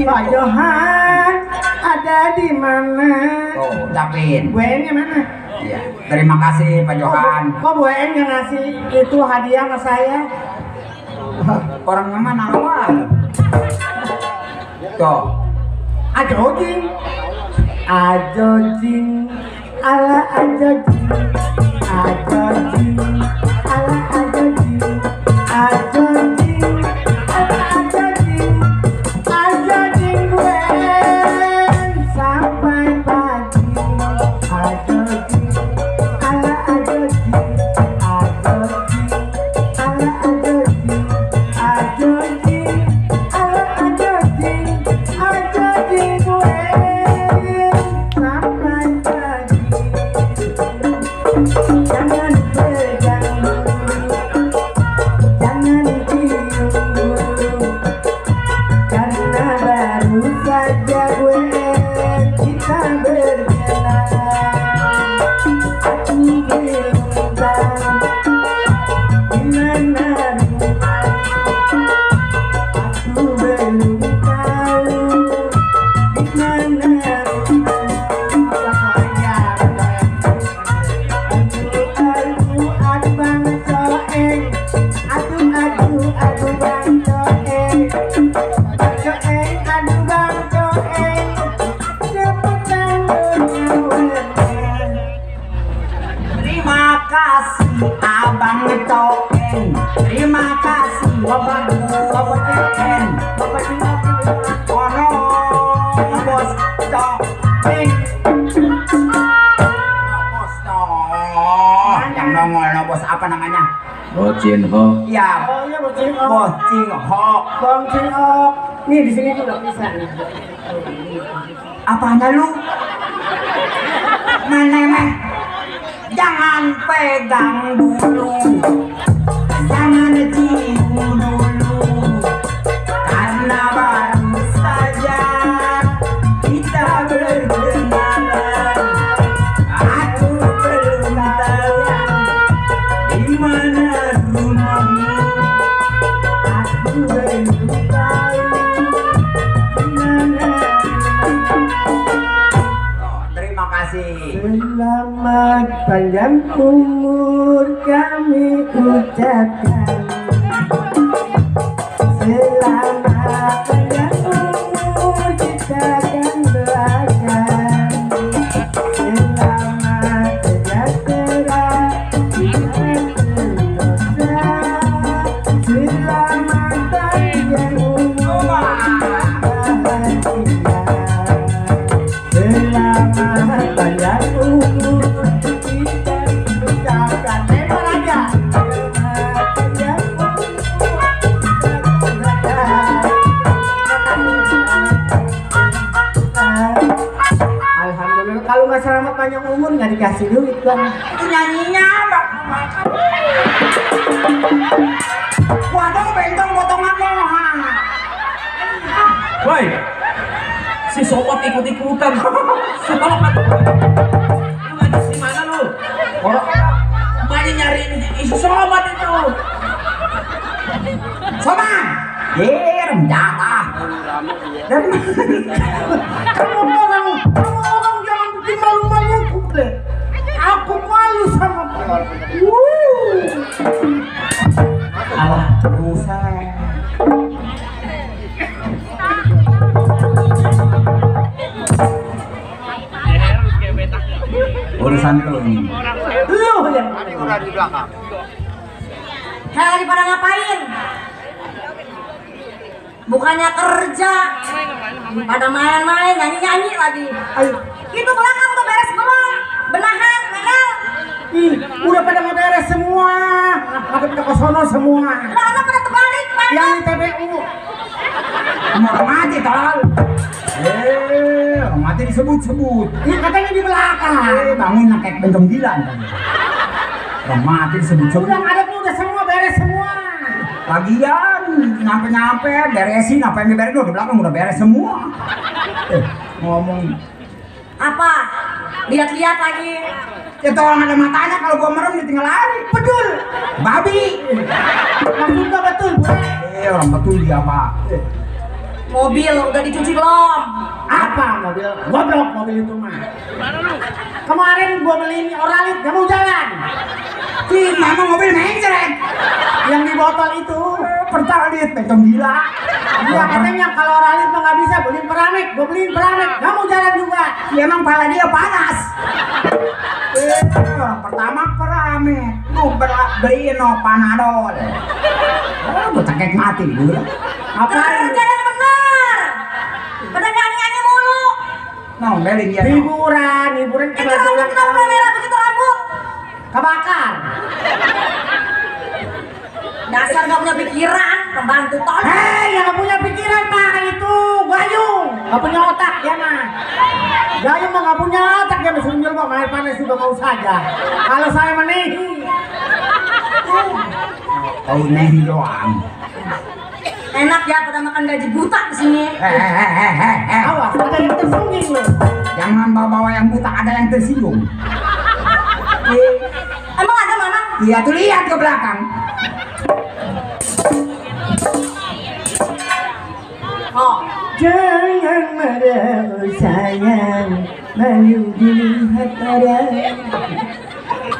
Pak Johan ada di mana? Tuh, ucapin. WN-nya mana? Iya. Terima kasih Pak Johan. Kok WN yang ngasih itu hadiah sama saya? Orangnya mana awal? Tuh. Ajojing, ala ajojing, ala ajojing, ala ajojing gue sampai pagi. Ajojing, ala ajojing, ala ajojing, ala ajojing. Jangan pegang dulu, jangan cium dulu, karena baru saja kita berkenalan. Aku belum tahu di mana rumahmu, aku belum tahu di mana rumahmu. Terima kasih Abang Coen. Terima kasih Bapak Coen. Ono Bos Coen. Bos Coen. Yang nongol bos apa namanya? Bocin ho. Iya. Oh iya Bocing Ho. Bocing ho. Bocing Ho. Nih di sini juga bisa nih. Apanya lu? Mana meh? Jangan pegang dulu, jangan cium dulu, karena baru saja kita berkenalan. Aku belum tahu di mana rumahmu, aku belum tahu di mana rumahmu. Terima kasih. Selamat panjang umur kami ucapkan. Selamat panjang umur kita akan doakan. Selamat sejahtera kita sentosa. Selamat panjang umur bahagia. Selamat panjang umur kita ucapkan. Lebar aja. Selamat panjang umur Alhamdulillah, kalau nggak selamat panjang umur nggak dikasih duit bang. Itu nyanyinya Bang. waduh bentong potongan moha. Woi, si sobat ikut-ikutan. Sebalok lu lagi di mana lu? Orang banyak nyariin isu sobat itu. Soman, rendah. Dan kamu orang jangan bikin malu-malu kuple. Aku malu sama kamu. Alah, usah. Urusan lu ini. Lu yang udah di belakang. Kayak lagi pada ngapain? Bukannya kerja, pada main-main, nyanyi-nyanyi lagi. Ayo. Itu belakang tuh beres belum? Benahan, Menel. Ih, udah pada ngeberes semua. Ada ke sono semua. Lah, pada terbalik, Pak. Yang di TPU. Mau mati tol. Orang mati disebut-sebut. Ini katanya di belakang. Bangun kayak bentong dilan. Orang mati disebut-sebut. Udah ada tuh, udah semua beres semua. Lagian nyampe-nyampe beresin apa yang diberes di belakang udah beres semua. Ngomong Apa? Lihat-lihat lagi. itu orang ada matanya kalau gua merem dia tinggal lari. Bedul. Babi. Maksudnya betul, Bu. Orang betul dia, Pak. Mobil udah dicuci belum? Apa mobil? Goblok mobil itu mah. Kemarin gua beli Oralit gak mau jalan. Memang mobil mencret. Yang di botol itu pertalit, pencong gila. Dia katanya kalau Oralit mah gak bisa beliin Peramek. Gua beliin Peramek, gak mau jalan juga. Emang pala dia panas. Orang pertama Peramek, lu beliin Panadol. Gua cekek mati dulu. Kerja yang bener. Pada nyanyi-nyanyi mulu. Ngomelin dia. Hiburan Itu rambut kenapa merah begitu rambut? Kebakar. Dasar gak punya pikiran, pembantu tol. Hei, yang gak punya pikiran mah itu Gayung. Gak punya otak ya mah. Gayung mah gak punya otak, dia disuruh nyelbok air panas juga mau saja. Kalau saya menehi. Oh nehi doang. Enak ya pada makan gaji buta di sini. Awas, ada yang tersinggung loh. Jangan bawa-bawa yang buta, ada yang tersinggung. Emang ada mana? Iya tuh lihat ke belakang. Oh. Jangan marah oh sayang, malu dilihat orang.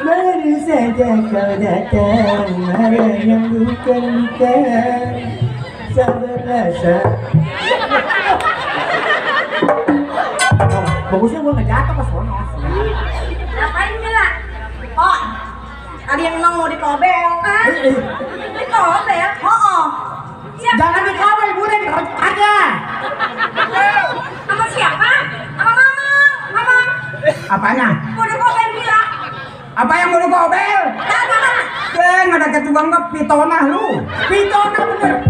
Baru saja kau datang, marah yang bukan-bukan. Sabarlah bagusnya gua nggak jatuh pas sono. Ngapain Mila? Oh, ada yang mau dikobel kan? Dikobel? Oh. Jangan dikobel, boleh dikobel aja. Sama siapa? Sama mama. Mama. Apanya? Mau dikobel Mila. Apa yang mau dikobel? Nggak ada ketukang ke pitona lu. Pitona bener.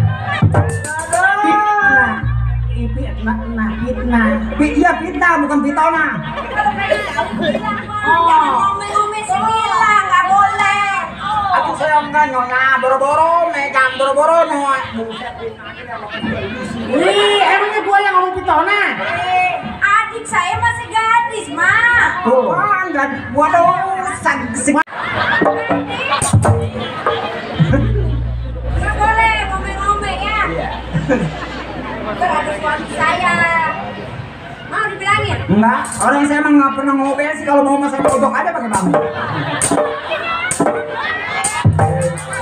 Iya fitnah bukan pitona. Jangan ngomel-ngomel si Mila, nggak boleh. Aku sayang kan nyonya boro-boro megang boro-boro nyonya. Wih, emangnya gua yang ngomong pitona? Adik saya masih gadis, Ma. Oh, enggak. Waduh, Nggak boleh ngomel-ngomel ya. Iya. Ada suami saya. Mau dibilangin? Enggak, orang saya emang nggak pernah ngobel sih, kalau mau saya kodok aja pakai bambu.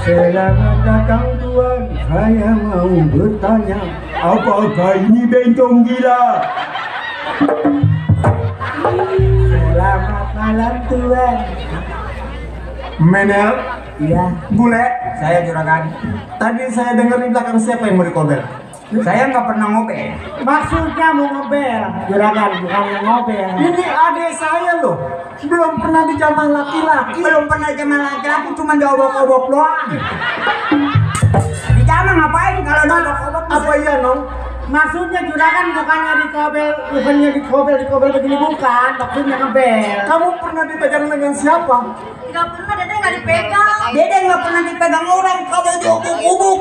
Selamat datang Tuan, saya mau bertanya, apakah ini bencong gila? Selamat malam Tuan. Menel? Iya. Bule? Saya juragan. Tadi saya dengar di belakang siapa yang mau dikobel? Saya nggak pernah ngobel. Maksudnya mau ngobel, juragan bukan yang ngobel. Ini adik saya loh, belum pernah dijamah laki-laki. Belum pernah dijamah laki-laki, cuma diobok-obok doang. Dijamah ngapain kalau diobok-obok? Apa iya nong? Maksudnya juragan bukannya dikobel begini bukan, maksudnya ngebel. Kamu pernah dipegang dengan siapa? Nggak pernah, Dede nggak dipegang. Dede nggak pernah dipegang orang, kamu diobok-obok.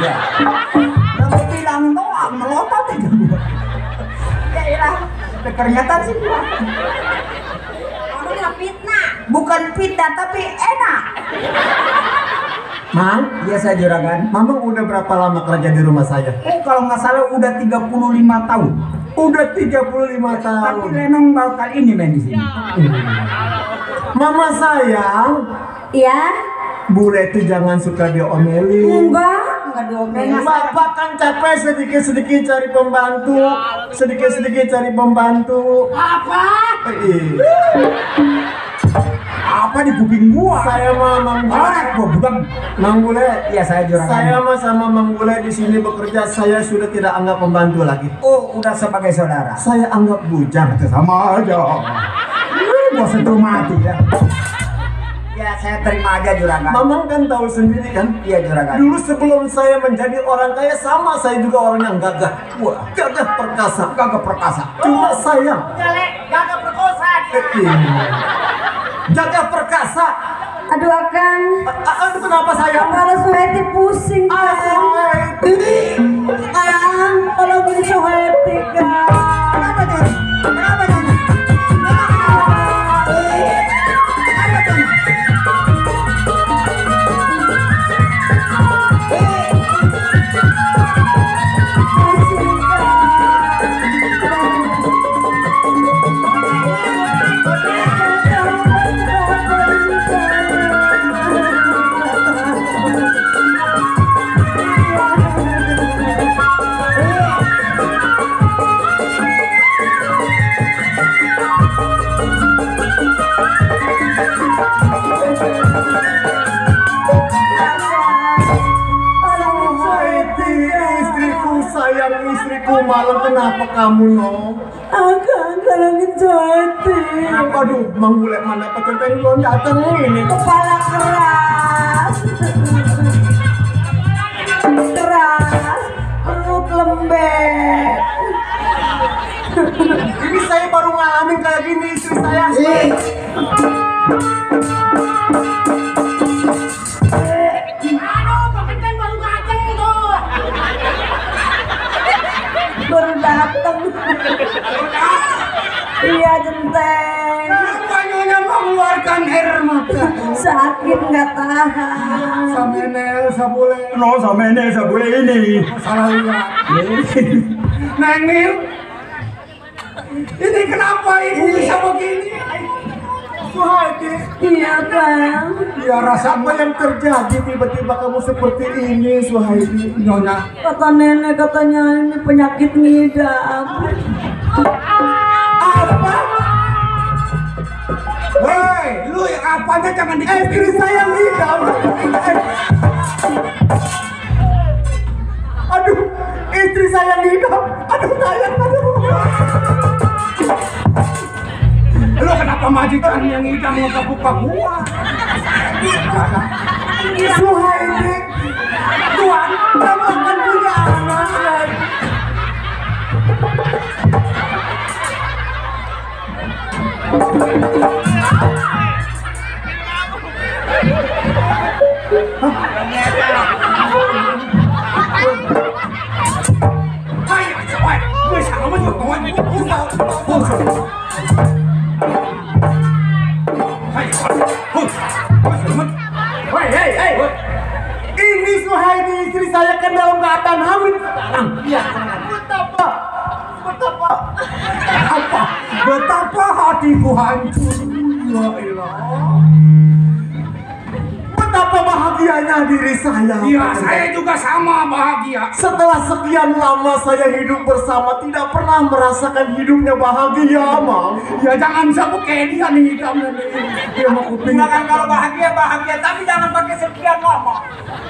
ya. Kamu bilang doang melotot aja gua. Ya ilah, ternyata sih gua. Kamu nggak fitnah. Bukan fitnah tapi enak. Mang, iya saya juragan. Mamang udah berapa lama kerja di rumah saya? Kalau nggak salah udah 35 tahun. Udah 35 tahun. Tapi Lenong baru kali ini main di sini. Mama sayang. Iya. Bule itu jangan suka diomelin. Enggak diomelin. Bapak kan capek sedikit-sedikit cari pembantu. Sedikit-sedikit cari pembantu. Apa? Apa di kuping gua? Saya mah Mang Bule. Gua bukan Mang Bule. Iya saya juragan. Saya mah sama Mang Bule di sini bekerja. Saya sudah tidak anggap pembantu lagi. Oh, udah sebagai saudara. Saya anggap bujang. Itu sama aja. Gua sentuh mati ya. Ya saya terima aja juragan. Mamang kan tahu sendiri kan? Iya juragan. Dulu sebelum saya menjadi orang kaya sama saya juga orang yang gagah. Wah, gagah perkasa. Gagah perkasa. Cuma sayang. Gagah perkosa. Gagah perkasa. Aduh Akang. Aduh kenapa sayang? Kepala Suheti pusing kan. Akang, tolong beli Suheti kan. Kenapa tuh? Kenapa tuh? Istriku malam kenapa kamu no? Akang tolongin Suheti. Aduh, Mang Bule mana pecenting belum datang ini. Kepala keras. Keras. Perut lembek. Ini saya baru ngalamin kayak gini istri saya. Aduh, pekenceng baru ngaceng tuh. Baru dateng. Iya Genteng. Banyunya mengeluarkan air mata. Sakit nggak tahan. Samene sabule. No, samene sabule ini. Salah lihat. Nengil. Ini kenapa ibu bisa begini? Suhati. Iya Kang. Ya rasa apa yang terjadi tiba-tiba kamu seperti ini Suhaiti Nyonya? Kata nenek katanya ini penyakit ngidam. Apa? Hei, lu yang apanya jangan dikit. Istri saya ngidam. Aduh, istri saya ngidam. Aduh sayang, aduh. Lu kenapa majikan yang ngidam buka gua? Suhaiti, Tuan, kamu akan punya anak lagi. Ini Suhaiti istri saya kan dalam keadaan hamil sekarang. Iya. Betapa hatiku hancur. Ya Allah. Betapa bahagianya diri saya. Iya, saya juga sama bahagia. Setelah sekian lama saya hidup bersama, tidak pernah merasakan hidupnya bahagia, Mang. Ya jangan sabuk kayak dia nih hidupnya nih. Dia mau kuping. Silakan kalau bahagia bahagia, tapi jangan pakai sekian lama.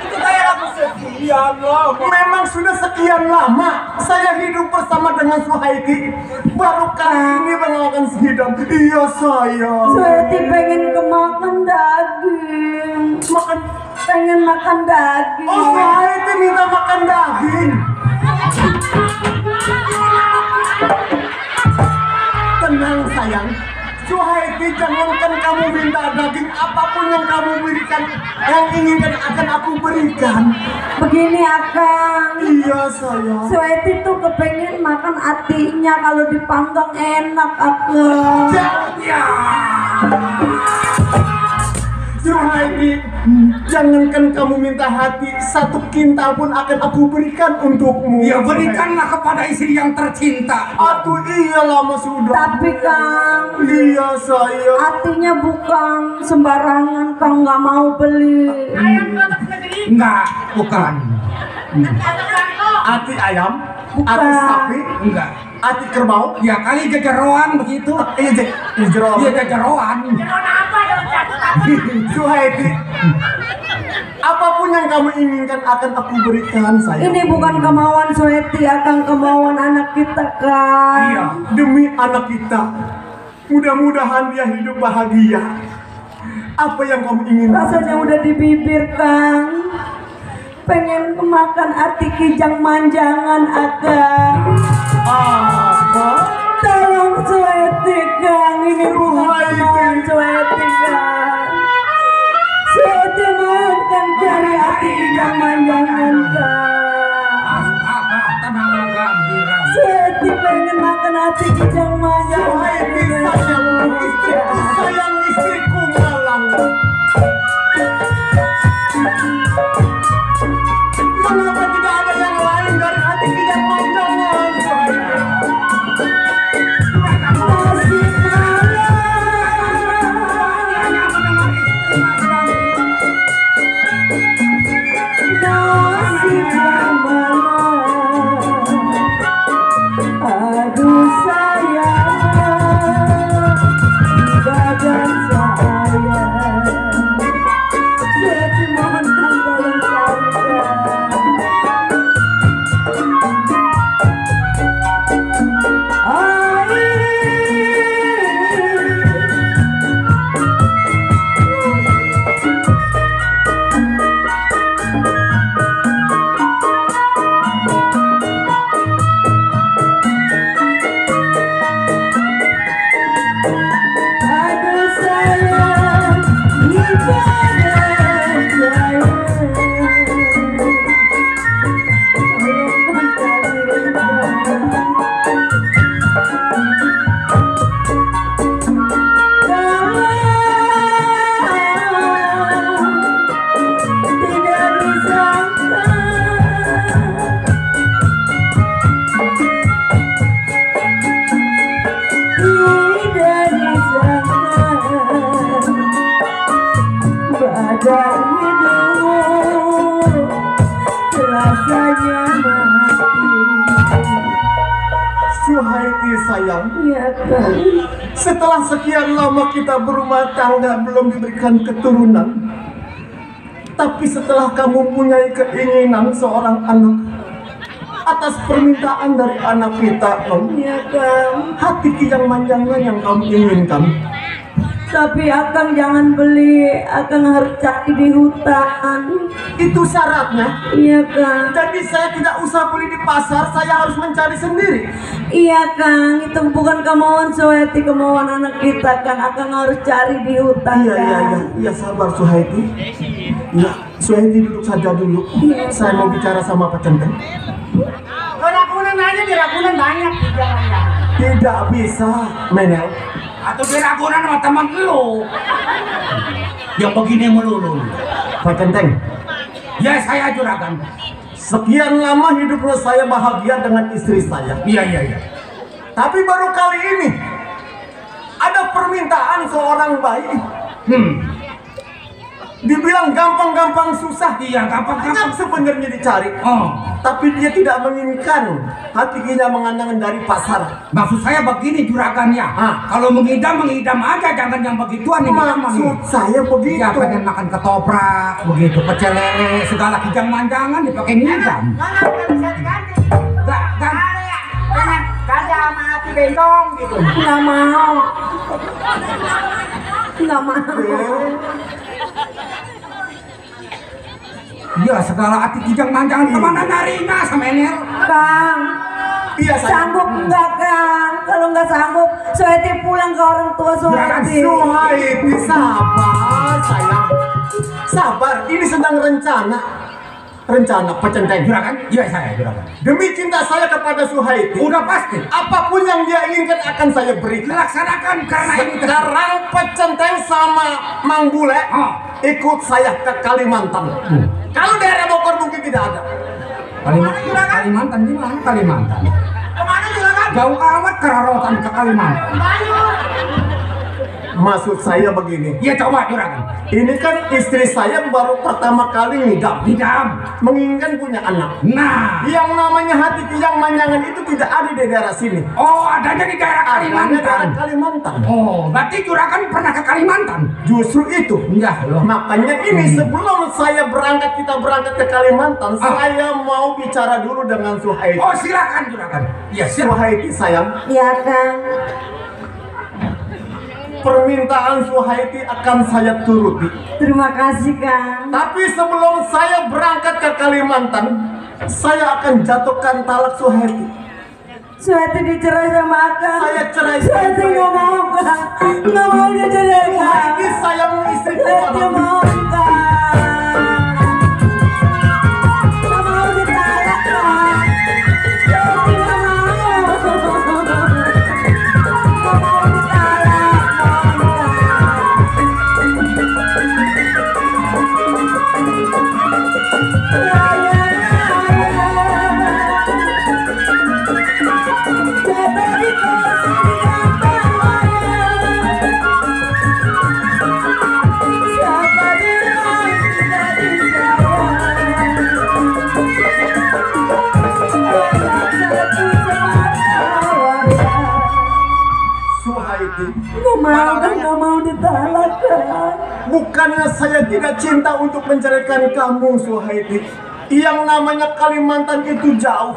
Itu kayak lagu sekian lama. Memang sudah sekian lama saya hidup bersama dengan Suhaiti. Baru kali ini melakukan sehidap. Iya saya. Suheti pengen kemakan daging. Pengen makan daging. Oh, Suhaiti minta makan daging. Tenang sayang. Suhaiti, jangankan kamu minta daging, apapun yang kamu berikan, yang inginkan akan aku berikan. Gini Akang. Iya sayang. Sueti tuh kepengen makan hatinya, kalau dipanggang enak Akang. Ya. Suhaiti, jangankan kamu minta hati, 1 kintal pun akan aku berikan untukmu. Ya berikanlah kepada istri yang tercinta. Atuh iya lama sudah. Tapi Kang, Iya sayang. hatinya bukan sembarangan Kang, nggak mau beli. Enggak, bukan. Hati ayam, hati sapi, Enggak. hati kerbau. Ya kali jajaroan begitu. Iya jeroan. Iya jajaroan. Suhaiti, apapun yang kamu inginkan akan aku berikan sayang. Ini bukan kemauan Sueti, akan kemauan anak kita Kang. Iya, demi anak kita. Mudah-mudahan dia hidup bahagia. Apa yang kamu inginkan? Rasanya udah di bibir Kang. Pengen makan hati kijang manjangan Akang. Apa? Tolong Sueti Kang, ini bukan kemauan Sueti Kang. Sueti mohon Kang, cari hati kijang manjangan Kang. Tenang gembira. Sueti pengen makan hati kijang manjangan. Suhaiti sayang, istriku sayang, istriku malang. Kenapa tidak ada yang lain dari hati kijang manjangan? Nasib aduh sayang, badan saya. Jadi mohon Kang tolong aduh sayang, ibadah sayang. Tidak disangka, tidak disangka, badan hidup rasanya mati. Suhaiti sayang, Ya Kang. setelah sekian lama kita berumah tangga belum diberikan keturunan, tapi setelah kamu punya keinginan seorang anak, atas permintaan dari anak kita, Ya Kang. hati kijang manjangan yang kamu inginkan, Tapi Akang jangan beli, Akang harus cari di hutan. itu syaratnya. Iya Kang. Jadi saya tidak usah beli di pasar, saya harus mencari sendiri. Iya Kang, itu bukan kemauan Sueti, kemauan anak kita Kang. Akang harus cari di hutan. Iya sabar Suhaiti. Ya, Suhaiti duduk saja dulu. Saya mau bicara sama Pak Centeng. Ragunan aja di Ragunan banyak. Jangan. Tidak bisa, Menel. Atau diragunan sama teman lu yang begini melulu. Pak Centeng, Ya saya juragan. sekian lama hidupnya saya bahagia dengan istri saya. Iya. Tapi baru kali ini ada permintaan seorang bayi. Dibilang gampang-gampang susah. Iya gampang-gampang. Enak sebenarnya dicari. Oh, Tapi dia tidak menginginkan hatinya mengandalkan dari pasar. maksud saya begini juragannya. Kalau mengidam aja, jangan yang begituan. Maksud saya begitu. Ya pengen makan ketoprak, begitu pecel lele, segala kijang manjangan dipakai ngidam. Mana bisa diganti? Kan Pengen ganti sama hati bentong gitu. Nggak mau. Nggak mau. ya segala hati kijang manjangan kemana nyarinya sama Enel? Kang, Iya saya. sanggup nggak Kang? Kalau nggak sanggup, Sueti pulang ke orang tua Sueti. Suhaiti sabar sayang. Sabar, ini sedang rencana. rencana pecenteng Juragan? Iya saya juragan. demi cinta saya kepada Suhaiti. Udah pasti. Apapun yang dia inginkan akan saya berikan. Laksanakan karena ini Sekarang pecenteng sama Mang Bule ikut saya ke Kalimantan. Kalau daerah Bogor mungkin tidak ada. Kalimantan di mana? Kalimantan. Kemana juragan? Jauh amat kerarotan ke Kalimantan. Maksud saya begini, Iya coba juragan. ini kan istri saya baru pertama kali ngidam, menginginkan punya anak. Nah, Yang namanya hati kijang manjangan itu tidak ada di daerah sini. oh adanya di daerah Adanya daerah Kalimantan. Kalimantan. Oh, berarti juragan pernah ke Kalimantan? Justru itu. Enggak loh. Makanya ini sebelum saya berangkat, kita berangkat ke Kalimantan, saya mau bicara dulu dengan Suhaiti. Oh silakan juragan. Iya silakan. Suhaiti sayang, Ya Kang. permintaan Suhaiti akan saya turuti. Terima kasih Kang. Tapi sebelum saya berangkat ke Kalimantan, saya akan jatuhkan talak Suhaiti. Suhati dicerai sama Akang. Saya cerai. Suhati nggak mau Kang. Nggak mau dicerai Kang. Suhaiti sayang istri Suhati saya. mau Kang. Nggak mau ditalak Kang. Suhati nggak mau. Nggak mau ditalak. Suhaiti, Nggak mau ditalak Kang. bukannya saya tidak cinta untuk menceraikan kamu, Suhaiti. Yang namanya Kalimantan itu jauh.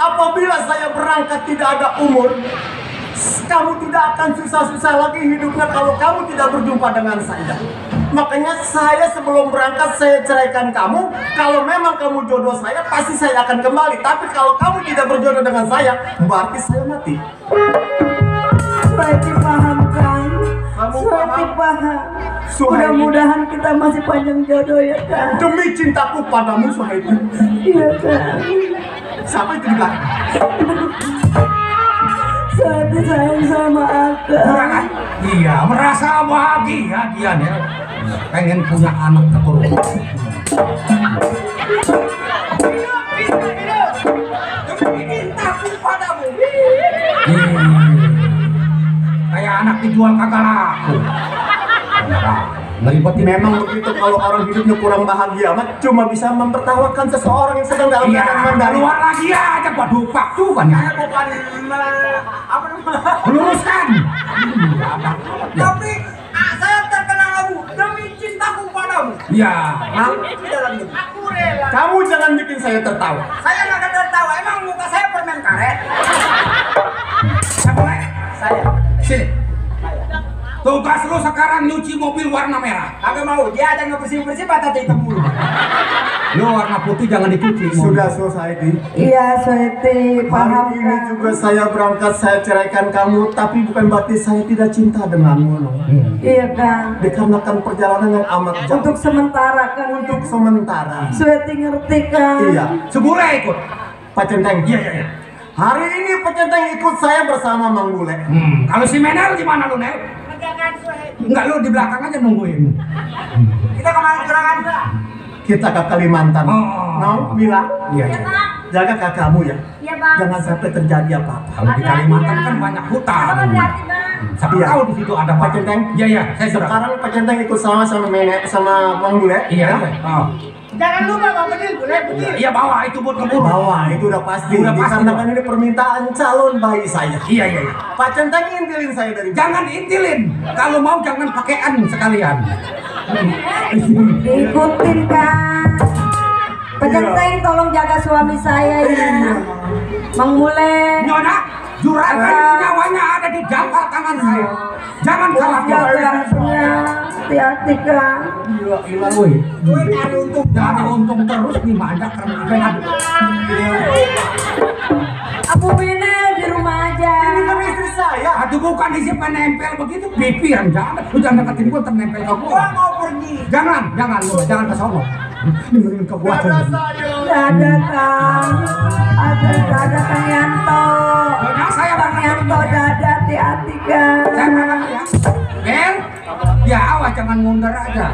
Apabila saya berangkat tidak ada umur, kamu tidak akan susah-susah lagi hidupnya kalau kamu tidak berjumpa dengan saya. Makanya saya sebelum berangkat saya ceraikan kamu. Kalau memang kamu jodoh saya, pasti saya akan kembali. Tapi kalau kamu tidak berjodoh dengan saya, berarti saya mati. Suhati paham Kang. Kamu Suhati paham. Suhaiti. Mudah-mudahan kita masih panjang jodoh ya Kang. Demi cintaku padamu, Suhaiti. Iya Kang. Siapa itu di belakang? Suhati sayang sama Akang. Juragan? Iya, merasa bahagia dia nih. Pengen punya anak keturunan. Cintaku padamu. Kayak anak dijual kagak laku. Ngeribetin Memang begitu kalau orang hidupnya kurang bahagia, mah cuma bisa mempertawakan seseorang yang sedang dalam Iya, keadaan mandiri. keluar lagi aja gua dupak tuh kan ya. Saya bukan apa namanya? Luruskan. Tapi saya terkenal lagu demi cintaku padamu. Iya. Mang, Dalam ini. Aku rela. kamu jangan bikin saya tertawa. Saya nggak ada tertawa. Emang muka saya permen karet? Siapa lagi? Saya. Sini. Tugas lu sekarang nyuci mobil warna merah. Agak mau. Dia ada ngebersih-bersih batang hitam mulu. Lu warna putih jangan dicuci. Sudah selesai, Di. Iya Suhati paham Hari ini Kang. juga saya berangkat, saya ceraikan kamu, tapi bukan berarti saya tidak cinta denganmu, no. Iya Kang. Dikarenakan perjalanan yang amat jauh. Untuk sementara Kang. Untuk sementara. Suhati ngerti Kang. Iya, Sebule ikut. Pak Centeng. Iya, iya, iya. Hari ini Pak Centeng ikut saya bersama Mang Bule. Kalau si Menel gimana lu, Nel? Jangan suai. Enggak, lu di belakang aja nungguin. Kita kemana juragan? Kita ke Kalimantan. Oh. No, Mila. Iya, iya. Jaga kakakmu ya. Iya bang. Jangan sampai terjadi apa-apa. Kalau di Kalimantan kan banyak hutan. Hati-hati bang. Siapa Iya. tahu di situ ada Pak Pak Centeng. Iya, iya, saya sudah. Sekarang Pak Centeng ikut sama Nenek sama Mang Bule. Iya, ya? iya. Oh. Jangan lupa Bang Bedil, boleh Bedil. Iya, bawa itu buat keburu. Bawa itu udah pasti. Udah pasti, Dikarenakan ini permintaan calon bayi saya. Iya, iya, iya. Pak Centeng intilin saya dari Jangan diintilin. Kalau mau jangan pakaian sekalian. Ikutin Kang. Pecenteng tolong jaga suami saya ya. Mang Bule. Nyonya, juragan nyawanya ada di jangkau tangan saya. Jangan kalah. Jaga hati-hati Kang. Gila, woi. Jangan untung terus nih banyak kan. Aku Bine di rumah aja. Ini kan istri saya. Aduh bukan disimpan nempel begitu pipiran jangan. Lu jangan deketin gua nempel ke gua. Gua mau pergi. Jangan ke sono. dengerin kebuatan. Dada Kang. Aduh dada Kang Yanto. Saya Bang Yanto dada hati-hati Kang. Saya makan ya. Bel, ya awas jangan mundur aja.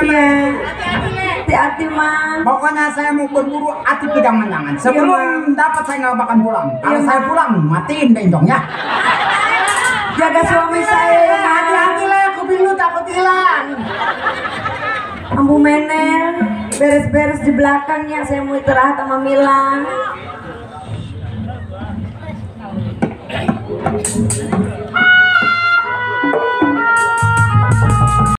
Iya. Hati-hati Mang. Pokoknya saya mau berburu hati jangan-jangan. Sebelum dapat saya nggak bakal pulang. Kalau Iya, saya Mang. pulang, matiin dendongnya. Jaga suami saya ya Mang. Hati-hati lah, kuping lu takut hilang. Ambu Menel, beres-beres di belakangnya. Saya mau istirahat sama Milang.